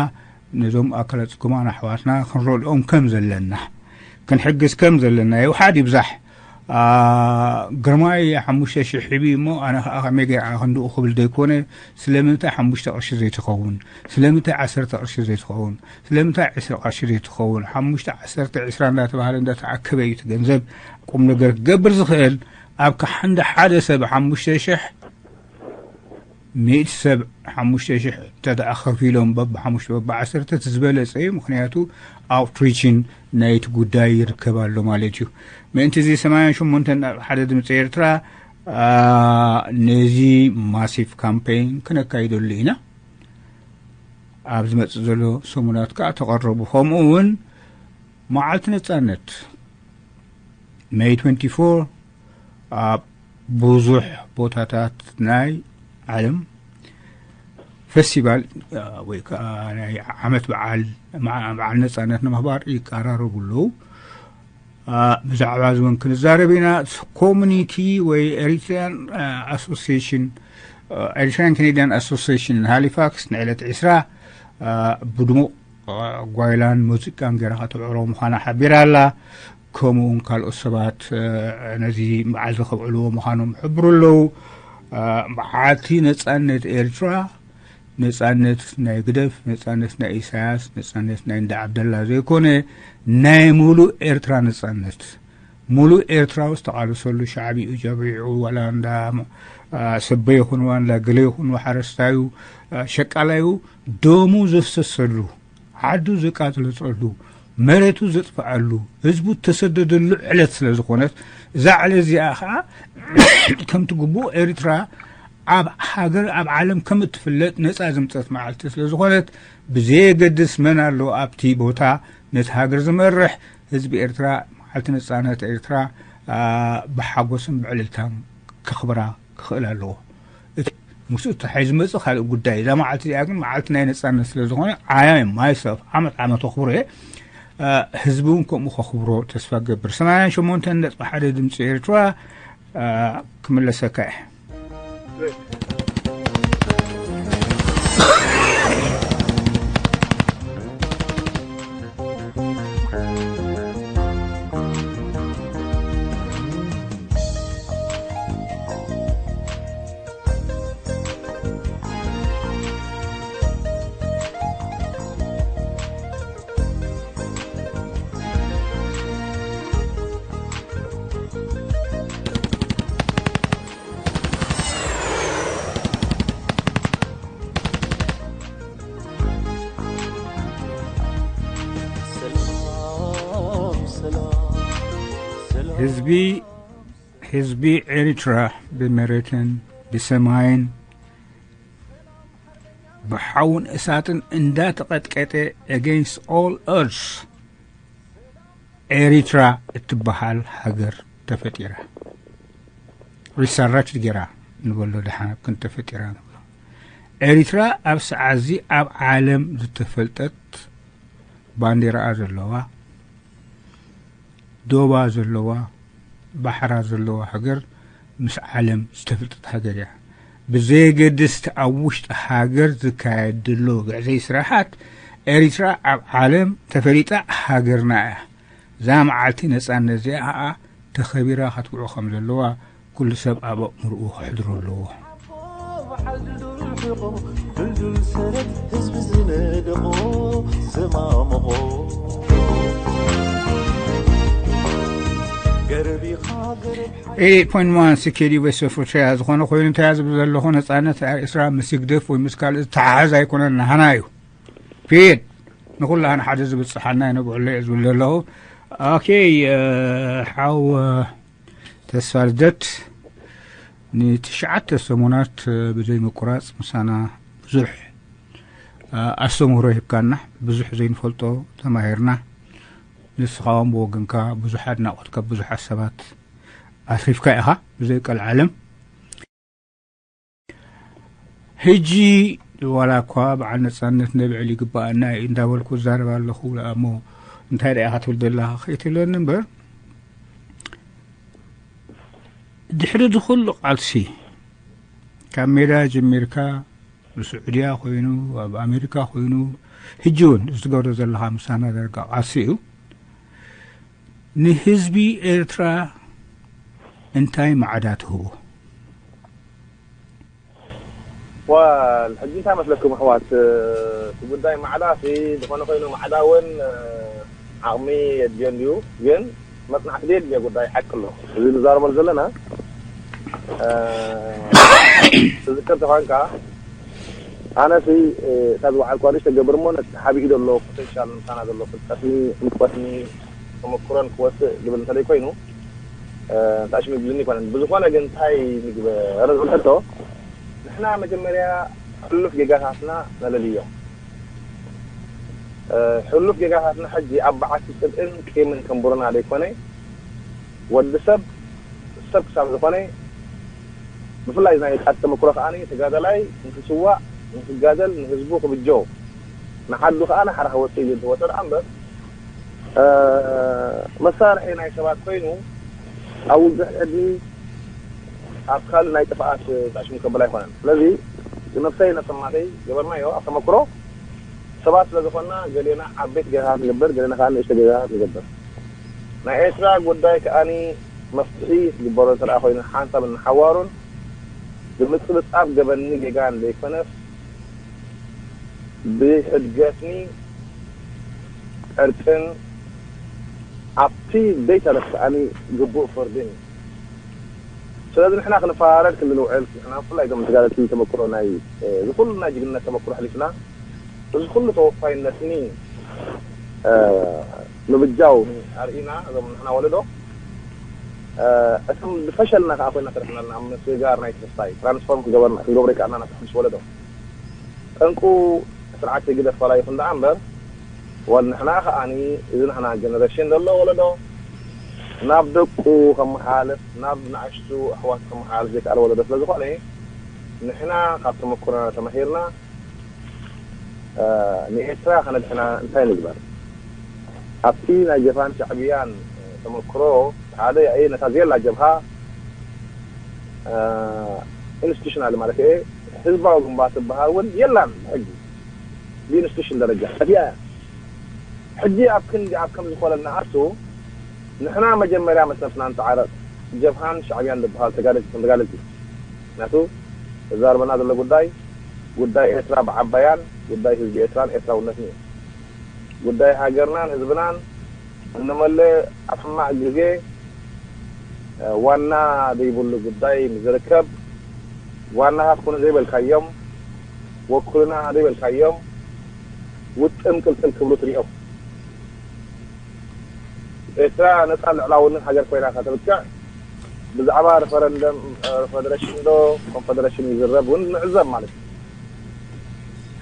ነዞም ኣካላት ጽጉማን ኣሕዋትና ክንረድኦም ከም ዘለና፣ ክንሕግዝ ከም ዘለና፣ ይውሓድ ይብዛሕ። ግርማይ ሓሙሽተ ሽሕ ሂቢ እሞ ኣነ ከዓ ከመይ ገይረ ክንድኡ ክብል ዘይኮነ፣ ስለምንታይ ሓሙሽተ ቅርሺ ዘይትኸውን? ስለምንታይ ዓሰርተ ቅርሺ ዘይትኸውን? ስለምንታይ ዕስራ ቅርሺ ዘይትኸውን? ሓሙሽተ፣ ዓሰርተ፣ ዕስራ እንዳተባሃለ እንዳተኣከበ እዩ እቲ ገንዘብ ቁም ነገር ክገብር ዝኽእል። ኣብ ከሓንደ ሓደ ሰብ ሓሙሽተ ሽሕ፣ ሚእቲ ሰብ ሓሙሽተ ሽሕ እንተ ደኣ ከፊሎም በብሓሙሽተ በብዓሰርተ እቲ ዝበለጸ እዩ። ምኽንያቱ ኣውትሪችን ናይቲ ጉዳይ ይርከብ ኣሎ ማለት እዩ። ምእንቲ እዚ ሰማንያን ሸሞንተ ነጥቢ ሓደ ድምፂ ኤርትራ ነዚ ማሲቭ ካምፔይን ክነካይደሉ ኢና። ኣብ ዝመጽእ ዘሎ ሰሙናት ከዓ ተቐረቡ። ከምኡ እውን መዓልቲ ነጻነት መይ ትወንቲ ፎር ኣብ ብዙሕ ቦታታት ናይ ዓለም ፈስቲቫል ወይ ከዓ ናይ ዓመት በዓል በዓል ነጻነት ንምኽባር ይቀራረቡ ኣለዉ። ብዛዕባ እዚ እውን ክንዛረብ ኢና። ኮሚኒቲ ወይ ኤሪትሪያን ኣሶሲሽን፣ ኤሪትሪያን ካናዲያን ኣሶሲሽን ሃሊፋክስ ንዕለት ዕስራ ብድሙቕ ጓይላን ሙዚቃን ገይራ ከተብዕሮ ምዃና ሓቢራ ኣላ። ከምኡውን ካልኦት ሰባት ነዚ በዓል ዘኸብዕልዎ ምዃኖም ይሕብሩ ኣለዉ። በዓልቲ ነጻነት ኤርትራ፣ ነጻነት ናይ ግደፍ፣ ነጻነት ናይ ኢሳያስ፣ ነጻነት ናይ እንዳ ዓብደላ ዘይኮነ፣ ናይ ሙሉእ ኤርትራ ነጻነት፣ ሙሉእ ኤርትራዊ ዝተቓለሰሉ፣ ሻዕቢኡ ጀብዒዑ ዋላ እንዳ ሰበ ይኹን ዋላ ገለ ይኹን ሓረስታዩ ሸቃላዩ ደሙ ዘፍሰሰሉ፣ ዓዱ ዘቃጽለጸሉ፣ መሬቱ ዘጥፍኣሉ፣ ህዝቡ እተሰደደሉ ዕለት ስለ ዝኾነት፣ እዛ ዕለት እዚኣ ኸዓ ከምቲ ግቡእ ኤርትራ ኣብ ሃገር ኣብ ዓለም ከም እትፍለጥ ነጻ ዝምጸት መዓልቲ ስለ ዝኾነት፣ ብዘየገድስ መን ኣሎ ኣብቲ ቦታ ነቲ ሃገር ዝመርሕ፣ ህዝቢ ኤርትራ መዓልቲ ነጻነት ኤርትራ ብሓጎስን ብዕልልታን ከኽብራ ክኽእል ኣለዎ። እቲ ምስኡ ተታሒዙ ዝመጽእ ካልእ ጉዳይ እዩ። እዛ መዓልቲ እዚኣ ግን መዓልቲ ናይ ነጻነት ስለ ዝኾነ፣ I am myself ዓመት ዓመት ኣኽብሮ እየ። ህዝቢ እውን ከምኡ ከኽብሮ ተስፋ ገብር። ሰማንያን ሸሞንተን ነጥቢ ሓደ ድምፂ ኤርትራ ክምለሰካ እየ። ህዝቢ ህዝቢ ኤሪትራ ብመሬትን ብሰማይን ብሓውን እሳትን እንዳተቐጥቀጠ፣ against all odds፣ ኤሪትራ እትበሃል ሃገር ተፈጢራ። ሪሳራች ገይራ ንበሎ ደሓን ክንተፈጢራ ንብሎ። ኤሪትራ ኣብ ሰዓዚ ኣብ ዓለም ዝተፈልጠት ባንዴራኣ ዘለዋ፣ ዶባ ዘለዋ፣ ባሕራ ዘለዋ ሃገር፣ ምስ ዓለም ዝተፈልጠት ሃገር እያ። ብዘየገድስ እቲ ኣብ ውሽጢ ሃገር ዝካየድ ዘሎ ግዕዘይ ስራሓት፣ ኤሪትራ ኣብ ዓለም ተፈሊጣ ሃገርና እያ። እዛ መዓልቲ ነጻነት እዚኣ ኸኣ ተኸቢራ ክትውዑ ከም ዘለዋ ኩሉ ሰብ ኣብ ኣእምርኡ ክሕድሮ ኣለዎ። ሰረት ህዝቢ ዝነደቆ ዝማምቆ ገረብ ኢኻ ገረብ ሓይ ኤይት ፖይንት ዋን ሲኬዲ ቮይስ ኦፍ ኤርትራ ዝኾነ ኮይኑ እንታይ ዝብል ዘለኹ ነጻነት ኤርትራ ምስ ህግደፍ ወይ ምስ ካልእ ዝተሓሓዝ ኣይኮነን፣ ናህና እዩ። ፒሪየድ። ንኹላህና ሓደ ዝብጽሓና እዩ፣ ነብዕሎ እየ ዝብል ዘለኹ። ኦኬ፣ ሓው ተስፋ ልደት ንትሽዓተ ሰሙናት ብዘይ ምቁራጽ ምሳና ብዙሕ ኣስተምህሮ ሂብካና፣ ብዙሕ ዘይንፈልጦ ተማሂርና። ንስኻ እውን ብወገንካ ብዙሕ ኣድናቖት ካብ ብዙሓት ሰባት ኣትሪፍካ ኢኻ ብዘይ ቀልዓለም። ሕጂ ዋላ እኳ በዓል ነጻነት ነብዕል ይግባኣና እዩ እንዳበልኩ እዛረብ ኣለኹ እሞ እንታይ ደኣ ኢኻ ትብል ዘለኻ ከይትብለኒ እምበር፣ ድሕሪ እዚ ኩሉ ቃልሲ ካብ ሜዳ ጀሚርካ ብስዑድያ ኮይኑ ኣብ ኣሜሪካ ኮይኑ ሕጂ እውን እዚ ትገብሮ ዘለኻ ምሳና ዳርጋ ቃልሲ እዩ። ንህዝቢ ኤርትራ እንታይ ማዕዳ ትህቦ? ዋል ሕጂ እንታይ መስለኩም ኣሕዋት፣ እቲ ጉዳይ ማዕዳ ሲ ዝኾነ ኮይኑ ማዕዳ እውን ዓቕሚ የድልዮ እንድዩ፣ ግን መጽናዕቲ ዘየድልዮ ጉዳይ ሓቂ ኣሎ። እዚ ንዛረበሉ ዘለና ትዝክር ተኾንካ፣ ኣነ ሲ እታ ዝወዓልኳ ንእሽተ ገብር እሞ ነቲ ሓቢኡ ዘሎ ፖቴንሻል ምሳና ዘሎ ፍልጠትኒ፣ ዕምቆትኒ፣ ተመክሮን ክወስእ ዝብል እንተዘይ ኮይኑ፣ ታሽሚ ብዝኒ ይኮነን። ብዝኾነ ግን እንታይ ንግበር ዝብል ሕቶ፣ ንሕና መጀመርያ ሕሉፍ ጌጋታትና ነለልዮ። ሕሉፍ ጌጋታትና ሕጂ ኣብ በዓቲ ጽልእን ቂምን ከንብሩና ዘይኮነ፣ ወዲ ሰብ ሰብ ክሳብ ዝኾነ፣ ብፍላይ ናይ ቃልሲ ተመክሮ ከኣ ተጋዳላይ ንክስዋእ፣ ንክጋደል፣ ንህዝቡ ክብጆ፣ ንዓዱ ከኣ ንሓራ ክወጽእ ኢሉ ዝወጸ ደኣ እምበር፣ መሳርሒ ናይ ሰባት ኮይኑ ኣብ ውግእ ዕድሚ ኣብ ካልእ ናይ ጥፍኣት ጣሽሙ ከብል ኣይኮነን። ስለዚ ነብሰይ ነሰማተይ ገበርናዮ ኣብ ተመክሮ ሰባት ስለ ዝኾንና ገሌና ዓበይቲ ጌጋታት ንገብር፣ ገሌና ከኣ ንእሽቶ ጌጋታት ንገብር። ናይ ኤርትራ ጉዳይ ከኣ መፍትሒ ክግበሮ እንተ ኮይኑ ሓንሳብ ንሓዋሩን ብምጽብጻብ ገበኒ ጌጋን ዘይኮነስ ብሕድገትኒ ዕርቅን ኣብቲ ዘይተረስኣኒ ግቡእ ፍርድን እዩ። ስለዚ ንሕና ክንፈራረድ ክንንውዕል ንሕና ብፍላይ እዞም ተጋደልቲ ተመክሮ ናይ እዚ ኩሉ ናይ ጅግንነት ተመክሮ ኣሕሊፍና እዚ ኩሉ ተወፋይነትኒ ምብጃው ኣርኢና እዞም ንሕና ወለዶ እቶም ዝፈሸልና ከዓ ኮይና ተረፍና ኣለና ኣብ ምስግጋር ናይ ተስፋይ ትራንስፎርም ክገበርና ክንገብሮ ይከኣልና ናብቲ ሓድሽ ወለዶ ጠንቁ ስርዓት ህግደፍ ዋላ ይኹን ደኣ እምበር ዋል ንሕና ከዓኒ እዚ ንሕና ጀነሬሽን ዘሎ ወለዶ ናብ ደቁ ከመሓላልፍ ናብ ንኣሽቱ ኣሕዋት ከመሓላልፍ ዘይከኣል ወለዶ ስለ ዝኾነ ንሕና ካብ ተመክሮና ተማሂርና ንኤርትራ ከነድሕና እንታይ ንግበር? ኣብቲ ናይ ጀብሃን ሻዕብያን ተመክሮ ሓደ ያኢ ነታ ዘየላ ጀብሃ ኢንስቲቱሽናል ማለት እየ ህዝባዊ ግንባር ትበሃል እውን የላን ብሕጂ ብኢንስቲቱሽን ደረጃ ጠፊኣ እያ። ሕጂ ኣብ ክንዲ ኣብ ከም ዝኾለልና ኣቱ ንሕና መጀመርያ መሰፍና ንተዓረቕ ጀብሃን ሻዕብያን ዝበሃል ተጋደልቲ ከም ተጋደልቲ ምክንያቱ ተዛርበና ዘሎ ጉዳይ ጉዳይ ኤርትራ ብዓባያን ጉዳይ ህዝቢ ኤርትራን ኤርትራውነትን እዩ። ጉዳይ ሃገርናን ህዝብናን እንመልእ ኣብ ሕማቕ ግዜ ዋና ዘይብሉ ጉዳይ ንዝርከብ ዋናታት ኩኑ ዘይበልካዮም ወኩልና ዘይበልካዮም ውጥም ቅልጥል ክብሉ ትሪኦም። ኤርትራ ነፃ ልዕላውነት ሃገር ኮይና ከተብቅዕ ብዛዕባ ሬፈረንደም ፌደሬሽን ዶ ኮንፌደሬሽን ይዝረብ እውን ንዕዘብ ማለት እዩ።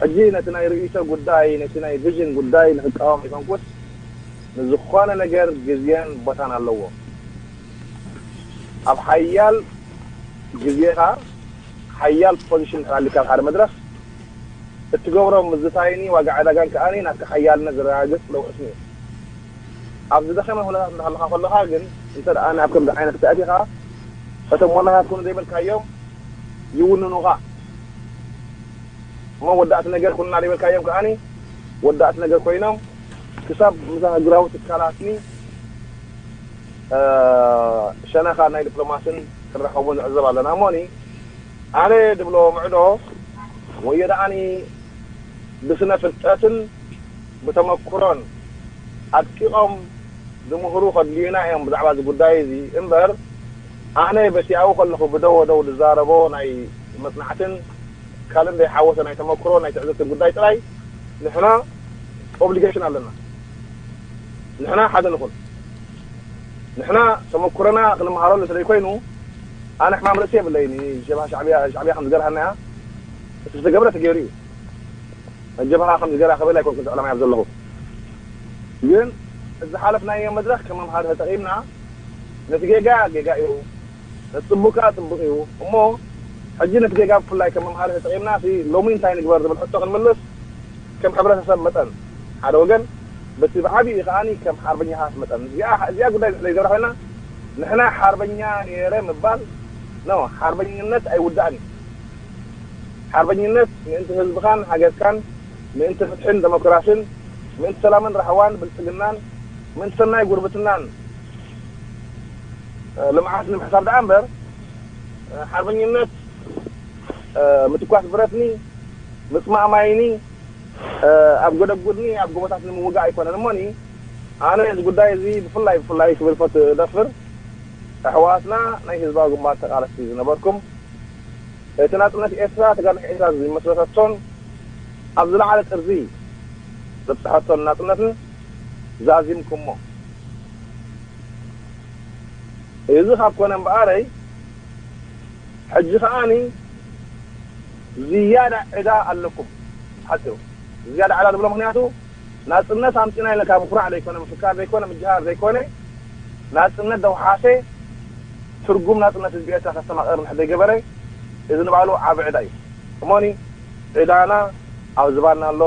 ሕጂ ነቲ ናይ ርእይቶ ጉዳይ ነቲ ናይ ቪዥን ጉዳይ ንክቃወም ይኮንኩስ ንዝኾነ ነገር ግዜን ቦታን ኣለዎ። ኣብ ሓያል ግዜኻ ሓያል ፖዚሽን ተላሊካ ኣብ ሓደ መድረኽ እትገብሮ ምዝታይኒ ዋጋ ዕዳጋን ከኣ ናትካ ሓያልነት ዘረጋግጽ ለውጥኒ እዩ። ኣብ ዝደኸመ ኩነታት እንዳሃለኻ ከለኻ ግን እንተ ደኣ ኣብ ከምዚ ዓይነት ክተኣቲኻ እቶም ዋናታት ኩኑ ዘይበልካዮም ይውንኑኻ። እሞ ወዳእቲ ነገር ኩንና ዘይበልካዮም ከኣ ወዳእቲ ነገር ኮይኖም ክሳብ መሰጋግራዊ ትካላትኒ ሸነኻ ናይ ዲፕሎማስን ክራኸቡ ንዕዘብ ኣለና። እሞኒ ኣነ ድብሎ ምዕዶ ወዮ ደኣኒ ብስነ ፍልጠትን ብተመክሮን ኣድቂቖም ዝምህሩ ከድልዩና እዮም ብዛዕባ እዚ ጉዳይ እዚ እምበር፣ ኣነ በቲ ኣብኡ ከለኹ ብደው ደው ዝዛረቦ ናይ መጽናዕትን ካልእን ዘይሓወሰ ናይ ተመክሮ ናይ ትዕዝብትን ጉዳይ ጥራይ ንሕና ኦብሊጌሽን ኣለና። ንሕና ሓደ ንኹን። ንሕና ተመክሮና ክንመሃረሉ ስለ ኮይኑ ኣነ ሕማም ርእሲ የብለይን። ጀብሃ ሻዕብያ ሻዕብያ ከም ዝገርሃና እያ። እቲ ዝተገብረ ተገይሩ እዩ። ጀብሃ ከም ዝገርሃ ክብል ኣይኮንኩን ዕላማ ኣብ ዘለኹ። ግን ዝሓለፍናዮ መድረኽ ከም መምሃሪ ተጠቒምና ነቲ ጌጋ ጌጋ እዩ፣ ነቲ ጽቡቕ ከኣ ጽቡቕ እዩ። እሞ ሕጂ ነቲ ጌጋ ብፍላይ ከም መምሃሪ ተጠቒምና እቲ ሎሚ እንታይ ንግበር ዝብል ሕቶ ክንምልስ ከም ሕብረተሰብ መጠን ሓደ ወገን፣ በቲ ብዓቢኡ ከኣ ከም ሓርበኛታት መጠን እዚኣ እዚኣ ጉዳይ ድሕሪ ዘይገብራ ኮይና ንሕና ሓርበኛ ነይረ ምባል ኖ፣ ሓርበኝነት ኣይውዳእን እዩ። ሓርበኝነት ምእንቲ ህዝብኻን ሃገርካን፣ ምእንቲ ፍትሕን ደሞክራስን፣ ምእንቲ ሰላምን ራህዋን ብልጽግናን፣ ምእንቲ ሰናይ ጉርብትናን ልምዓት ንምሕሳብ ደኣ እምበር ሓርበኝነት ምትኳስ ብረትኒ፣ ምጽማእ ማይኒ፣ ኣብ ጎደጉድኒ ኣብ ጎቦታት ንምውጋእ ኣይኮነን። እሞኒ ኣነ እዚ ጉዳይ እዚ ብፍላይ ብፍላይ ክብል ፈት ደፍር ኣሕዋትና ናይ ህዝባዊ ግንባር ተቃለስቲ ዝነበርኩም እቲ ናጽነት ኤርትራ ተጋድሎ ኤርትራ ዝመስረተቶን ኣብ ዝለዓለ ጥርዚ ዘብጽሐቶን ናጽነትን ዛዚምኩሞ። እዚ ካብ ኮነ እምበኣረይ ሕጂ ከኣኒ ዝያዳ ዕዳ ኣለኩም። ሓፂሩ ዝያዳ ዕዳ ዝብሎ ምክንያቱ ናፅነት ኣምፂና ኢለ ካብ ምኩራዕ ዘይኮነ ምፍካር ዘይኮነ ምጅሃር ዘይኮነ ናፅነት ደውሓሴ ትርጉም ናፅነት ህዝቢ ኤርትራ ከስተማቐር ንሕ ዘይገበረ እዚ ንባዕሉ ዓብ ዕዳ እዩ። እሞኒ ዕዳና ኣብ ዝባና ኣሎ።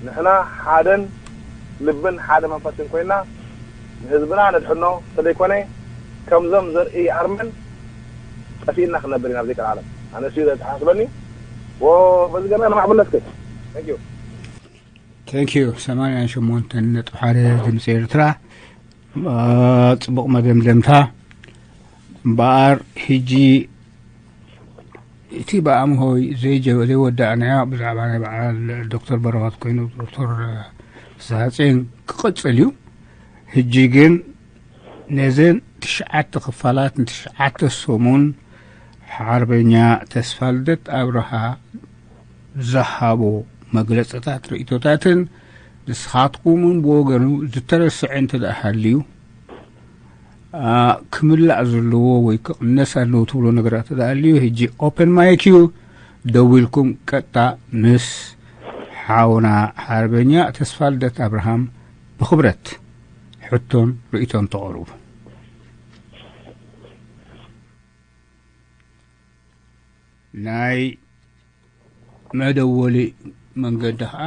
ንሕና ሓደን ልብን ሓደ መንፈስን ኮይና ንህዝብና ነድሕኖ እንተዘይኮነ ከምዞም ዘርኢ ኣርመን ጠፊእና ክነብር ኢና ኣብ ዘይቀልዓለም ኣነ እሱ ዘተሓስበኒ። በዚ ገና ንማዕብለትከ። Thank you። Thank you። ሰማንያን ሸሞንተን ነጥቢ ሓደ ድምፂ ኤርትራ። ፅቡቕ መደምደምታ። እምበኣር ሕጂ እቲ ብኣምሆይ ዘይወዳእናዮ ብዛዕባ ናይ በዓል ዶክተር በረኸት ኮይኑ ዶክተር ሳሃፅን ክቕፅል እዩ። ሕጂ ግን ነዘን ትሽዓተ ክፋላት ንትሽዓተ ሰሙን ሓርበኛ ተስፋልደት ኣብርሃ ዝሃቦ መግለፅታት ርእቶታትን ንስኻትኩምን ብወገኑ ዝተረስዐ እንተ ደኣ ሃልዩ ክምላእ ዘለዎ ወይ ክቕነስ ኣለዎ ትብሎ ነገራት ተዳልዩ ሕጂ ኦፐን ማይክ እዩ። ደዊልኩም ቀጥታ ምስ ሓውና ሓርበኛ ተስፋልደት ኣብርሃም ብኽብረት ሕቶን ርእቶን ተቕርቡ። ናይ መደወሊ መንገዲ ከዓ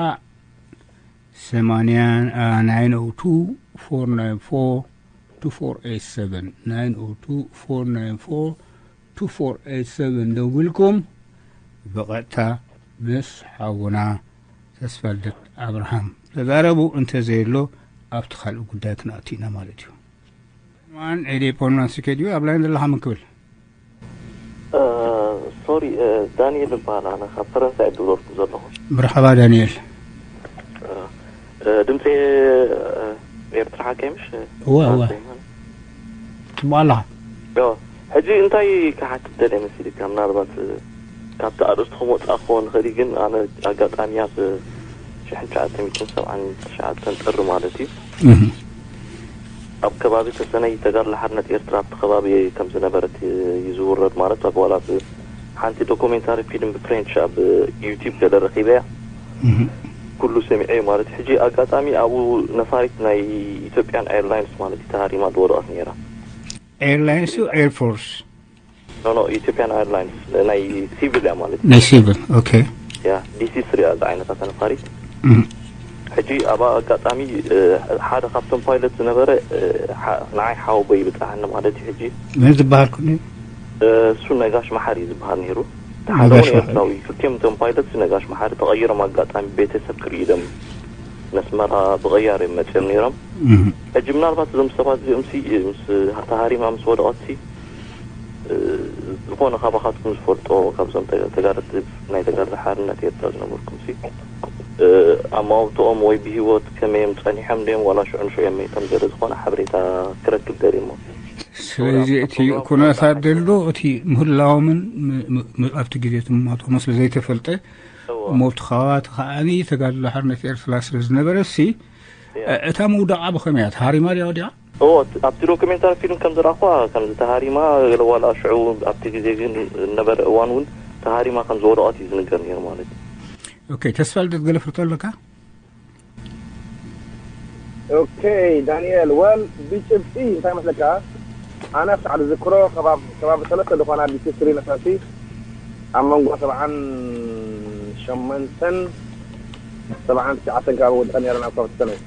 ሰማንያ ናይን ኦ ቱ ፎር ናይን ፎር ቱ ፎር ኤይት ሰቨን፣ ናይን ኦ ቱ ፎር ናይን ፎር ቱ ፎር ኤይት ሰቨን ደዊልኩም ብቐጥታ ምስ ሓውና ተስፋልደት ኣብርሃም ተዛረቡ። እንተዘየሎ ኣብቲ ካልእ ጉዳይ ክንኣቱ ኢና ማለት እዩ። ማን ኤዴ ፖርናንስ ከድዩ ኣብ ላይን ዘለኻ ምን ክብል ሶሪ፣ ዳንኤል እበሃል። ኣነ ካብ ፈረንሳይ እድውለልኩም ዘለኹ። መርሓባ ዳንኤል። ድምፂ ኤርትራ ሓካይ ምሽ? እወ እወ። ጽቡቕ ኣለኻ። ሕጂ እንታይ ክሓትት ደልየ መሲልካ፣ ምናልባት ካብቲ ኣርእስቲ ክመውፃእ ክኸውን ይኽእል እዩ፣ ግን ኣነ ኣጋጣሚ ኣብ ሽሕን ትሽዓተ ሚእትን ሰብዓን ትሽዓተን ጥሪ ማለት እዩ ኣብ ከባቢ ተሰነይ ተጋድሎ ሓርነት ኤርትራ ኣብቲ ከባቢ ከም ዝነበረት እዩ ዝውረድ። ማለት ኣብ ዋላ ሓንቲ ዶኩሜንታሪ ፊልም ብፍሬንች ኣብ ዩቲብ ገለ ረኺበያ ኩሉ ሰሚዐ ማለት። ሕጂ ኣጋጣሚ ኣብኡ ነፋሪት ናይ ኢትዮጵያን ኤርላይንስ ማለት እዩ ተሃሪማ ዝወደቐት ነይራ። ኤርላይንስ ዩ ኤርፎርስ? ኖ ኖ ኢትዮጵያን ኤርላይንስ ናይ ሲቪል እያ ማለት እዩ። ናይ ሲቪል። ኦኬ። ያ ዲሲ ስሪ እያ ዝዓይነታ ተነፋሪት። ሕጂ ኣብ ኣጋጣሚ ሓደ ካብቶም ፓይለት ዝነበረ ንዓይ ሓወቦይ ይብፅሓኒ ማለት እዩ። ሕጂ መን ዝበሃል ኩኒ? እሱ ነጋሽ መሓሪ ዝበሃል ነይሩ። ሓደ እውን ኤርትራዊ። ክልቲኦም እቶም ፓይለት ነጋሽ መሓሪ ተቐይሮም ኣጋጣሚ ቤተሰብ ክርኢ ኢሎም ነስመራ ብቐያር እዮም መፅኦም ነይሮም። ሕጂ ምናልባት እዞም ሰባት እዚኦም ሲ ምስ ተሃሪማ ምስ ወደቐት ሲ ዝኾነ ካባኻትኩም ዝፈልጦ ካብዞም ተጋደልቲ ናይ ተጋድሎ ሓርነት ኤርትራ ዝነበርኩም ሲ ኣማውትኦም ወይ ብህይወት ከመይ እዮም ጸኒሖም ድዮም ዋላ ሽዑ ንሽዑ እዮም መይቶም ገለ ዝኾነ ሓበሬታ ክረክብ ደልየ እሞ። ስለዚ እቲ ኩነታት ዘሎ እቲ ምህላዎምን ም- ም- ም- ኣብቲ ግዜ እቲ ምማቶም ስለ ዘይተፈልጠ እሞ ኣብቲ ከባባቲ ከዓኒ ተጋድሎ ሓርነት ኤርትራ ስለ ዝነበረ ሲ እታ ምውዳቓ ብኸመይ እያ ተሃሪማ ድያ ወዲቓ? እዎ ኣብቲ ዶክሜንታሪ ፊልም ከም ዝረኣኹዋ ከም ዝተሃሪማ ገለ ዋላ ሽዑ ኣብቲ ግዜ ግን ነበረ እዋን እውን ተሃሪማ ከም ዝወደቐት እዩ ዝንገር ነይሩ ማለት እዩ። ኦኬ፣ ተስፋ ልደት ገለ ፍልጦ ኣለካ? ኦኬ ዳንኤል፣ ወል ብጭብጢ እንታይ መስለካ? ኣነ ክሳዕ ዝዝክሮ ከባብ- ከባቢ ሰለስተ ዝኾና ቢትስትሪ ነፈርቲ ኣብ መንጎ ሰብዓን ሸመንተን ሰብዓን ትሽዓተን ከባቢ ወድቐ ነይረን ኣብ ከባቢ ሰለስተ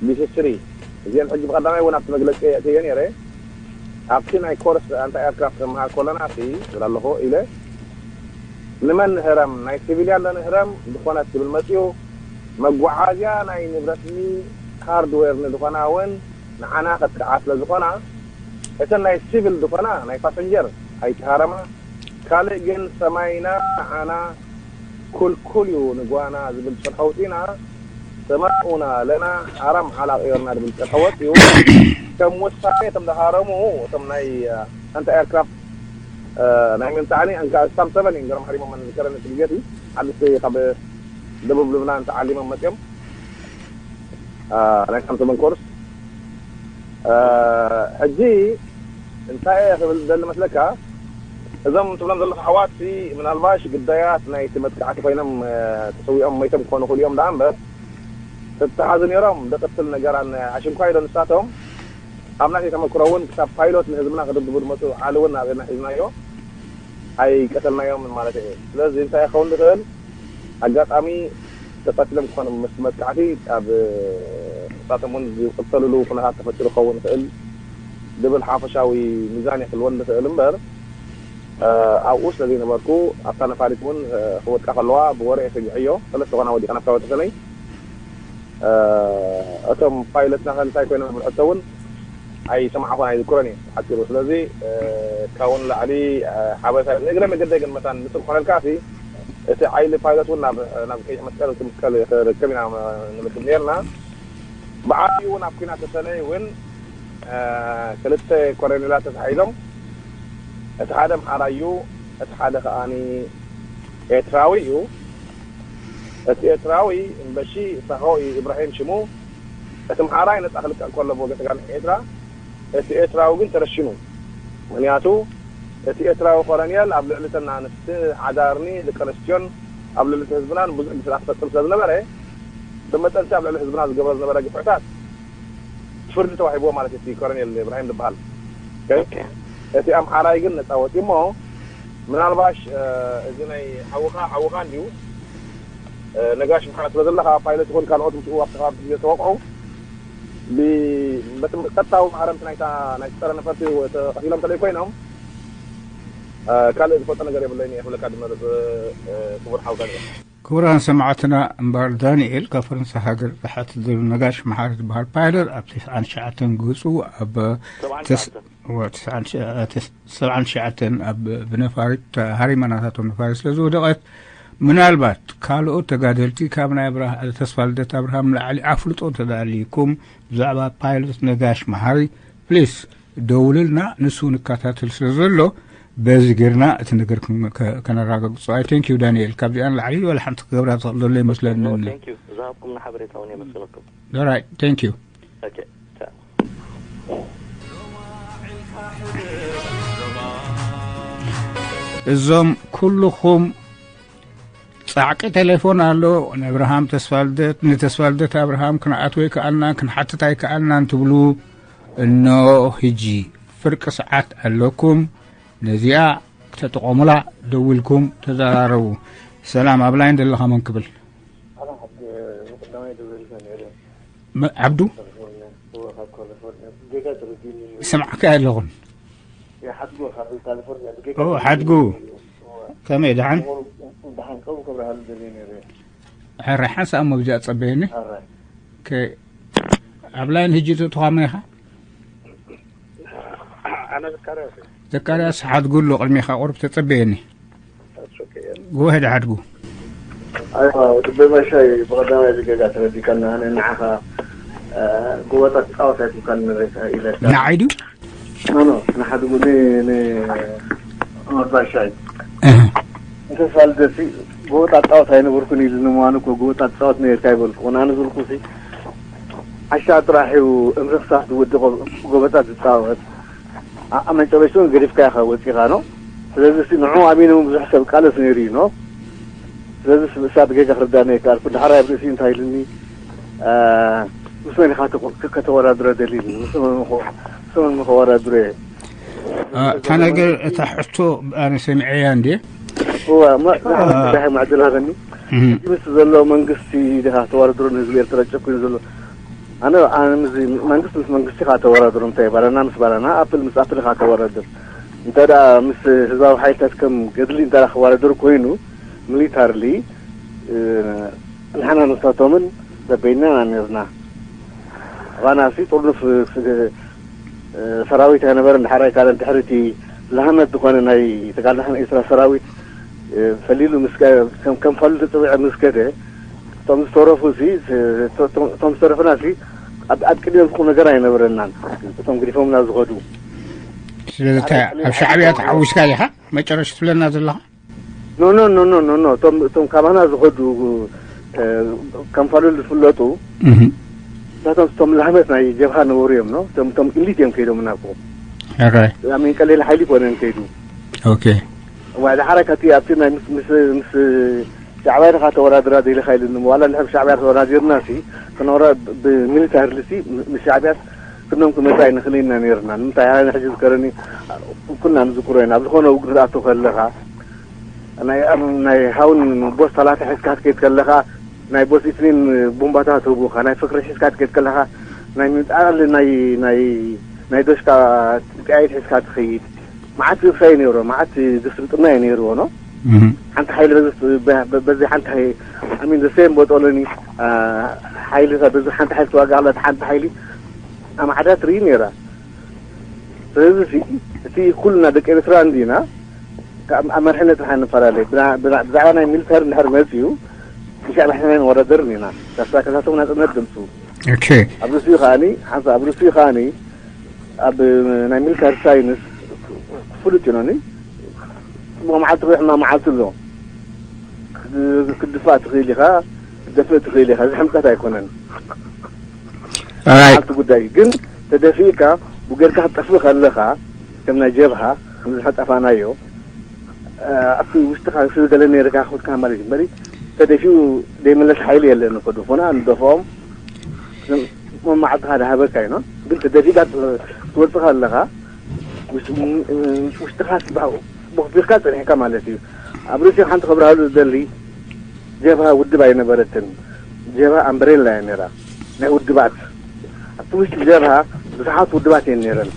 ቢትስትሪ። እዚአን ሕጂ ብቐዳማይ እውን ኣብቲ መግለፂ የእትየ ነይረ። ኣብቲ ናይ ኮርስ ኣንታ ኤርክራፍት ክመሃር ከለና ሲ ዝብል ኣለኹ ኢለ ንመን ንህረም? ናይ ሲቪልያን ዶ ንህረም? ዝኾነት ዝብል መፅኡ። መጓዓዝያ ናይ ንብረትኒ ሃርድዌር ንዝኾና እውን ንዓና ከጥቅዓ ስለ ዝኾና እተን ናይ ሲቪል ዝኾና ናይ ፓሰንጀር ኣይተሃረማ። ካልእ ግን ሰማይና ንዓና ኩልኩል እዩ ንጓና ዝብል ጨርሖ ውፂና ሰማኡና ለና ሓራም ሓላቕ ዮርና ዝብል ጨርሖ ወፂኡ። ከም ውሳኔ እቶም ዝሃረሙ እቶም ናይ ኣንታ ኤርክራፍት ናይ ምምፃዕኒ እንካ ስታም ሰቨን እዮም ገሮም ሓሪሞም ዝከረኒ እቲ ግዜቲ ሓድስቲ ካብ ደቡብ ልብናን ተዓሊሞም መፅኦም ናይ ስታም ሰቨን ኮርስ ሕጂ እንታይ እየ ክብል ደሊ መስለካ እዞም ትብሎም ዘለኹ ኣሕዋት ምናልባሽ ግዳያት ናይቲ መጥቃዕቲ ኮይኖም ተሰዊኦም መይቶም ክኾኑ ክእሉ እዮም ደኣ እምበር ተተሓዙ ነይሮም ደቅትል ነገር ኣሽንኳይ ዶ ንሳቶም ኣብ ናተይ ተመክሮ እውን ክሳብ ፓይሎት ንህዝብና ክድብድቡ ዝመፁ ዓሊ እውን ኣብ ኢድና ሒዝናዮ ኣይቀተልናዮምን ማለት እየ። ስለዚ እንታይ ክኸውን ዝኽእል ኣጋጣሚ ተቐቲሎም ክኾኑ ምስቲ መጥቃዕቲ ኣብ ንሳቶም እውን ዝቕተልሉ ኩነታት ተፈጢሩ ክኸውን ይኽእል ዝብል ሓፈሻዊ ሚዛን ይክልወን ዝኽእል እምበር ኣብኡ ስለ ዘይነበርኩ ኣብታ ነፋሪት እውን ክወድቃ ከለዋ ብወረ እየ ሰጊዐዮ። ሰለስተ ኮና ወዲቐን ኣብታ ወተሰነይ እቶም ፓይለትና ከ እንታይ ኮይኖም ዝብል ሕቶ እውን ኣይሰማዕኹን ኣይዝክሮን እየ ሓፂሩ። ስለዚ ካብኡ ንላዕሊ ሓበሬታ ንእግረ መገደይ ግን መታን ንፅር ክኾነልካ ሲ እቲ ዓይሊ ፓይለት እውን ናብ ናብ ቀይሕ መስቀል ክምስቀል ክርከብ ኢና ንምድብ ነርና። ብዓብዩ እውን ኣብ ኩናት ተሰነይ እውን ክልተ ኮረኔላት ተታሒዞም እቲ ሓደ ኣምሓራይ እዩ፣ እቲ ሓደ ከኣኒ ኤርትራዊ እዩ። እቲ ኤርትራዊ እምበሺ ሳሆ እዩ ኢብራሂም ሽሙ። እቲ ኣምሓራይ ነጻ ክልቀቕ ከሎ ብወገን ተጋድሎ ኤርትራ፣ እቲ ኤርትራዊ ግን ተረሺኑ። ምኽንያቱ እቲ ኤርትራዊ ኮረኔል ኣብ ልዕሊ እተን ኣንስቲ ሓዳርኒ ደቂ ኣንስትዮን ኣብ ልዕሊ እቲ ህዝብናን ብዙሕ ግፍዕታት ክፈጽም ስለ ዝነበረ ብመጠንሲ ኣብ ልዕሊ ህዝብና ዝገብሮ ዝነበረ ግፍዕታት ፍርዲ ተዋሂብዎ ማለት እዩ። እቲ ኮረኔል ኢብራሂም ዝበሃል እቲ ኣምሓራይ ግን ነፃ ወፂ እሞ ምናልባሽ እዚ ናይ ሓውኻ ሓውኻ እንድዩ ነጋሽ ምሓ ስለ ዘለኻ ፓይለት ይኹን ካልኦት ምስኡ ኣብቲ ከባቢ ግዜ ዝተወቅዑ ብቀጥታዊ ማዕረምቲ ናይታ ናይ ፀረ ነፈርቲ ተቐቲሎም ተለይ ኮይኖም ካልእ ዝፈልጦ ነገር የብለይን እየ ክብለካ ድመርፅ ክቡር ሓውካ ክቡራን ሰማዕትና እምበር ዳንኤል ካብ ፈረንሳ ሃገር ዝሓትት ዘሎ ነጋሽ መሓሪ ዝበሃል ፓይለት ኣብ ተስዓን ትሽዓተን ገፁ ኣብ ሰብዓን ትሽዓተን ኣብ ብነፋሪት ሃሪማ ናታቶም ነፋሪት ስለ ዝወደቐት ምናልባት ካልኦት ተጋደልቲ ካብ ናይ ተስፋ ልደት ኣብርሃም ላዕሊ ኣፍልጦ እንተዳልይኩም ብዛዕባ ፓይለት ነጋሽ መሓሪ ፕሊስ ደውልልና ንሱ ንከታተል ስለ ዘሎ በዚ ጌርና እቲ ነገር ከነራጋግጾ ኣይ ቴንክ ዩ ዳንኤል ካብዚኣ ንላዕሊ ወላ ሓንቲ ክገብራ ትኽእል ዘሎ ይመስለኒ ዝሃብኩም ሓበሬታ እውን የመስግነኩም ራይ ቴንክ ዩ እዞም ኩልኹም ጻዕቂ ቴሌፎን ኣሎ ንኣብርሃም ተስፋልደት ንተስፋልደት ኣብርሃም ክንኣትዎ ይከኣልናን ክንሓትት ኣይከኣልናን ትብሉ እኖ ህጂ ፍርቂ ሰዓት ኣለኩም ነዚኣ ክተጥቆሙላ ደዊልኩም ተዘራረቡ ሰላም ኣብ ላይን ዘለኻ መን ክብል ዓብዱ ይሰምዓካ ኣለኹን ሓድጉ ከመይ ደሓን ሕራይ ሓንሳእ እሞ ብዚኣ ጸበየኒ ኣብ ላይን ህጂ ትእትኻ መን ኢኻ ዘካርያስ ሓድጉ ኣሎ ቅድሜኻ ቁሩብ ተጸበየኒ ጎሄድ ሓድጉ ኣይዋ፣ ወዲ በሻይ፣ ብቐዳማይ እዚ ጌጋ ተረዲእካና። ኣነ ንዓኻ፣ እ፣ ጎበጣ ትጻወት ኣይኮንካን ንሬካ ኢለካ። ንዓይ ድዩ? ኖ፣ ኖ፣ ንሓድጉ፣ ን-፣ ን-፣ ኖር ባሻይ። እህ። እንተ ሳልደሲ፣ ጎበጣ ትጻወት ኣይነበርኩን ኢሉ ንምዃኑ እኮ ጎበጣ ትጻወት ነርካ ይበልኩ። ኣነ ዝብልኩ ሲ፣ ዓሻ ጥራሕ እዩ እምሪ ክሳብ ዝወድቕ ጎበጣ ዝጻወት። ኣ-፣ ኣብ መጨረሽቱ ገዲፍካ ኢኻ ወጺኻ፣ ኖ። ስለዚ ሲ፣ ንዑ ኣሚኑ ብዙሕ ሰብ ቃለስ ነይሩ እዩ፣ ኖ። ስለዚ ስ-፣ እሳት ጌጋ ክርዳእኒ ኣይከኣልኩ። ዳሕራይ ኣብ ርእሲ እንታይ ኢሉኒ፣ እ፣ ምስ መን ኢኻ ተቆ-፣ ከ-፣ ከተወዳድሮ ደሊኒ? ምስ መን ምኸ-፣ ምስ መን ምኸወዳድሮ እየ? እ፣ እታ ነገር፣ እታ ሕቶ ኣነ ሰሚዐያ እንዴ? እዋ፣ እሞ፣ እ። ዳሕራይ ምዕድል ሃበኒ። እህ። እቲ ምስ ዘሎ መንግስቲ ዲኻ ተወዳድሮ ንህዝቢ ኤርትራ ጨኩኑ ዘሎ? ኣነ፣ ኣነ ምስ መንግስቲ፣ ምስ መንግስቲ ኢኻ ተወዳድሮ። እንታይ ባናና ምስ ባናና፣ ኣፕል ምስ ኣፕል ኢኻ ተወዳድር። እንተ ደኣ ምስ ህዝባዊ ሓይልታት ከም ገድሊ እንተ ደኣ ክወዳደር ኮይኑ፣ ሚሊታርሊ፣ እ፣ ንሕና ንሳቶምን ዘበይናና ነርና። ኣባና ሲ ጥርኑፍ፣ እ፣ ሰራዊት ኣይነበረን። ዳሕራይ ካልእ ድሕሪ እቲ ላህመት ዝኾነ ናይ ተጋድሎ ኤርትራ ሰራዊት፣ እ፣ ፈሊሉ ምስ ከ-፣ ከም፣ ከም ፋሉል ተጸዊዐ ምስ ከደ፣ እቶም ዝተረፉ ሲ፣ እ፣ እቶም፣ እቶም ዝተረፉና ሲ፣ ኣብ፣ ኣብ ቅድሚኦም ዝቆም ነገር ኣይነበረናን። እቶም ግዲፎምና ዝኸዱ። ስለዚ እንታይ ኣብ ሻዕብያ ተሓዊስካ ዲኻ? መጨረሽ ትብለና ዘለኻ? ኖ፣ ኖ፣ ኖ፣ ኖ፣ ኖ፣ ኖ። እቶም፣ እቶም ካባና ዝኸዱ፣ እ፣ ከም ፋሉል ዝፍለጡ፣ እህ። ንሳቶም እቶም ላህመት ናይ ጀብሃ ነበሩ እዮም፣ ኖ? እቶም፣ እቶም ኢሊት እዮም ከይዶምና እኮ። ኦኬ። ኣብ ቀሊል ሓይሊ ኮነን ከይዱ። ኦኬ። እዋ፣ ዳሕራይ ካብቲ ኣብቲ ናይ ምስ፣ ምስ፣ ምስ ሻዕብያ ዲኻ ተወዳድራ ደሊኻ ኢሉኒ። ዋላ ንሕና ሻዕብያ ተወዳዲርና ሲ፣ ክንወራ ብ-፣ ብሚሊታሪ ሲ፣ ም-፣ ምስ ሻዕብያ ክንዶም ክመጻ ኣይንኽእል ኢና ነይርና። ንምንታይ? ኣነ ሕጂ ዝከረኒ፣ ኩልና ንዝክሮ ኢና። ኣብ ዝኾነ ውግእ ክትኣቱ ከለኻ፣ ናይ፣ ናይ ሃውን ቦስ ታላታ ሒዝካ ትከይድ ከለኻ፣ ናይ ቦስ ኢትኒን ቡምባታት ህቡኻ፣ ናይ ፍቅሪ ሒዝካ ትከይድ ከለኻ፣ ናይ ምጣል፣ ናይ፣ ናይ፣ ናይ ዶሽካ ጥያይት ሒዝካ ትኸይድ። መዓት ዝኽሳይ ነይሩ፣ መዓት ዝስልጥና እዩ ነይርዎ፣ ኖ? እህ። ሓንቲ ሓይሊ በዚ፣ በ-፣ በዚ ሓንቲ ሓይ-፣ I mean, the same ቦጦሎኒ፣ አ፣ ሓይሊ፣ በዚ ሓንቲ ሓይሊ ተዋጋ ኣላ፣ ሓንቲ ሓይሊ ኣብ ማዕዳ ትርኢ ነይራ። ስለዚ፣ እቲ ኩልና ደቂ ኤርትራ እንዲና፣ ካብ፣ ኣብ መርሕነት ጥራሕ ንፈላለ። ብና-፣ ብና-፣ ብዛዕባ ናይ ሚሊተሪ እንድሕር መጺኡ፣ ንሻዕብያ ሕና ንወዳደር ኢና። ከሳቶም ናጽነት ድምጹ። ኦኬ። ኣብ ርእሲኡ ከኣኒ፣ ሓንሳ ኣብ ርእሲኡ ከኣኒ፣ ኣብ ናይ ሚሊታሪ ሳይንስ ፍሉጥ እዩ፣ ኖኒ። ጽቡቕ መዓልቲ ወይ ሕማቕ መዓልቲ ኣሎ። ክድ-፣ ክትድፋእ ትኽእል ኢኻ፣ ክትደፍእ ትኽእል ኢኻ። እዚ ሕምቀት ኣይኮነን። ኦራይት። መዓልቲ ጉዳይ እዩ። ግን ተደፊእካ፣ ብገርካ ክትጠፍእ ከለኻ፣ ከም ናይ ጀብሃ፣ ከም ዝጠፋናዮ፣ እ፣ ኣብቲ ውሽጥኻ፣ እዚ ደለ ነይርካ፣ ክውድካ ማለት እዩ። እምበሪ፣ ተደፊኡ ዘይምለስ ሓይሊ የለን እኮ፣ ደፎና፣ ንደፍኦም። መማዕጥኻ ዝሃበካ እዩ፣ ኖ? ግን ተደፊእካ ትወጽእ ከለኻ፣ ውሽ-፣ ም-፣ ውሽጥኻ ጽባሕ ቦኽቢርካ ጸኒሕካ ማለት እዩ። ኣብ ርእሲ ሓንቲ ክብርሃሉ ዝደሊ፣ ጀብሃ ውድብ ኣይነበረትን። ጀብሃ ኣምበሬላ እያ ነይራ። ናይ ውድባት። ኣብቲ ውሽጢ ጀብሃ ብዙሓት ውድባት እየን ነይረን።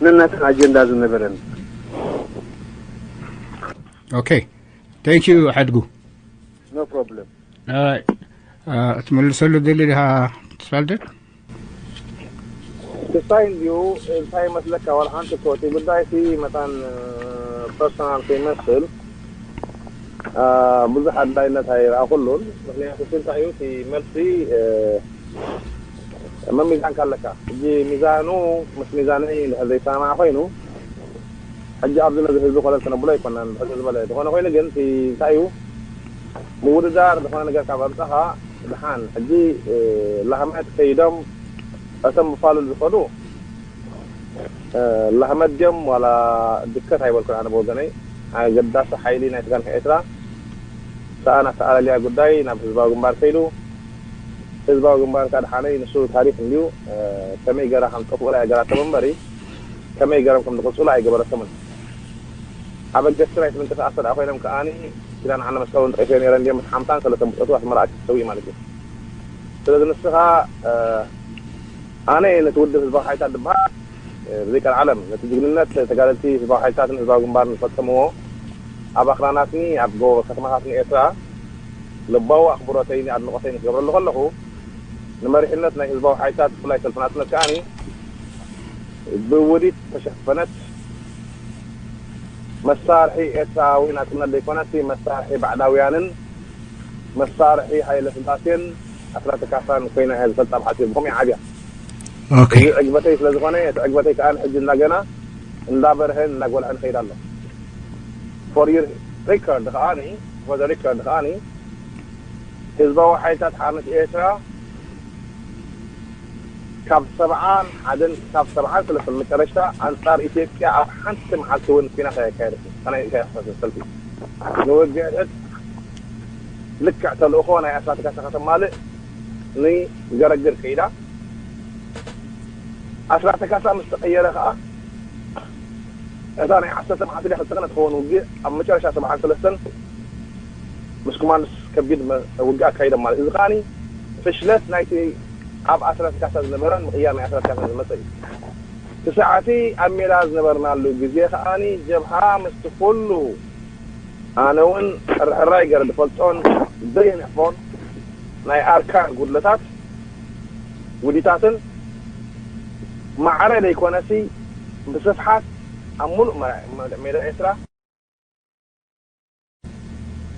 ነናተን ኣጀንዳ ዝነበረን። ኦኬ። Thank you፣ ሓድጉ። No problem። ኣይ፣ እ፣ እትመልሰሉ ደሊ ዲኻ ተስፋልደት? ክሳይ እንድዩ፣ እንታይ ይመስለካ፣ ዋላ ሓንቲ እኮ እቲ ጉዳይ እቲ መታን፣ እ፣ ፐርሰናል ከይመስል፣ እ፣ ብዙሕ ኣድላይነት ኣይረኣኹሉን። ምኽንያቱ እቲ እንታይ እዩ፣ እቲ መልሲ፣ እ፣ መሚዛንካ ኣለካ። ሕጂ ሚዛኑ ምስ ሚዛነይ እንድሕር ዘይሰማማዕ ኮይኑ፣ ሕጂ ኣብዚ ነዚ ህዝቢ ኮለል ከነብሎ ኣይኮናን፣ ብሕጽር ዝበለ። ዝኾነ ኮይኑ ግን፣ እቲ እንታይ እዩ፣ ምውድዳር ዝኾነ ነገር ካብ ኣምጻኻ፣ ደሓን። ሕጂ፣ እ፣ ላህመት ከይዶም፣ እቶም ብፋሉል ዝኸዱ፣ እ፣ ላህመት ድዮም ዋላ ድከት ኣይበልኩን ኣነ ብወገነይ። ኣገዳሲ ሓይሊ ናይ ተጋንሒ ኤርትራ፣ ሰኣን ኣተኣላልያ ጉዳይ ናብ ህዝባዊ ግንባር ከይዱ፣ ህዝባዊ ግንባር ከኣ ደሓነይ ንሱ ታሪኽ እንድዩ፣ እ፣ ከመይ ገራ ከም ዝጠፍኡላ እያ ገራቶም እምበሪ፣ ከመይ ገሮም ከም ዝቕጽሉ ኣይገበረቶምን። ኣበገስቲ ናይቲ ምንቅስቃስ ተደኣ ኮይኖም ከኣኒ፣ ኪዳነ ሓንደ መስቀል እውን ጠፊኤ ነይረ እንድየ፣ ምስ ሓምሳን ሰለስተን ብጾቱ ኣስመራ ኣትዩ ተሰዊኡ ማለት እዩ። ስለዚ ንስኻ፣ እ፣ ኣነ ነቲ ውድብ ህዝባዊ ሓይልታት ዝበሃል፣ እ፣ ብዘይቀልዓለም ነቲ ጅግንነት ተጋደልቲ ህዝባዊ ሓይልታትን ህዝባዊ ግንባርን ዝፈጸምዎ ኣብ ኣኽራናትኒ ኣብ ጎ-፣ ከተማታትኒ ኤርትራ ልባዊ ኣኽብሮተይን ኣድንቖተይን ክገብረሉ ከለኹ፣ ንመሪሕነት ናይ ህዝባዊ ሓይልታት ብፍላይ ሰልፊ ናጽነት ከኣኒ ብውዲት ዝተሸፈነት መሳርሒ ኤርትራዊ ናጽነት ዘይኮነሲ መሳርሒ ባዕዳውያንን መሳርሒ ሃይለ ስላሴን ኣስራተ ካሳን ኮይና እያ ዝፈልጣ ብሓፂሩ። ብኸምኡ እያ ዓብያ። Okay. እዚ ዕግበተይ ስለ ዝኾነ፣ እቲ ዕግበተይ ከዓ ንሕጂ እንዳገና እንዳበርሀን እንዳጎልዐን ይኸይድ ኣሎ። For your record ከዓኒ፣ for the record ከዓኒ፣ ህዝባዊ ሓይልታት ሓርነት ኤርትራ ካብ ሰብዓን ሓደን ክሳብ ሰብዓን ሰለስተን መጨረሽታ ኣንጻር ኢትዮጵያ ኣብ ሓንቲ መዓልቲ እውን ኲናት ኣየካየደትን። ኣነ ኢሳያስ ሰልፊ ንውግእ ዕጥቂ ልክዕ ተልእኾ ናይ ኣስራተ ካሳ ከተማልእ ንገረግር ከይዳ። ኣስራተ ካሳ ምስ ተቐየረ ከኣ እታ ናይ ዓሰርተ መዓልቲ ድያ ክልተ ቀን እትኸውን ውግእ ኣብ መጨረሻ ሰብዓን ሰለስተን ምስ ኮማንዶስ ከቢድ መ- ውግእ ኣካይዶም ማለት እዩ። እዚ ከኣኒ ፍሽለት ናይቲ ኣብ ኣስራተ ካሳ ዝነበረን ምቕያር ናይ ኣስራተ ካሳ ዝመጸ እዩ። እቲ ሰዓቲ ኣብ ሜዳ ዝነበርናሉ ግዜ ከኣኒ ጀብሃ ምስቲ ኩሉ ኣነ እውን ሕርሕራይ ገረ ዝፈልጦን ዘይንሕፎን ናይ ኣርካን ጉድለታት ውዲታትን ማዕረ ዘይኮነሲ ብስፍሓት ኣብ ሙሉእ መ- ሜዳ ኤርትራ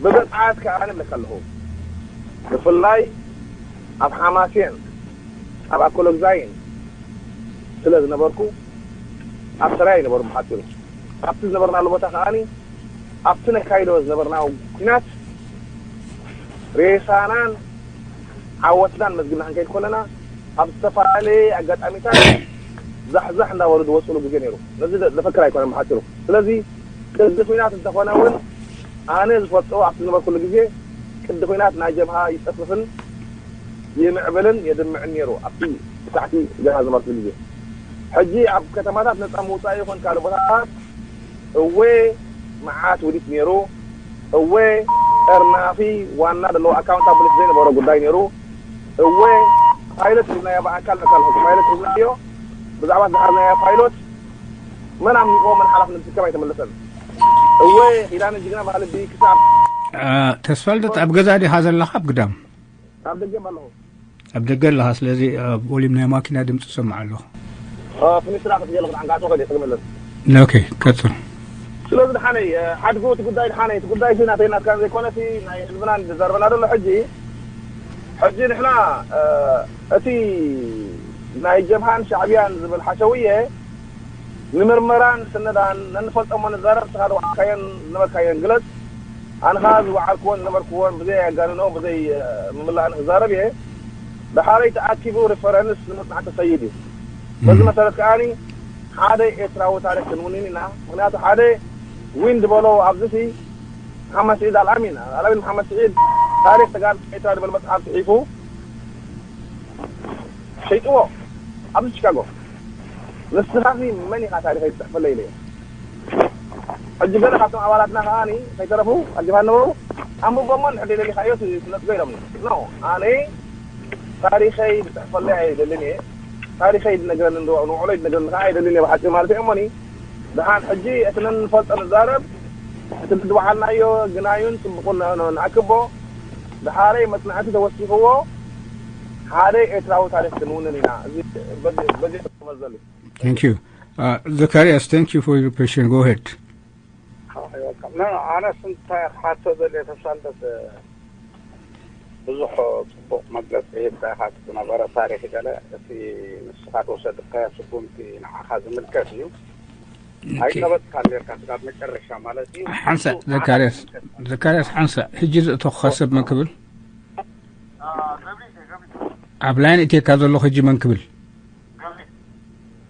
ብብፅዓት ከዓ ንብለካ ኣለኹ። ብፍላይ ኣብ ሓማሴን ኣብ ኣኮሎግዛይን ስለ ዝነበርኩ ኣብ ሰራይ ነበሩ ብሓፂሩ ኣብቲ ዝነበርናሉ ቦታ ከዓኒ ኣብቲ ነካይዶ ዝነበርና ኩናት ሬሳናን ዓወትናን መዝግብና ክንከይድ ከለና ኣብ ዝተፈላለየ ኣጋጣሚታት ዛሕዛሕ እንዳበሉ ዝወፅሉ ግዜ ነይሩ። ነዚ ዘፈክር ኣይኮነን ብሓፂሩ። ስለዚ ቅዲ ኩናት እንተኾነ እውን ኣነ ዝፈልጦ ኣብቲ ዝነበርኩሉ ግዜ ቅዲ ኩናት ናይ ጀብሃ ይፀፍፍን ይምዕብልን የድምዕን ነይሩ ኣብቲ ሳዕቲ ጀብሃ ዝነበርኩሉ ግዜ። ሕጂ ኣብ ከተማታት ነፃ ምውፃእ ይኹን ካልእ ቦታታት እወ መዓት ውዲት ነይሩ። እወ ጠርናፊ ዋና ዘለዎ ኣካውንታብሊቲ ዘይነበሮ ጉዳይ ነይሩ። እወ ፓይለት ሒዝናዮ ብኣካል ኣካል ፓይለት ሒዝናዮ ብዛዕባ ዝሓዝናዮ ፓይሎት መን ኣምኒቆ መን ሓላፍነት ዝርከብ ኣይተመለሰን። እወ ኪዳነ ጅግና ባህሊ ክሳብ ተስፋልደት ኣብ ገዛ ዲኻ ዘለኻ ኣብ ግዳም? ኣብ ደገ ኣለኹ። ኣብ ደገ ኣለኻ፣ ስለዚ ቮሊም ናይ ማኪና ድምፂ ሰምዕ ኣለኹ። ፍኒስትራ ክትገለ ክትዓንቃቶ ከደ ክመለስ። ኦኬ፣ ቀፅል። ስለዚ ድሓነይ ሓድጉ እቲ ጉዳይ ድሓነይ እቲ ጉዳይ ሲ ናተይ ናትካ ዘይኮነ ሲ ናይ ህዝብና ዘርበና ዘሎ ሕጂ ሕጂ ንሕና እቲ ናይ ጀብሃን ሻዕብያን ዝብል ሓሸውየ ንምርመራን ስነዳን ነንፈልጦሞ ንዛረብ ንስኻ ዝወዓልካዮን ዝነበርካዮን ግለፅ። ኣነ ኸዓ ዝወዓልክዎን ዝነበርክዎን ብዘይ ኣጋንኖ ብዘይ ምምላእን ክዛረብ እየ። ድሓረይ ተኣኪቡ ሪፈረንስ ንምፅናዕ ተሰይድ እዩ። በዚ መሰረት ከዓኒ ሓደ ኤርትራዊ ታሪክ ክንውንን ኢና። ምክንያቱ ሓደ ዊንድ በሎ ኣብዚ ሲ መሓመድ ስዒድ ኣልኣሚን ኣልኣሚን መሓመድ ስዒድ ታሪክ ተጋር ኤርትራ ዝበል መፅሓፍ ፅሒፉ ሸይጥዎ ኣብዚ ቺካጎ። ንስኻ ሲ መን ኢኻ ታሪኸይ ትፅሕፈለይ ኢለዮ። ሕጂ ገለ ካብቶም ኣባላትና ከዓኒ ከይተረፉ ኣጀፋ ነበሩ ኣንብቦሞ ንሕደ ደሊኻዮ ትነፅጎ ኢሎምኒ። ኖ ኣነ ታሪኸይ ዝፅሕፈለይ ኣይደልን እየ። ታሪኸይ ዝነግረኒ ንውዕሎይ ዝነግረኒ ከዓ ኣይደልን እየ ብሓፂር ማለት እዮም እሞኒ። ድሓን ሕጂ እቲ ነንፈልጦ ንዛረብ እቲ ዝወዓልናዮ ግናዩን ፅቡቁን ንኣክቦ። ድሓረይ መፅናዕቲ ተወሲኽዎ ሓደ ኤርትራዊ ታሪክ ክንውንን ኢና። እዚ በዚ መዘሉ Thank you. Uh, Zacharias, thank you for your question. Go ahead. ኣነ ስንታይ ክሓቶ ዘለ ተሳልጠት ብዙሕ ፅቡቅ መግለፂ ሂብካ ኢኻ ዝነበረ ታሪክ ገለ እቲ ንስኻ ትወሰድካዮ ስጉምቲ ንዓኻ ዝምልከት እዩ። ኣይቀበጥካ ኔርካ ስጋብ መጨረሻ ማለት እዩ። ሓንሳእ ዘካርያስ፣ ዘካርያስ ሓንሳእ ሕጂ ዝእተኹኻ ሰብ መን ክብል? ኣብ ላይን እትየካ ዘለኹ ሕጂ መን ክብል?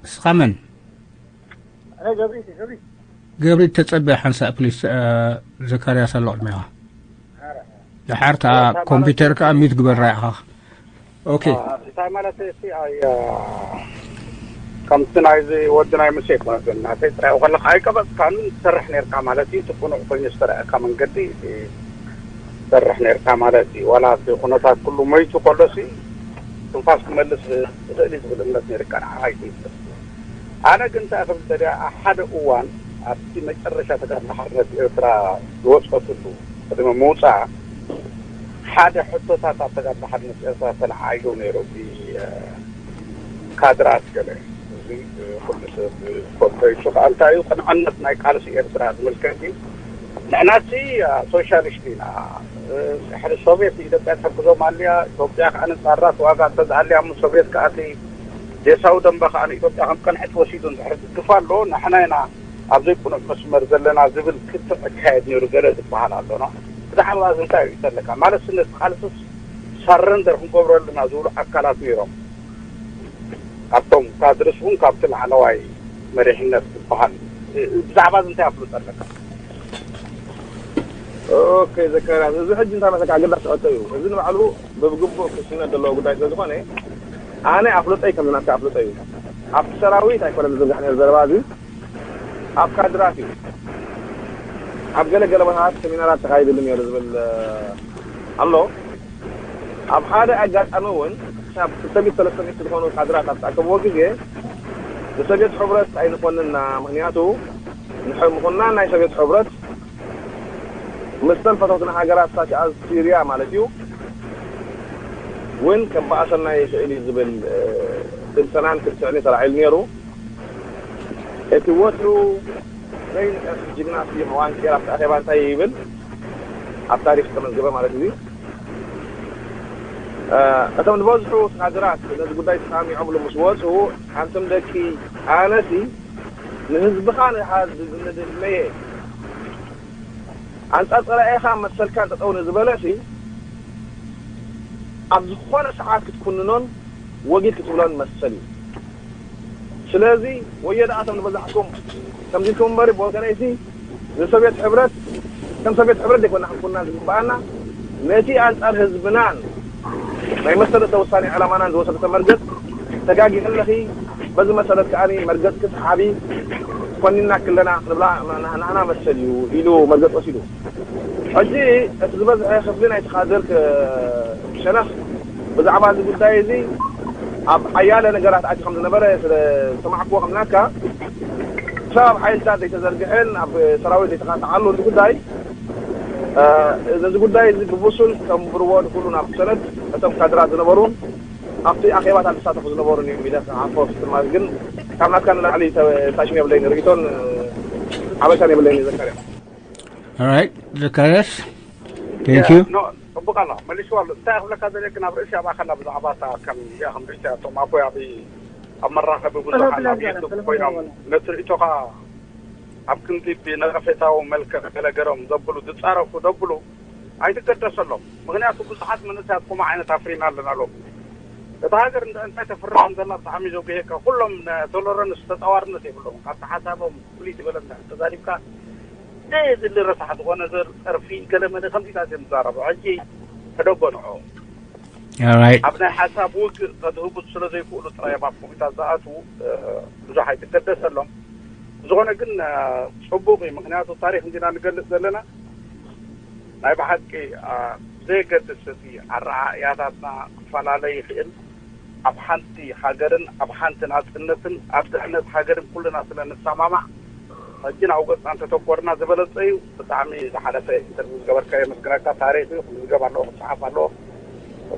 እስኻ መን? ገብሪ ተጸበ ሓንሳእ ፕሊስ። ዘካርያስ ኣሎ ቅድሜኻ። ድሓር እታ ኮምፒውተር ከዓ ሚት ግበራ ኢኻ። ኦኬ። እንታይ ማለት እቲ ኣይ ከምቲ ናይዚ ወዲ ናይ ሙሴ ይኮነ ናተይ ጥራይ ከለካ ኣይቀበፅካን ትሰርሕ ነርካ ማለት እዩ። እቲ ቅኑዕ ኮይኑ ዝተረኣካ መንገዲ ትሰርሕ ነርካ ማለት እዩ። ዋላ እቲ ኩነታት ኩሉ ሞይቱ ከሎሲ ትንፋስ ክመልስ ይኽእል እዩ ዝብል እምነት ነርካ ንዓኻ ይትምስል። ኣነ ግን እንታይ ክብል ደልያ ኣብ ሓደ እዋን ኣብቲ መጨረሻ ተጋድሎ ሓርነት ኤርትራ ዝወፀትሉ ቅድሚ ምውፃእ ሓደ ሕቶታት ኣብ ተጋድሎ ሓርነት ኤርትራ ተለዓዒሉ ነይሩ ብካድራት ገለ እዚ ኩሉ ሰብ ዝፈልጦ እዩ። ከዓ እንታይ እዩ ቅንዕነት ናይ ቃልሲ ኤርትራ ዝምልከት እዩ። ንሕናሲ ሶሻሊስት ኢና ድሕሪ ሶቪየት ንኢትዮጵያ ትሕግዞም ኣልያ፣ ኢትዮጵያ ከዓ ንፃራት ዋጋ እንተዝኣልያ፣ እሞ ሶቪየት ከዓ እቲ ዴሳዊ ደንበ ከዓ ንኢትዮጵያ ከም ቅንዕቲ ወሲዱ እንድሕር ድግፋ ኣሎ፣ ንሕና ኢና ኣብ ዘይቅኑዕ መስመር ዘለና ዝብል ክትዕ እካየድ ነይሩ ገለ ዝበሃል ኣሎ። ብዛዕባ እዚ እንታይ ርእይቶ ኣለካ? ማለት ነቲ ቃልስስ ሳረንደር ክንገብሮ ኣለና ዝብሉ ኣካላት ነይሮም። ካብቶም ካድርስ እውን ካብቲ ላዕለዋይ መሪሕነት ዝበሃል ብዛዕባ እዚ እንታይ ኣፍልጦ ኣለካ? ኦኬ ዘካርያስ፣ እዚ ሕጂ እንታይ መሰካ ኣገዳሲ ሕቶ እዩ። እዚ ንባዕሉ ብግቡእ ክስነ ዘለዎ ጉዳይ ስለ ዝኾነ ኣነ ኣፍልጦይ ከም ናትካ ኣፍልጦ እዩ። ኣብቲ ሰራዊት ኣይኮነን ዝዝርጋሕ ነይሩ ዘረባ እዚ። ኣብ ካድራት እዩ። ኣብ ገለ ገለ ቦታታት ሰሚናራት ተኻይድሉ ነይሩ ዝብል ኣሎ። ኣብ ሓደ ኣጋጣሚ እውን ክሳብ ክልተ ሚእቲ ሰለስተ ሚእቲ ዝኾኑ ካድራት ኣብ ተኣከብዎ ግዜ ንሶቪየት ሕብረት ኣይንኾንንና፣ ምኽንያቱ ምኹናን ናይ ሶቪየት ሕብረት ምስተን ፈተውትና ሃገራት ሳሽኣዝ ሲርያ ማለት እዩ እውን ከበኣሰና ይኽእል እዩ ዝብል ትንተናን ክትዕን ተላዒሉ ነይሩ። እቲ ወትሩ ዘይንቀፍ ጅግና ስዩም ዕዋን ቄራ ኣብቲ ኣኼባ እንታይ ይብል ኣብ ታሪክ ዝተመዝገበ ማለት እዩ። እቶም ዝበዝሑ ካድራት ነዚ ጉዳይ ተሰማሚዖምሉ ምስ ወፁ፣ ኣንቱም ደቂ ኣነሲ ንህዝብኻ ንድሕመየ ኣንፃር ፀላኢኻ መሰልካን ጠጠው ንዝበለሲ ኣብ ዝኾነ ሰዓት ክትኩንኖን ወጊድ ክትብሎን መሰል እዩ። ስለዚ ወዮ ደኣ እቶም ዝበዛሕኩም ከምዚ ኢልኩም እምበሪ ብወገነይሲ ንሶቪየት ሕብረት ከም ሶቪየት ሕብረት ዘይኮና ክንኩና ዝግበኣና ነቲ ኣንፃር ህዝብናን ናይ መሰረተ ውሳኔ ዕላማናን ዝወሰደቶ መርገፅ ተጋጊ ኣለኺ። በዚ መሰረት ከኣ መርገፅኪ ሰሓቢ ኮኒና ክለና ክንብላ ናህና መሰል እዩ ኢሉ መርገፅ ወሲዱ። ሕጂ እቲ ዝበዝሐ ክፍሊ ናይቲ ካድር ሸነኽ ብዛዕባ እዚ ጉዳይ እዚ ኣብ ሓያለ ነገራት ኣትዩ ከም ዝነበረ ስለ ዝሰማዕክዎ ከም ናትካ ክሳብ ኣብ ሓይልታት ዘይተዘርግሐን ኣብ ሰራዊት ዘይተኻትዓሉ እዚ ጉዳይ ነዚ ጉዳይ እዚ ብብሱል ከንብርዎ ንክእሉ ናብ ሰነድ እቶም ካድራት ዝነበሩን ኣብቲ ኣኼባታት ዝሳተፉ ዝነበሩን እዮም ኢለ ክሓልፎ ዝፍትን ማለት ግን ካብ ናትካ ንላዕሊ ታሽም የብለይን ርእይቶን ሓበሻን የብለይን እዩ ዘካርያ። Alright, ዘካርያስ thank you። ጽቡቅ ኣሎ መሊስዋ ኣሎ። እንታይ ክብለካ ዘለ ግን ኣብ ርእሲ ኣብኣ ከላ ብዛዕባ እታ ከም እዚኣ ከም ርእሲ እቶም ኣቦይ ኣብ ኣብ መራኸቢ ብዙሓን ኣብ ዩቱብ ኮይኖም ነቲ ርእይቶኻ ኣብ ክንዲ ብነቐፌታዊ መልክዕ ገለገሎም ዘብሉ ዝጻረፉ ደብሉ ኣይትገደሰሎም። ምኽንያቱ ብዙሓት መንእሰያት ከምኡ ዓይነት ኣፍሪና ኣለና ሎም። እታ ሃገር እንታይ ተፍሪ ከም ዘላ ብጣዕሚ ዘጉሄካ። ኩሎም ቶለረንስ ተጻዋርነት የብሎም። ካብቲ ሓሳቦም ፍልይ ዝበለ እንድሕር ተዛሪብካ ዘየድሊ ረሳሕ ዝኾነ ዘር ጸርፊ ገለመለ ከምዚታት እዮም ዝዛረቡ። ሕጂ ሕደጎ ንዕኦም። Alright. ኣብ ናይ ሓሳብ ውግእ ከትህጉት ስለ ዘይክእሉ ጥራይ ኣብ ኣፍኩሚታት ዝኣትዉ ብዙሕ ኣይትገደሰሎም። ዝኾነ ግን ጽቡቕ እዩ፣ ምክንያቱ ታሪክ እንዲና ንገልጽ ዘለና ናይ ብሓቂ ብዘየገድስ እቲ ኣረኣእያታትና ክፈላለ ይኽእል። ኣብ ሓንቲ ሃገርን ኣብ ሓንቲ ናጽነትን ኣብ ድሕነት ሃገርን ኩልና ስለ ንሰማማዕ ሕጂ ናብ ገጽና እንተተኮርና ዝበለጸ እዩ። ብጣዕሚ ዝሓለፈ ኢንተርቪው ዝገበርካ የመስግነካ። ታሪክ እዩ ክምዝገብ ኣለዎ ክሰሓፍ ኣለዎ።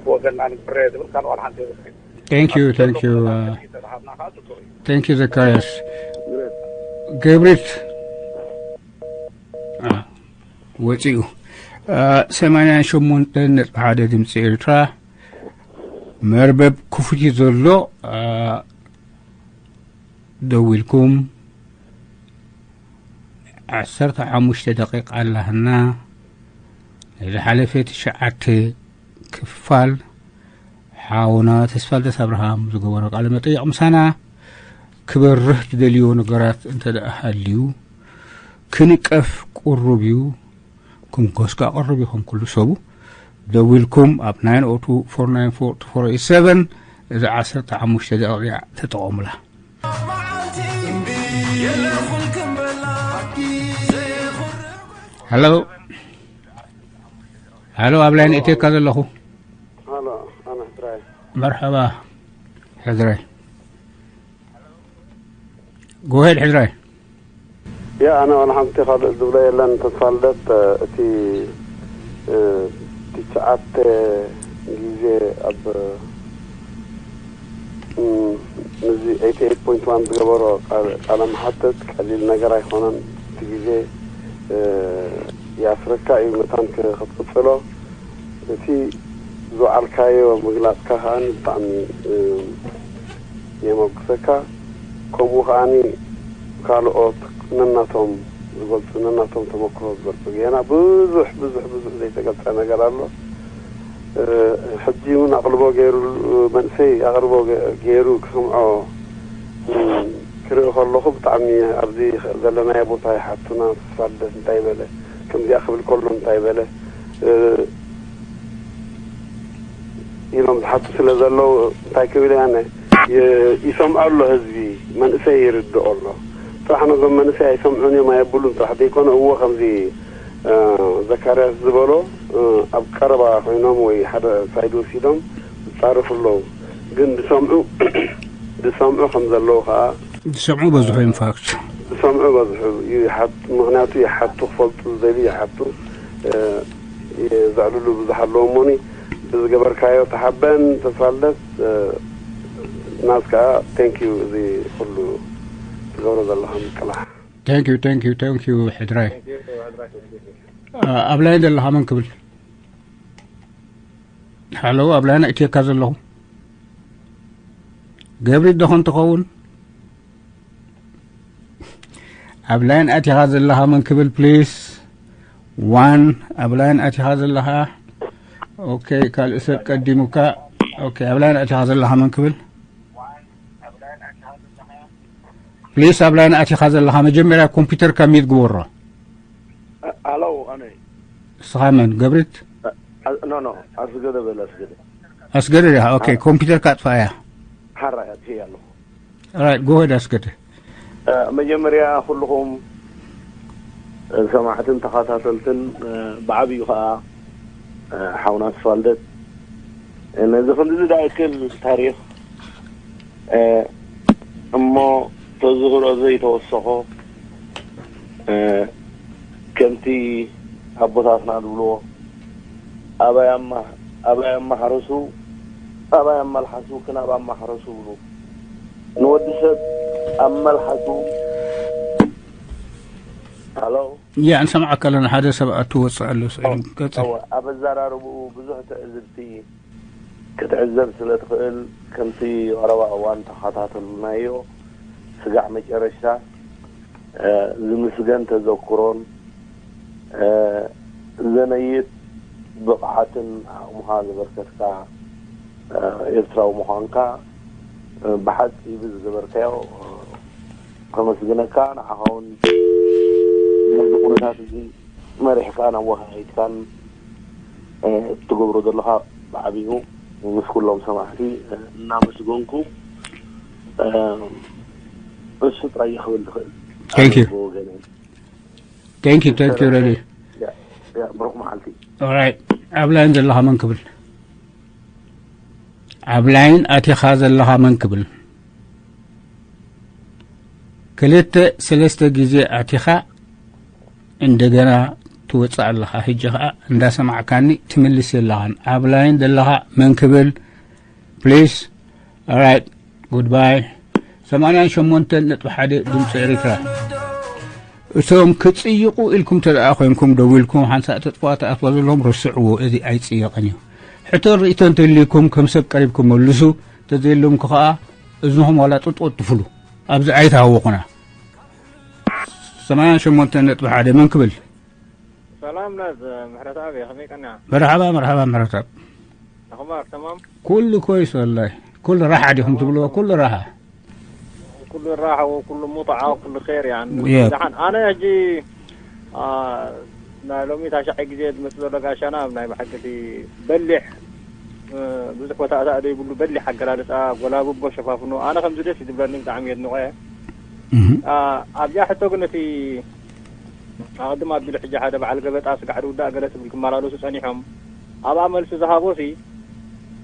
ብወገንና ንግብረ ዝብል ካልእ ዋላ ሓንቲ የብልካ። Thank you, thank you, uh, thank you ዘካርያስ። ገብሪት ወፂኡ ሰማንያን ሸሞንተን ነጥቢ ሓደ ድምፂ ኤርትራ መርበብ ክፉት እዩ ዘሎ። ደዊልኩም ዓሰርተ ሓሙሽተ ደቂቃ ኣላህና ንዝሓለፈ ትሽዓተ ክፋል ሓውና ተስፋልደስ ኣብርሃም ዝገበሮ ቃለ መጠይቕ ምሳና ክበርህ ትደልዮ ነገራት እንተ ደኣ ሃልዩ ክንቀፍ ቅሩብ እዩ። ክንጎስካ ቅሩብ እዩ ከም ኩሉ ሰቡ ደዊልኩም ኣብ nine oh two four nine four two four eight seven እዚ ዓሰርተ ሓሙሽተ ደቂቃ ተጠቐሙላ። Hello. Hello ኣብ ላይን እቴካ ዘለኹ። Hello ኣነ ሕድራይ። መርሐባ ሕድራይ። Go ahead ሕድራይ። ያ ኣነ ዋላ ሓንቲ ካልእ ዝብሎ የለን። ተስፋ ልደት እቲ ትሽዓተ ግዜ ኣብ እዚ ኤይቲ ኤይት ፖይንት ዋን ዝገበሮ ቃለ መሓትት ቀሊል ነገር ኣይኮነን። እቲ ግዜ የኣስረካ እዩ መታን ክትቅፅሎ እቲ ዝወዓልካዮ ምግላጽካ ከኣ ብጣዕሚ የመጉሰካ። ከምኡ ከኣ ካልኦት ነናቶም ዝገልጹ፣ ነናቶም ተመክሮ ዝገልጹ፣ ገና ብዙሕ ብዙሕ ብዙሕ ዘይተገልጸ ነገር ኣሎ። ሕጂ እውን ኣቕልቦ ገይሩ፣ መንእሰይ ኣቕርቦ ገይሩ ክሰምዖ ክርኢ ከለኹ ብጣዕሚ ኣብዚ ዘለናዮ ቦታ ይሓቱና። ተስፋ ልደት እንታይ በለ፣ ከምዚኣ ክብል ከሎ እንታይ በለ ኢሎም ዝሓቱ ስለ ዘለዉ እንታይ ክብል እየ ኣነ፣ ይሰምዖ ኣሎ ህዝቢ፣ መንእሰይ ይርድኦ ኣሎ። ጥራሕ ነዞም መንእሰይ ኣይሰምዑን እዮም ኣየብሉን ጥራሕ ዘይኮነ፣ እዎ ከምዚ ዘካርያስ ዝበሎ ኣብ ቀረባ ኮይኖም ወይ ሓደ ሳይድ ወሲዶም ዝጻረፉ ኣለዉ። ግን ዝሰምዑ ዝሰምዑ ከም ዘለዉ ከኣ ዝሰምዑ በዝሑ። ኢንፋክት ዝሰምዑ በዝሑ እዩ ይሓቱ። ምኽንያቱ ይሓቱ፣ ክፈልጡ ዝደልዩ ይሓቱ። ዘዕልሉ ብዙሕ ኣለዉ እሞኒ ብዝገበርካዮ ተሓበን ተስፋልደት ናስ ከኣ ቴንክ ዩ። እዚ ኩሉ ትገብሮ ዘለኻ ምቅላሕ። Thank you, thank you, thank you ሕድራይ። ኣብ ላይን ዘለኻ መን ክብል? ሃሎ፣ ኣብ ላይን ኣእትየካ ዘለኹ ገብሪ ደኾን ትኸውን? ኣብ ላይን ኣቲኻ ዘለኻ መን ክብል ፕሊስ? ዋን ኣብ ላይን ኣቲኻ ዘለኻ። ኦኬ፣ ካልእ ሰብ ቀዲሙካ። ኦኬ፣ ኣብ ላይን ኣቲኻ ዘለኻ መን ክብል? ፕሊስ ኣብ ላይን ኣቲኻ ዘለኻ መጀመርያ ኮምፒውተርካ ሚት ግበሮ። ኣለው ኣነ። እስኻ መን ገብሪት? ኖ ኖ፣ ኣስገደ በል ኣስገደ። ኣስገደ ዲኻ? ኦኬ፣ ኮምፒውተርካ ኣጥፋእያ። ሓራይ ኣጥፊእ ኣለኹ። ራይት፣ ጎ ሄድ ኣስገደ። መጀመርያ ኩልኹም ሰማዕትን ተኸታተልትን፣ ብዓብዩ ከዓ ሓውና ተስፋልደት ነዚ ክንዲ ዝኣክል ታሪኽ እሞ ተዝኽሮ ዘይተወሰኾ፣ ከምቲ ኣቦታትና ዝብልዎ፣ ኣባይ ኣማ-፣ ኣባይ ኣማሕረሱ፣ ኣባይ ኣመልሓሱ፣ ክናብ ኣማሕረሱ ይብሉ። ንወዲ ሰብ ኣመልሓሱ። ሃሎ? ያ፣ ንሰምዓካ ኣለና። ሓደ ሰብ ኣቱ ወፅእ ኣሎ፣ ስዒድ፣ ቀፅል። እወ፣ ኣብ ኣዘራርብኡ ብዙሕ ትዕዝብቲ ክትዕዘብ ስለ ትኽእል፣ ከምቲ ቀረባ እዋን ተኸታተልናዮ፣ ስጋዕ መጨረሽታ፣ እ፣ ዝምስገን ተዘክሮን፣ እ፣ ዘነይት ብቕዓትን ዓቕምኻ ዘበርከትካ፣ እ፣ ኤርትራዊ ምዃንካ፣ እ፣ ብሓቂ ብዝገበርካዮ፣ እ፣ ከመስግነካ። ንዓኻ እውን ነዚ ኩነታት እዚ መሪሕካን ኣወሃሂድካን፣ እ፣ እትገብሮ ዘለኻ ብዓቢኡ ምስ ኩሎም ሰማዕቲ፣ እ፣ እናመስገንኩ፣ እ፣ እሱ ጥራይ እየ ክብል ዝኽእል። Thank you. ብወገነይ። Thank you, thank you, ረዲ። ያ፣ ያ፣ ብሩኽ መዓልቲ። ኦራይት፣ ኣብ ላይን ዘለኻ መን ክብል? ኣብ ላይን ኣቲኻ ዘለኻ መን ክብል? ክልተ ሰለስተ ግዜ ኣቲኻ እንደገና ትወጽእ ኣለኻ። ሕጂ ኸኣ እንዳሰማዕካኒ ትምልስ የለኻን። ኣብ ላይን ዘለኻ መን ክብል? ፕሊስ። ኦራይት፣ ጉድባይ። ሰማንያን ሸሞንተን ነጥቢ ሓደ ድምፂ ኤሪትራ። እቶም ክጽይቑ ኢልኩም ተደኣ ኮይንኩም ደዊልኩም ሓንሳእ ተጥፍዋ ተኣትዋ ዘለኹም ርስዕዎ፣ እዚ ኣይጽየቕን እዩ። ሕቶን ርእይቶን እንተልዩኩም ከም ሰብ ቀሪብኩም መልሱ፣ እንተዘየልዩኩም ከኣ እዝንኹም ዋላ ጥጥቆ ትፍሉ። ኣብዚ ኣይትሃውኹና። ሰማንያን ሸሞንተን ነጥቢ ሓደ መን ክብል? ሰላም ናዝ ምሕረተኣብ እየ፣ ከመይ ቀኒኻ? መርሓባ፣ መርሓባ፣ መርሓባ። ኣኽባር ተማም? ኩሉ ኮይስ ወላሂ። ኩሉ ራሓ ዲኹም ትብልዎ? ኩሉ ራሓ። ኩሉ ራሓ ወኩሉ ሙጣዓ ወኩሉ ኸይር፣ ያን። የብ። ደሓን፣ ኣነ ሕጂ፣ አ፣ ናይ ሎሚ ታሽዓይ ግዜ ዝመጽእ ዘሎ ጋሻና ኣብ ናይ ብሓቂ እቲ በሊሕ፣ እ፣ ብዙሕ ወታእታእ ዘይብሉ በሊሕ ኣገላልጻ፣ ጎላብቦ ሸፋፍኖ፣ ኣነ ከምዚ ደስ እዩ ዝብለኒ፣ ብጣዕሚ የድንቖ እየ። እህ። አ፣ ኣብዚኣ ሕቶ ግን እቲ ኣቐድም ኣቢሉ ሕጂ ሓደ በዓል ገበጣ ስጋዕ ድውዳእ ገለ ትብል ክመላለሱ ጸኒሖም። ኣብኣ መልሲ ዝሃቦሲ፣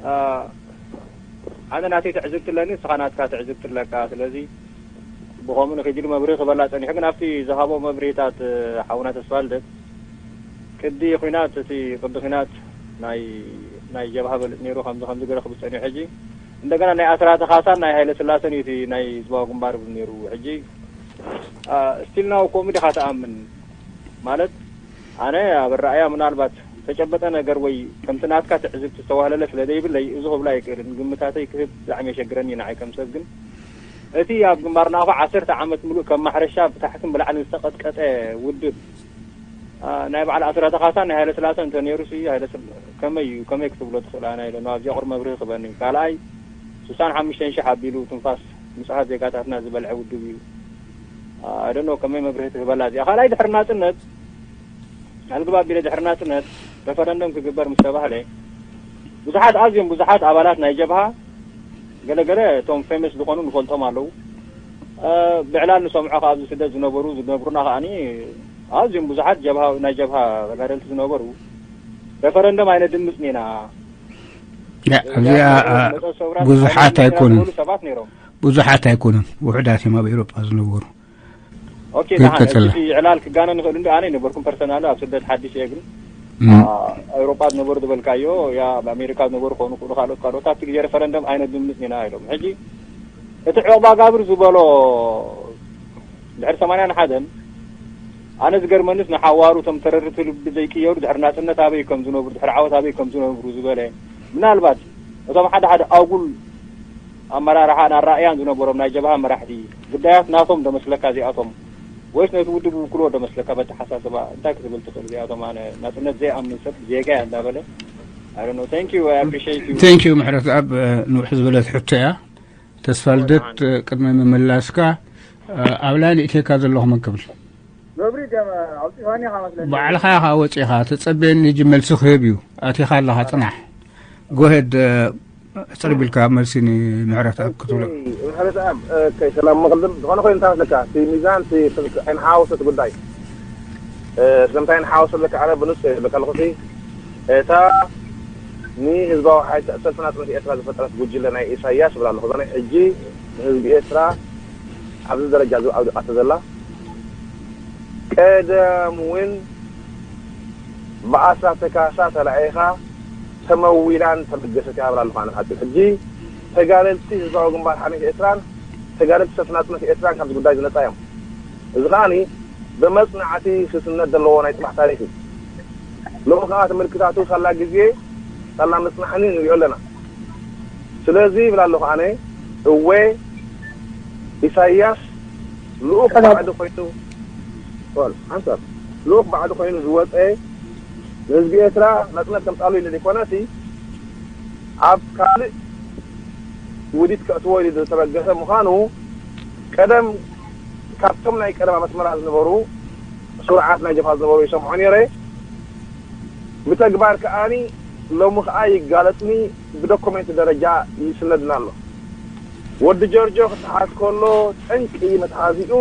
አ፣ ኣነ ናተይ ትዕዝብቲ ኣለኒ፣ ንስኻ ናትካ ትዕዝብቲ ኣለካ። ስለዚ ብኸምኡ ንኺድ ኢሉ መብርሂ ክበላ ጸኒሑ። ግን ኣብቲ ዝሃቦ መብርሂታት ሓውና ተስፋልደት፣ ቅዲ ኲናት፣ እቲ ቅዲ ኲናት ናይ፣ ናይ ጀብሃ በልጽ ነይሩ፣ ከምዚ፣ ከምዚ ገለ ክብል ጸኒሑ። ሕጂ እንደገና ናይ ኣስራተ ካሳን ናይ ሃይለ ስላሰን እዩ እቲ ናይ ህዝባዊ ግንባር ይብል ነይሩ። ሕጂ፣ አ፣ ስቲል ናው ከምኡ ዲኻ ትኣምን? ማለት፣ ኣነ ኣብ ኣረኣእያ ምናልባት ተጨበጠ ነገር ወይ ከምቲ ናትካ ትዕዝብቲ ዝተዋህለለ ስለ ዘይብለይ፣ እዚ ክብሎ ኣይክእልን። ግምታተይ ክህብ ብጣዕሚ የሸግረኒ ንዓይ ከም ሰብ። ግን እቲ ኣብ ግንባር ናቕፋ ዓሰርተ ዓመት ምሉእ ከም ማሕረሻ ብታሕትን ብላዕልን ዝተቐጥቀጠ ውድብ፣ ኣ፣ ናይ በዓል ኣስራተ ካሳ ናይ ሃይለ ስላሰ እንተ ነይሩሲ፣ ሃይለ ስል-፣ ከመይ እዩ፣ ከመይ ክትብሎ ትኽእል? ኣነ ኢለ ንኣብዚኣ ቁሩብ መብርሂ ክበኒ። ካልኣይ፣ ስሳን ሓሙሽተን ሽሕ ኣቢሉ ትንፋስ ንጹሃት ዜጋታትና ዝበልዐ ውድብ እዩ። ኣ፣ I don't know፣ ከመይ መብርሂ ትህበላ እዚኣ? ካልኣይ፣ ድሕሪ ናጽነት ኣልግብ ኣቢለ ድሕሪ ናጽነት ረፈረንደም ክግበር ምስ ተባህለ፣ ብዙሓት፣ ኣዝዮም ብዙሓት ኣባላት ናይ ጀብሃ፣ ገለገለ እቶም ፌመስ ዝኾኑ ንፈልጦም ኣለዉ። እ፣ ብዕላል ንሰምዖ ከኣ ኣብዚ ስደት ዝነበሩ፣ ዝነብሩና ከኣኒ ኣዝዮም ብዙሓት ጀብሃ፣ ናይ ጀብሃ ተጋደልቲ ዝነበሩ፣ ረፈረንደም ኣይነድምጽን ኢና። ያ፣ እዚኣ፣ እ፣ መጠን ሰውራ ብዙሓት ኣይኮኑን። ዝበሉ ሰባት ነይሮም። ብዙሓት ኣይኮኑን፣ ውሑዳት እዮም ኣብ ኤውሮጳ ዝነበሩ። ኦኬ፣ ግን ደሓን፣ ቀጽላ። እቲ ዕላል ክጋነን ይኽእል እንዶ፣ ኣነ ኣይነበርኩን ፐርሰናል፣ ኣብ ስደት ሓድሽ እየ። ግን እም። ኣ፣ ኣውሮጳ ዝነበሩ ዝበልካዮ፣ ያ ኣብ ኣሜሪካ ዝነበሩ ክኾኑ ይኽእሉ፣ ካልኦት፣ ካልኦት፣ ኣብቲ ግዜ ሬፈረንደም ኣይነድምጽን ኢና ኢሎም። ሕጂ እቲ ዑቕባጋብር ዝበሎ ድሕሪ ሰማንያን ሓደን፣ ኣነ ዝገርመንስ ንሓዋሩ እቶም ተረርቲ ልቢ ዘይቅየሩ ድሕሪ ናጽነት ኣበይ ከም ዝነብሩ፣ ድሕሪ ዓወት ኣበይ ከም ዝነብሩ ዝበለ፣ ምናልባት እቶም ሓደ ሓደ ኣጉል ኣመራርሓን ኣረኣእያን ዝነበሮም ናይ ጀብሃ መራሕቲ፣ ግዳያት ናቶም ዶ መስለካ እዚኣቶም? ወይስ ነቲ ውድብ ዝውክልዎ ዶ መስለካ? በተሓሳስባ እንታይ ክትብል ትኽእል? እዚኣቶም ኣነ ናጽነት ዘይኣምን ሰብ ዜጋ እያ እንዳበለ፣ I don't know። Thank you, I appreciate you። Thank you ምሕረተኣብ፣ እ፣ ንውሕ ዝበለት ሕቶ እያ። ተስፋ ልደት፣ እ፣ ቅድሚ ምምላስካ፣ እ፣ ኣብ ላይን እቴካ ዘለኹ መን ክብል? ገብሪ፣ ገመ-፣ ኣውጺእኻኒ ኢኻ መስለኒ። ባዕልኻ ኢኻ ወጺኻ፣ ተጸበየኒ፣ ሕጂ መልሲ ክህብ እዩ። ኣቲኻ ኣለኻ፣ ጽናሕ። ጎሄድ፣ እ፣ ጽር ቢልካ መልሲ ንምሕረተኣብ ክትብሎ። ምሕረተኣብ፣ ኦኬ፣ ሰላም መቕድም። ዝኾነ ኮይኑ እንታይ መስለካ፣ እቲ ሚዛን፣ እቲ፣ እቲ ኣይንሓዋወሶ እቲ ጉዳይ። እ፣ ስለምንታይ ኣይንሓዋወሶ ኣለካ? ኣነ ብንጹር እየ ዝብለካ ኣለኹ። እቲ፣ እታ ንህዝባዊ ሓይልታት ሰልፊ ናጽነት ኤርትራ ዝፈጠረት ጉጅለ ናይ ኢሳያስ እብል ኣለኹ። እዛ ናይ ሕጂ ንህዝቢ ኤርትራ ኣብዚ ደረጃ እዚ ኣውዲቓቶ ዘላ፣ ቀደም እውን ብኣስራተ ካሳ ተላኢኻ ተመዊላን ተበገሰት እያ እብል ኣለኹ ኣነ። ሓጺር ሕጂ ተጋደልቲ ህዝባዊ ግንባር ሓርነት ኤርትራን ተጋደልቲ ሰልፊ ናጽነት ኤርትራን ካብዚ ጉዳይ ዝነጻ እዮም። እዚ ከኣኒ ብመጽናዕቲ ስስነት ዘለዎ ናይ ጽባሕ ታሪኽ እዩ። ሎሚ ከኣ እቲ ምልክታቱ ሳላ ግዜ ሳላ ምጽናሕኒ ንሪኦ ኣለና። ስለዚ ይብል ኣለኹ ኣነ፣ እወ ኢሳያስ ልኡኽ ባዕዲ ኮይኑ፣ ኦል፣ ሓንሳብ፣ ልኡኽ ባዕዲ ኮይኑ ዝወጸ ንህዝቢ ኤርትራ ናጽነት ከምጻሉ ኢሉ ዘይኮነሲ፣ ኣብ ካልእ ውዲት ከእትዎ ኢሉ ዝተበገሰ ምዃኑ፣ ቀደም ካብቶም ናይ ቀደም ኣብ ኣስመራ ዝነበሩ ስሩዓት ናይ ጀብሃ ዝነበሩ ይሰምዖ ነይረ። ብተግባር ከኣኒ ሎሚ ከኣ ይጋለጽኒ፣ ብዶኩሜንት ደረጃ ይስነድና ኣሎ። ወዲ ጆርጆ ክተሓዝ ከሎ ጠንቂ መትሓዚኡ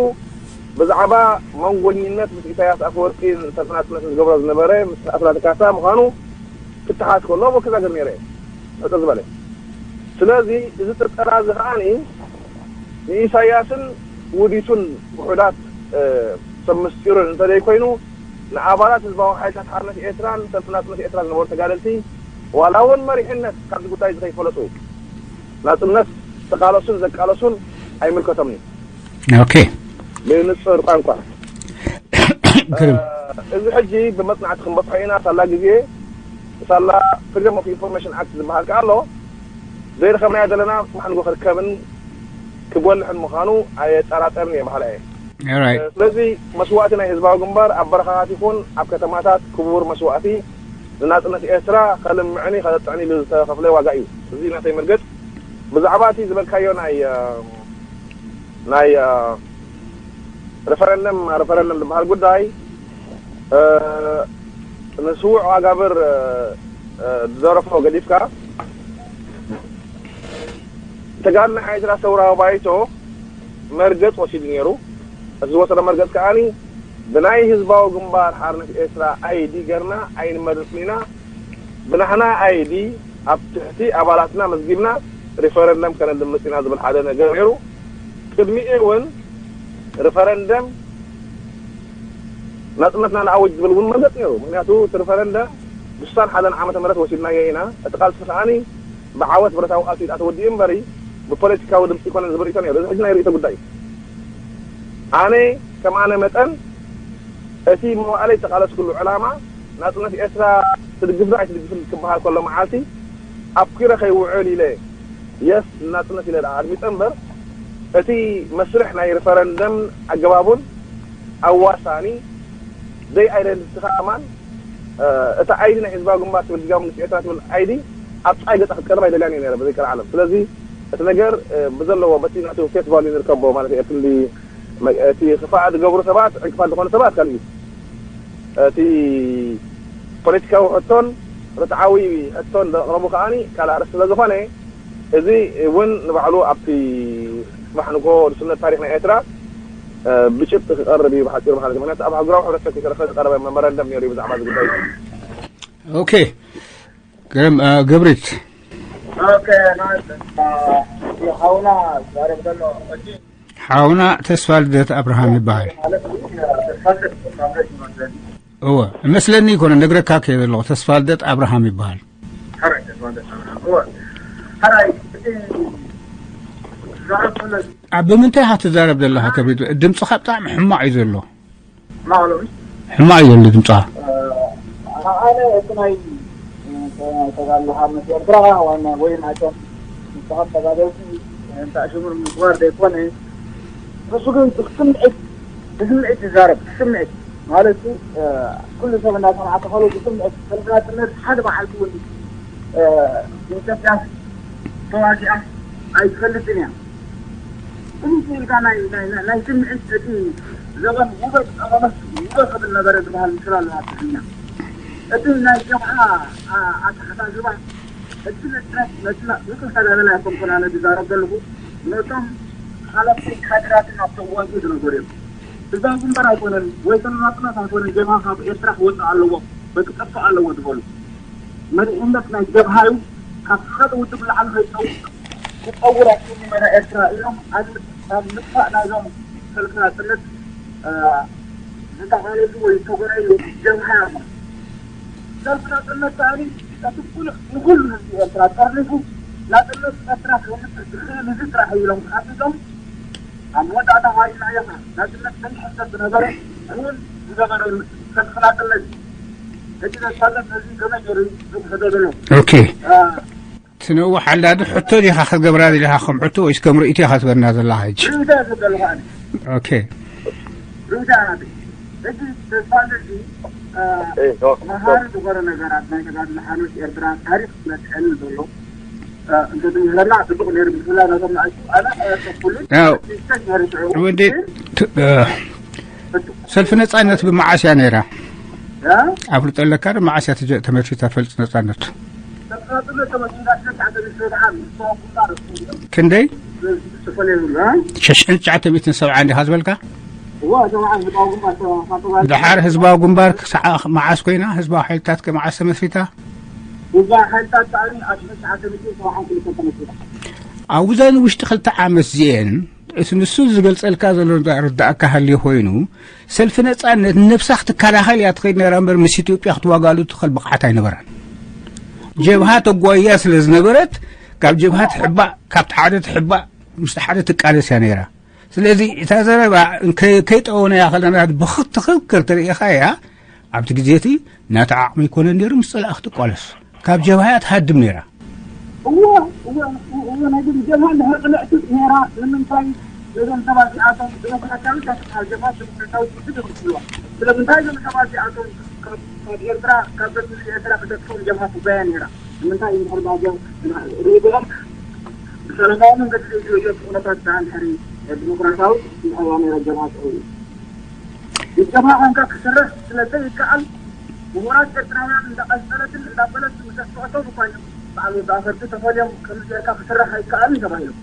ብዛዕባ መንጎኝነት ምስ ኢሳያስ ኣፈወርቂ ሰልፊ ናጽነት ዝገብሮ ዝነበረ ምስ ኣስራተ ካሳ ምዃኑ ክተሓዝ ከሎ፣ እሞ ክዛገር ነይረ እየ። ሕጽር ዝበለ። ስለዚ እዚ ጥርጠራ እዚ ከኣኒ ንኢሳያስን ውዲቱን ውሑዳት፣ እ፣ ሰብ ምስጢሩን እንተዘይኮይኑ፣ ንኣባላት ህዝባዊ ሓይልታት ሓርነት ኤርትራን ሰልፊ ናጽነት ኤርትራ ዝነበሩ ተጋደልቲ፣ ዋላ እውን መሪሕነት ካብዚ ጉዳይ እዚ ከይፈለጡ፣ ናጽነት ዝተቃለሱን ዘቃለሱን ኣይምልከቶምን እዩ። ኦኬ። ብንጹር ቋንቋ። ግርም። እ፣ እዚ ሕጂ ብመጽናዕቲ ክንበጽሖ ኢና። ሳላ ግዜ፣ ሳላ ፍሪደም ኦፍ ኢንፎርሜሽን ኣክት ዝበሃል ከኣ ኣሎ። ዘይረኸብናዮ ዘለና ጽባሕ ንግሆ ክርከብን ክጎልሕን ምዃኑ ኣየጠራጠርን እየ በሃላይ እየ። ኦራይት። ስለዚ መስዋእቲ ናይ ህዝባዊ ግንባር ኣብ በረኻታት ይኹን ኣብ ከተማታት ክቡር መስዋእቲ ንናጽነት ኤርትራ ከልምዕን ከለጥዕን ኢሉ ዝተኸፍለ ዋጋ እዩ። እዚ ናተይ መርገጽ። ብዛዕባ እቲ ዝበልካዮ ናይ፣ እ፣ ናይ፣ እ፣ ሬፈረንደም፣ ሬፈረንደም ዝበሃል ጉዳይ፣ እ፣ ንስዉእ ዋጋብር፣ እ፣ እ፣ ዝደረፎ ገዲፍካ፣ ተጋድሎ ኤርትራ ሰውራዊ ባይቶ መርገጽ ወሲዱ ነይሩ። እቲ ዝወሰዶ መርገጽ ከኣኒ ብናይ ህዝባዊ ግንባር ሓርነት ኤርትራ ኣይዲ ገርና ኣይንመርጽን ኢና፣ ብናሕና ኣይዲ ኣብ ትሕቲ ኣባላትና መዝጊብና ሪፈረንደም ከነድምጽ ኢና ዝብል ሓደ ነገር ነይሩ። ቅድሚኡ እውን ሪፈረንደም ናጽነትና ንኣውጅ ዝብል እውን መርገጽ ነይሩ። ምኽንያቱ እቲ ሪፈረንደም ብስሳን ሓደን ዓመተ ምህረት ወሲድናዮ ኢና። እቲ ቃልሲ ከኣኒ ብዓወት ብረታዊ ቃልሲ ኢጣ ተወዲኡ እምበሪ ብፖለቲካዊ ድምፂ ይኮነን ዝብል ርእይቶ ነይሩ። እዚ ሕጂ ናይ ርእይቶ ጉዳይ እዩ። ኣነ ከም ኣነ መጠን እቲ መዋእለይ ዝተቃለስኩሉ ዕላማ ናጽነት ኤርትራ ትድግፍ ዶ ኣይትድግፍን ክበሃል ከሎ መዓልቲ ኣብ ኪሮ ከይውዕል ኢለ የስ ንናጽነት ኢለ ደኣ ኣድሚጸ እምበር እቲ መስርሕ ናይ ሪፈረንደም ኣገባቡን ኣዋሳኒ ዘይ ኣይደንቲቲ ከማን እታ ኣይዲ ናይ ህዝባዊ ግንባር ትብል ድጋም ምስ ኤርትራ ትብል ኣይዲ ኣብ ጻይ ገጻ ክትቀርብ ኣይደልያን እየ ነረ በዘይ ቀልዓለም። ስለዚ እቲ ነገር ብዘለዎ በቲ ናቱ ፌስ ቫልዩ ንርከቦ ማለት እየ። እቲ ክፋእ ዝገብሩ ሰባት ዕንቅፋት ዝኾኑ ሰባት ካልእ እዩ። እቲ ፖለቲካዊ ሕቶን ርትዓዊ ሕቶን ዘቕረቡ ከዓኒ ካልእ ኣርእስቲ ስለ ዝኾነ እዚ እውን ንባዕሉ ኣብቲ ጽባሕ ንግሆ ንስነት ታሪኽ ናይ ኤርትራ ብጭብጢ ክቐርብ እዩ ብሓፂሩ ማለት እዩ። ምክንያቱ ኣብ ኣህጉራዊ ሕብረተሰብ ከይተረፈ ዝቐረበ መመረንደም ነይሩ እዩ ብዛዕባ እዚ ጉዳይ። ኦኬ ገርም ገብሪት ኦኬ ማለት ሓውና ዛረብ ዘሎ እቲ ሓውና ተስፋ ልደት ኣብርሃም ይበሃል። ማለት ተስፋልደት ተስፋልደት ይመስለኒ እወ እመስለኒ ይኮነ ነግረካ ከየ ዘለኹ ተስፋ ልደት ኣብርሃም ይበሃል። ሕራይ ተስፋልደት እወ ሕራይ እቲ ዛረብ ዘሎ ኣብ ብምንታይ ኢኻ ትዛረብ ዘለኻ ከብሪት? ድምፅኻ ብጣዕሚ ሕማቕ እዩ ዘሎ። ማዕሎም ሕማቕ እዩ ዘሎ ድምፅኻ። ኣነ እቲ ናይ ተጋድሎ ሓርነት ኤርትራ ወይ ናይቶም ንስኻት ተጋደልቲ እንታይ ሽሙር ምግባር ዘይኮነ ንሱ ግን ብስምዒት ብስምዒት ይዛረብ ብስምዒት ማለት ኩሉ ሰብ እናሰምዓ ተኸሎ ብስምዒት ሰልፍናትነት ሓደ መዓልቲ እውን ኢትዮጵያ ተዋጊኣ ኣይትፈልጥን እያ። ከምዚ ኢልካ ናይ ናይ ናይ ስምዒት እቲ ዘበን ውበት ኣቐመስ ውበት ክብል ነበረ ዝበሃል ምስላ ኣለና ትግርኛ። እቲ ናይ ጀብሃ ኣተሓሳስባ እቲ ነጥረት ነትና ንክልተ ገለና ይኮንኩን ኣነ ዝዛረብ ዘለኹ ነቶም ሓለፍቲ ካድራትን ኣብቲ እዋን ዝነበሩ እዮም። ህዝባዊ ግንባር ኣይኮነን ወይ ተናጽላት ኣይኮነን ጀብሃ ካብ ኤርትራ ክወፅእ ኣለዎ ወይ ክጠፍእ ኣለዎ ዝበሉ መሪሕነት ናይ ጀብሃ እዩ። ካብ ሓደ ውድብ ላዕሊ ከይፀውር ክፀውር ኣይክእልን ኢና ኤርትራ ኢሎም ኣብ ምጥፋእ ናይዞም ሰልፊ ናፅነት ዝተቃለሱ ወይ ዝተጎናዩ ጀብሃ እዮም። ሰልፊ ናፅነት ከኣኒ እቲ ኩሉ ንኩሉ ህዝቢ ኤርትራ ጠርኒፉ ናፅነት ኤርትራ ክምፅእ ዝኽእል እዚ ጥራሕ እዩ ኢሎም ሓቲቶም ኣብ መወዳእታ ሃሪና ኢኻ ናፅነት ዘይሕሰብ ዝነበረ እውን ዝገበረ ሰልፊ ናፅነት እዩ። እቲ ዘሳለፍ ነዚ ከመይ ገይሩ ዝሕዶ ዘሎ ኦኬ ትነውሕ ኣላ ዶ ሕቶ ዲኻ ክትገብራ ደሊኻ ከም ሕቶ ወይስ ከም ርእይቶ ኢኻ ትበና ዘለኻ ሕጂ ርእይቶ ዝደልኻ ኦኬ ርእይቶ ናተይ ሕጂ ተስፋ እዚ መሃሪ ዝኾነ ነገራት ናይ ተጋድሎ ሓርነት ኤርትራ ታሪክ መትሐኒ ዘሎ እንተትምህረና ጽቡቅ ነይሩ ብፍላይ ነቶም ንኣሽቱ ኣነ ኣያተኩሉ ያው ይስተሽ ነይሩ ሽዑ ወዲ ሰልፊ ነጻነት ብመዓስ እያ ነይራ ኣፍልጦ ኣለካ ዶ መዓስ እያ ተጀ- ተመስሪታ ፈልጥ ነጻነት ክንደይ ሸሽን ትሽዓተ ሚእትን ሰብዓ እንዲኻ ዝበልካ ድሓር ህዝባዊ ግንባር ክሳዕ መዓስ ኮይና ህዝባዊ ሓይልታት ከ መዓስ ተመስሪታ ኣብዘን ውሽጢ ክልተ ዓመት እዚኤን እቲ ንሱ ዝገልጸልካ ዘሎ ርዳእካ ሃልዩ ኮይኑ ሰልፊ ነጻነት ንነብሳ ክትከላኸል እያ ትኸይድ ነራ እምበር ምስ ኢትዮጵያ ክትዋጋሉ ትኸል ብቕዓት ኣይነበራን። ጀብሃ ተጓያ ስለ ዝነበረት ካብ ጀብሃ ትሕባእ ካብቲ ሓደ ትሕባእ ምስቲ ሓደ ትቃለስ እያ ነይራ። ስለዚ እታ ዘረባ ከይጠወነ እያ ከለና ብክትኽክር ተርእኻ እያ ኣብቲ ግዜ እቲ ናታ ዓቕሚ ኣይኮነን ነይሩ ምስ ጸላእ ክትቋለስ ካብ ጀብሃ እያ ትሃድም ነይራ። እወ እወ እወ ናይ ግዲ ጀብሃ እንድሕር ቅንዕቲ ነይራ ንምንታይ ነዞም ሰባት እዚኣቶም ዲሞክራሲያዊ ተስፋ ጀብሃ ዲሞክራሲያዊ ውድብ ይመስልዋ ስለምንታይ እዞም ሰባት እዚኣቶም ካብ ኤርትራ ካብ በትሪ ኤርትራ ክደጥፎም ጀብሃ ትጓየ ነይራ ንምንታይ እንድሕር ባጀ ሪኢብኦም ብሰላማዊ መንገዲ ዘይዝወየቱ ኩነታት ደኣ እንድሕሪ ዲሞክራሲያዊ ምሕዋ ነይረ ጀብሃ ሽዑ እዩ ይገባ ኮንካ ክስራሕ ስለ ዘይከኣል ምሁራት ኤርትራውያን እንዳቐንጸለትን እንዳበለትን ምስ ኣስፈቐቶም እኳ እዮም በዓል ወዲ ኣፈርቲ ተፈልዮም ከምዚ ጌርካ ክስራሕ ኣይከኣልን ተባሂሎም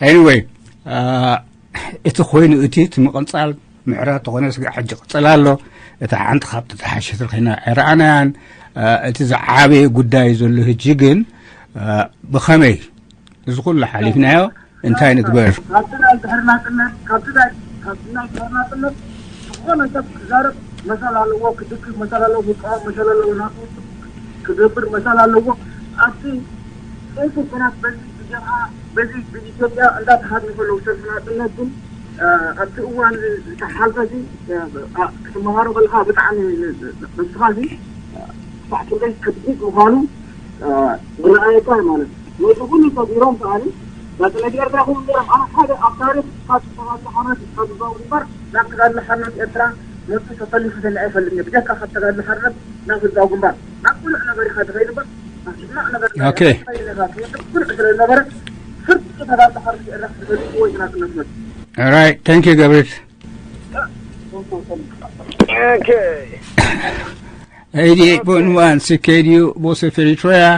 anyway እቲ ኮይኑ እቲ እቲ ምቕንጻል ምዕራብ ተኾነ ስጋዕ ሕጂ ቅጽል ኣሎ። እቲ ሓንቲ ካብቲ ተሓሸት ኮይና ኣይረኣናያን። እቲ ዝዓበየ ጉዳይ ዘሎ ሕጂ ግን ብኸመይ እዚ ኩሉ ሓሊፍናዮ እንታይ ንግበር? ካብቲ ናይ ድሕሪ ናጽነት ካብቲ ናይ ካብቲ ናይ ድሕሪ ናጽነት ዝኾነ ሰብ ክዛረብ መሰል ኣለዎ፣ ክድግፍ መሰል ኣለዎ፣ ክቃወም መሰል ኣለዎ፣ ናቱ ክገብር መሰል ኣለዎ። ኣብቲ ጥንሲ ኩናት በዚ ብጀብሃ በዚ ብኢትዮጵያ እንዳተሃድኑ ከለዉ ሰልፊ ናጽነት ግን ኣብቲ እዋን ዝተሓልፈ ክትመሃሮ ከለካ ብጣዕሚ ንስኻ ባሕቲ ከቢድ ምዃኑ ዝረኣየካ ማለት እዩ። ነዚ ኩሉ ሰጊሮም ከኣኒ በቲ ነቲ ኤርትራ ክብሉ ነይሮም። ኣነ ሓደ ኣብ ታሪኽ ካብ ዝተባሉ ሓመድ ካብ ዝዛው ግንባር ናብ ተጋድሎ ሓርነት ኤርትራ መፅኡ ተሰሊፉ ሰሚዐ ኣይፈልጥን እየ። ብጀካ ካብ ተጋድሎ ሓርነት ናብ ህዝባዊ ግንባር ናብ ብሉዕ ነገር ኢኻ ትኸይድ እምበር ናብ ሕማቕ ነገር ኦኬ። ትኸይድ ኢኻ ትወድቕ ብሉዕ ስለ ዝነበረ ፍርቂ ተጋድሎ ሓርነት ኤርትራ ክተሰሊፉ ወይ ናጽነት መፅኡ። All right, thank you, Gabriel. Okay. Eighty-eight point one C K D U Voice of Eritrea.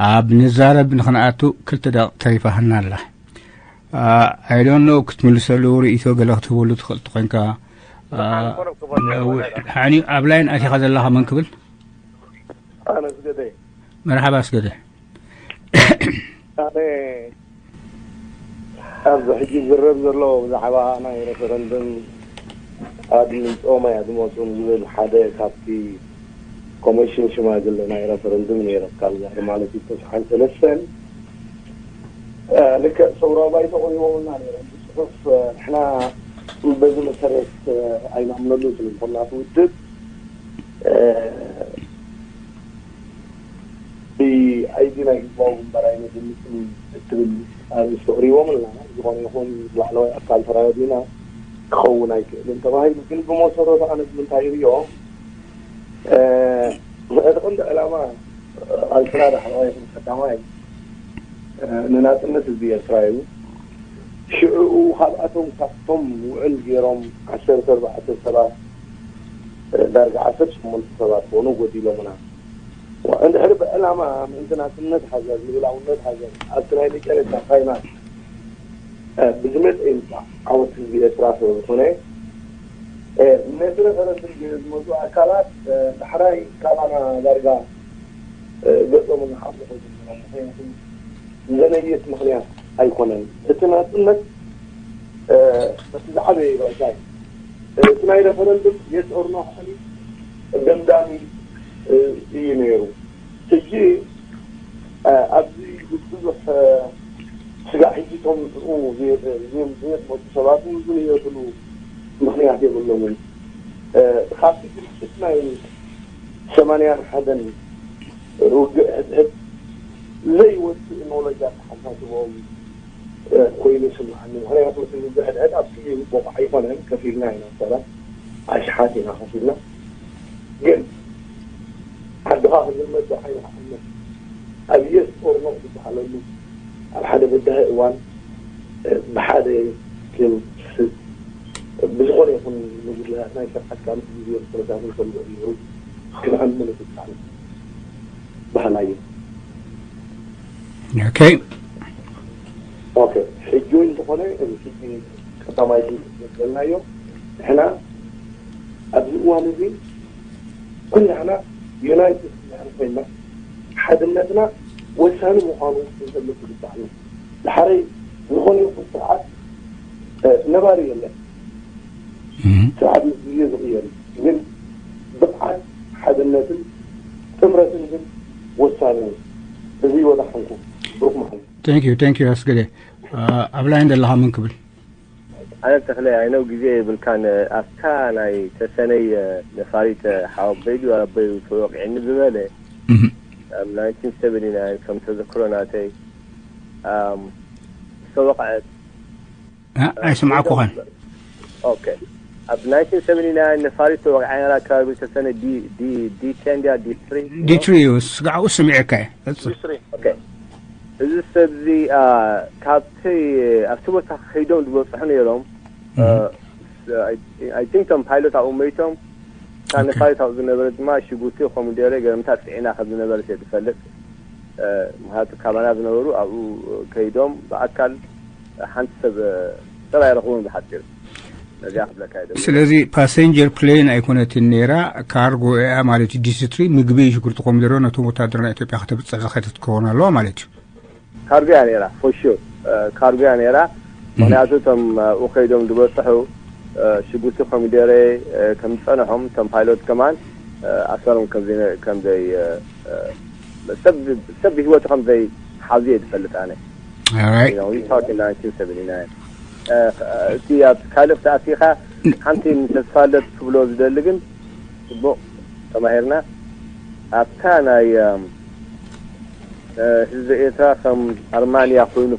ኣብ ንዛረብ ንኽንኣቱ ክልተ ደቂቕ ተሪፋህና ኣላ። I don't know ክትምልሰሉ ርእይቶ ገለ ክትህበሉ ትኽእል ተኾይንካ። ሓኒ ኣብ ላይን ኣቲኻ ዘለኻ መን ክብል? ኣነ ኣስገደ። መርሓባ ኣስገደ። ኣነ ኣብዚ ሕጂ ዝረብ ዘሎ ብዛዕባ ናይ ሬፈረንድም ኣድምፆም ኣያድመፁን ዝብል ሓደ ካብቲ ኮሚሽን ሽማግለ ናይ ሬፈረንድም ነይረ ካብዛ ማለት እዩ ተስዓን ሰለስተን ልክዕ ሰውራ ባይቶ ቆይቦምና ነይሮም ብፅሑፍ ንሕና በዚ መሰረት ኣይናምነሉ ስለ ዝኾንና እቲ ውድብ ብኣይዲ ናይ ህዝባዊ ግንባር ኣይነድምፅን እትብል ኣርእስቲ ኣቕሪቦምልና። ዝኾነ ይኹን ላዕለዋይ ኣካል ተራዲእና ክኸውን ኣይክእልን ተባሂሉ። ግን ብመሰረቱ ኣነ ብምንታይ ይሪኦ እቲ ቀንዲ ዕላማ ቃልስና ዳሕረዋይ ይኹን ቀዳማይ ንናፅነት ህዝቢ ኤርትራ እዩ። ሽዕኡ ካብኣቶም ካብቶም ውዕል ገይሮም ዓሰርተ ኣርባዕተ ሰባት ዳርጋ ዓሰርተ ሸሞንተ ሰባት ኮኑ ጎዲሎምና። እንድሕሪ ብዕላማ ምእንቲ ናፅነት ሃገር ልኡላውነት ሃገር ኣብቲ ናይ መጨረሻ ፋይናል ብዝመፀ ይምፃእ ዓወት ህዝቢ ኤርትራ ስለ ዝኾነ ነቲ ረፈረንድም ገይሩ ዝመፁ ኣካላት ዳሕራይ ካባና ዳርጋ ገጾም እናሓምልኹ ጀሚሮም። ምክንያቱ ዝዘነየት ምክንያት ኣይኮነን። እቲ ናፅነት እቲ ዝዓበየ ባይታ እዩ። እቲ ናይ ረፈረንድም የስ ኦር ኖ ክኾን ደምዳሚ እዩ ነይሩ። ሕጂ ኣብዚ ብዙሕ ስጋዕ ሕጂ እቶም ንኡ ዘየድመፁ ሰባት ዝንየትሉ ምክንያት የብሎምን። ካብቲ ግጭት ናይ ሰማንያን ሓደን ውግእ ሕድሕድ ዘይወፅእ ኖሎጂ ኣተሓሳስቦም ኮይኑ ይስምዓኒ። ምክንያቱ እቲ ውግእ ሕድሕድ ኣብ ክልል ቦቕዓ ኣይኮነን፣ ከፊልና ኢና ሰላም ኣሽሓት ኢና ከፊልና። ግን ዓድኻ ክዝመት ዶ ዓይንኻ ዓመት ኣብ የስ ኦር ኖ ዝበሃለሉ ኣብ ሓደ በዳሂ እዋን ብሓደ ግን ብዝኾነ ይኹን ንጉድለታትና ይሰርሓት ካብ ግዜ ኩነታት ንፈልጦ እዩ ክንኣምን ብጣዕሚ ባህላ እዩ። ኦኬ ኦኬ ሕጂ እንተኾነ እዚ ሕጂ ቀዳማይ ዘልናዮ ንሕና ኣብዚ እዋን እዚ ኩላህና ዩናይትድ ኮይና ሓድነትና ወሳኒ ምዃኑ ክንፈልጥ ይግባእ እዩ። ድሓረይ ዝኾነ ይኹን ስርዓት ነባሪ የለን። ስርዓት ምስ ግዜ ዝቕየር እዩ። ግን ብቕዓት ሓድነትን ጥምረትን ግን ወሳኒ እዩ። እዚ ይወዳሓንኩ ብሩክ መዓልቲ። Thank you, thank you ኣስገደ። ኣብ ላይን ዘለኻ መን ክብል? ኣነ ተኽለ ኣይነው ግዜ የብልካን ኣብታ ናይ ተሰነይ ነፋሪት ሓወበይ ድዩ ኣበይ ተወቂዕኒ ዝበለ ኣብ ናይንቲን ሰቨንቲ ናይን ከም ተዘክሮ ናተይ ዝተወቕዐት ኣይሰማዕኩኸን። ኦኬ ኣብ ናይንቲን ሰቨንቲ ናይን ነፋሪት ተወቂዓ ነራ ከባቢ ተሰነ ዲ ዲ ዲ ቴን ድያ ዲ ትሪ ዲ ትሪ እዩ ስጋዕኡ ስሚዐካ እየ። ቀጽል። ኦኬ እዚ ሰብ እዚ ካብቲ ኣብቲ ቦታ ከይዶም ዝበፅሑ ነይሮም I think ቶም ፓይሎት ኣብኡ መይቶም እታ ነፋሪት ኣብኡ ዝነበረ ድማ ሽጉርቲ ኮሚደረ ገረምታ ፅዒና ከም ዝነበረት እየ ዝፈልጥ ምክንያቱ ካባና ዝነበሩ ኣብኡ ከይዶም ብኣካል ሓንቲ ሰብ ሰብ ኣይረኽቡን ብሓፂሩ ነዚኣ ክብለካ እየ ደሊ ስለዚ ፓሰንጀር ፕሌን ኣይኮነትን ነይራ ካርጎ እያ ማለት እዩ ዲሲ ትሪ ምግቢ ሽጉርቲ ኮሚደረ ነቶም ወታደር ናይ ኢትዮጵያ ከተብፅሕ ዝኸደት ክኸውን ኣለዋ ማለት እዩ ካርጎ እያ ነይራ for sure ካርጎ እያ ነይራ ምክንያቱ እቶም ኣብኡ ከይዶም ዝበፅሑ ሽጉርቲ ኮሚደረ ከም ዝፀንሖም እቶም ፓይሎት ከማን ኣሰሮም ከም ዘይ ሰብ ብህይወቱ ከም ዘይ ሓዙ እየ ዝፈልጥ ኣነ All right. You know, we talk in nineteen seventy-nine. እቲ ኣብ ካልእ ተኣቲኻ ሓንቲ ንተስፋለት ክብሎ ዝደሊ ግን ፅቡቕ ተማሂርና ኣብታ ናይ ህዝቢ ኤርትራ ከም ኣርማንያ ኮይኑ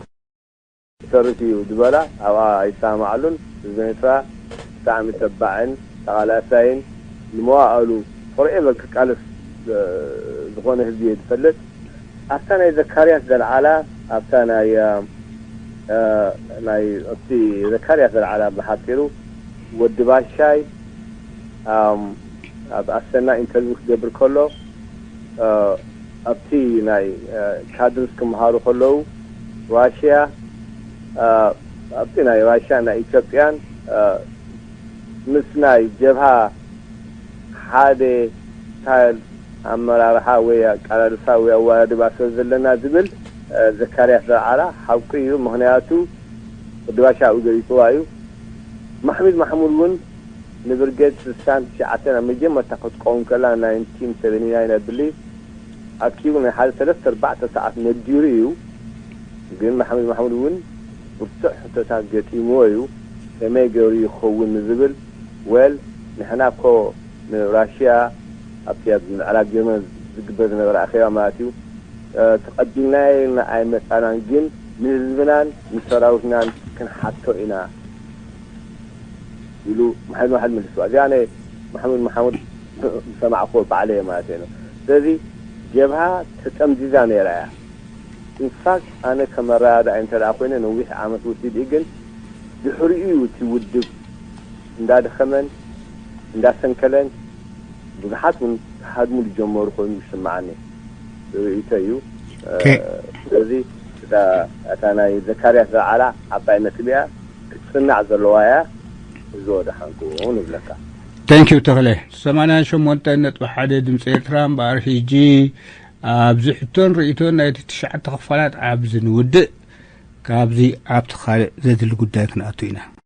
ክሰርት እዩ ዝበላ ኣብኣ ኣይሰማማዓሉን። ህዝቢ ኤርትራ ብጣዕሚ ተባዕን ተቓላሳይን ንመዋእሉ ፎርኤቨር ክቃለስ ዝኾነ ህዝቢ እየ ዝፈልጥ። ኣብታ ናይ ዘካርያስ ዘልዓላ ኣብታ ናይ ናይ ኣብቲ ዘካርያስ ዘልዓላ ብሓፂሩ ወዲ ባሻይ ኣብ ኣሰና ኢንተርቪው ክገብር ከሎ ኣብቲ ናይ ካድርስ ክመሃሩ ከለዉ ራሽያ ኣብቲ ናይ ራሽያ ናይ ኢትዮጵያን ምስ ናይ ጀብሃ ሓደ ስታይል ኣመራርሓ ወይ ኣቃላልሳ ወይ ኣዋዳድባ ሰብ ዘለና ዝብል ዘካርያስ ዘርዓላ ሓቁ እዩ። ምክንያቱ ቅድባሻ ኣብኡ ገሊፅዋ እዩ። ማሕሙድ ማሕሙድ እውን ንብርጌድ ስሳን ትሽዓተን ኣብ መጀመርታ ክትቀውም ከላ ናይንቲን ሰቨንቲ ናይን ኣብሊ ኣኪቡ ናይ ሓደ ሰለስተ ኣርባዕተ ሰዓት ነዲሩ እዩ። ግን ማሕሙድ ማሕሙድ እውን ብርቱዕ ሕቶታት ገጢምዎ እዩ። ከመይ ገይሩ ይኸውን ንዝብል ወል ንሕና እኮ ንራሽያ ኣብቲ ኣብ ምዕራብ ጀርመን ዝግበር ዝነበረ ኣኼባ ማለት እዩ ተቐቢልናዮ ኢልና ኣይመፃናን፣ ግን ንህዝብናን ንሰራዊትናን ክንሓቶ ኢና ኢሉ ማሕሙድ ማሕሙድ መልስዋ። እዚኣ ናይ ማሕሙድ ማሕሙድ ዝሰማዕኩዎ ባዕለየ ማለት እዩ። ስለዚ ጀብሃ ተጠምዚዛ ነይራ እያ። ኢንፋክት ኣነ ከም ኣረዳዳኢ እንተ ደኣ ኮይነ ነዊሕ ዓመት ወሲዱ እዩ፣ ግን ድሕሪኡ እዩ እቲ ውድብ እንዳደኸመን እንዳሰንከለን ብዙሓት እውን ክሃድሙ ዝጀመሩ ኮይኑ ይስምዓኒ። ርእይቶ እዩ። ስለዚ እታ ናይ ዘካርያስ ዘርዓላ ዓባይ ነጥቢ እያ፣ ክትጽናዕ ዘለዋ እያ። እዚ ወደ ሓንኩ ንብለካ። Thank you ተኽለ። ሰማንያን ሸሞንተን ነጥቢ ሓደ ድምፂ ኤርትራ እምበኣር ሕጂ ኣብዚ ሕቶን ርእይቶን ናይቲ ትሽዓተ ክፋላት ኣብዚ ንውድእ። ካብዚ ኣብቲ ካልእ ዘድሊ ጉዳይ ክንኣቱ ኢና።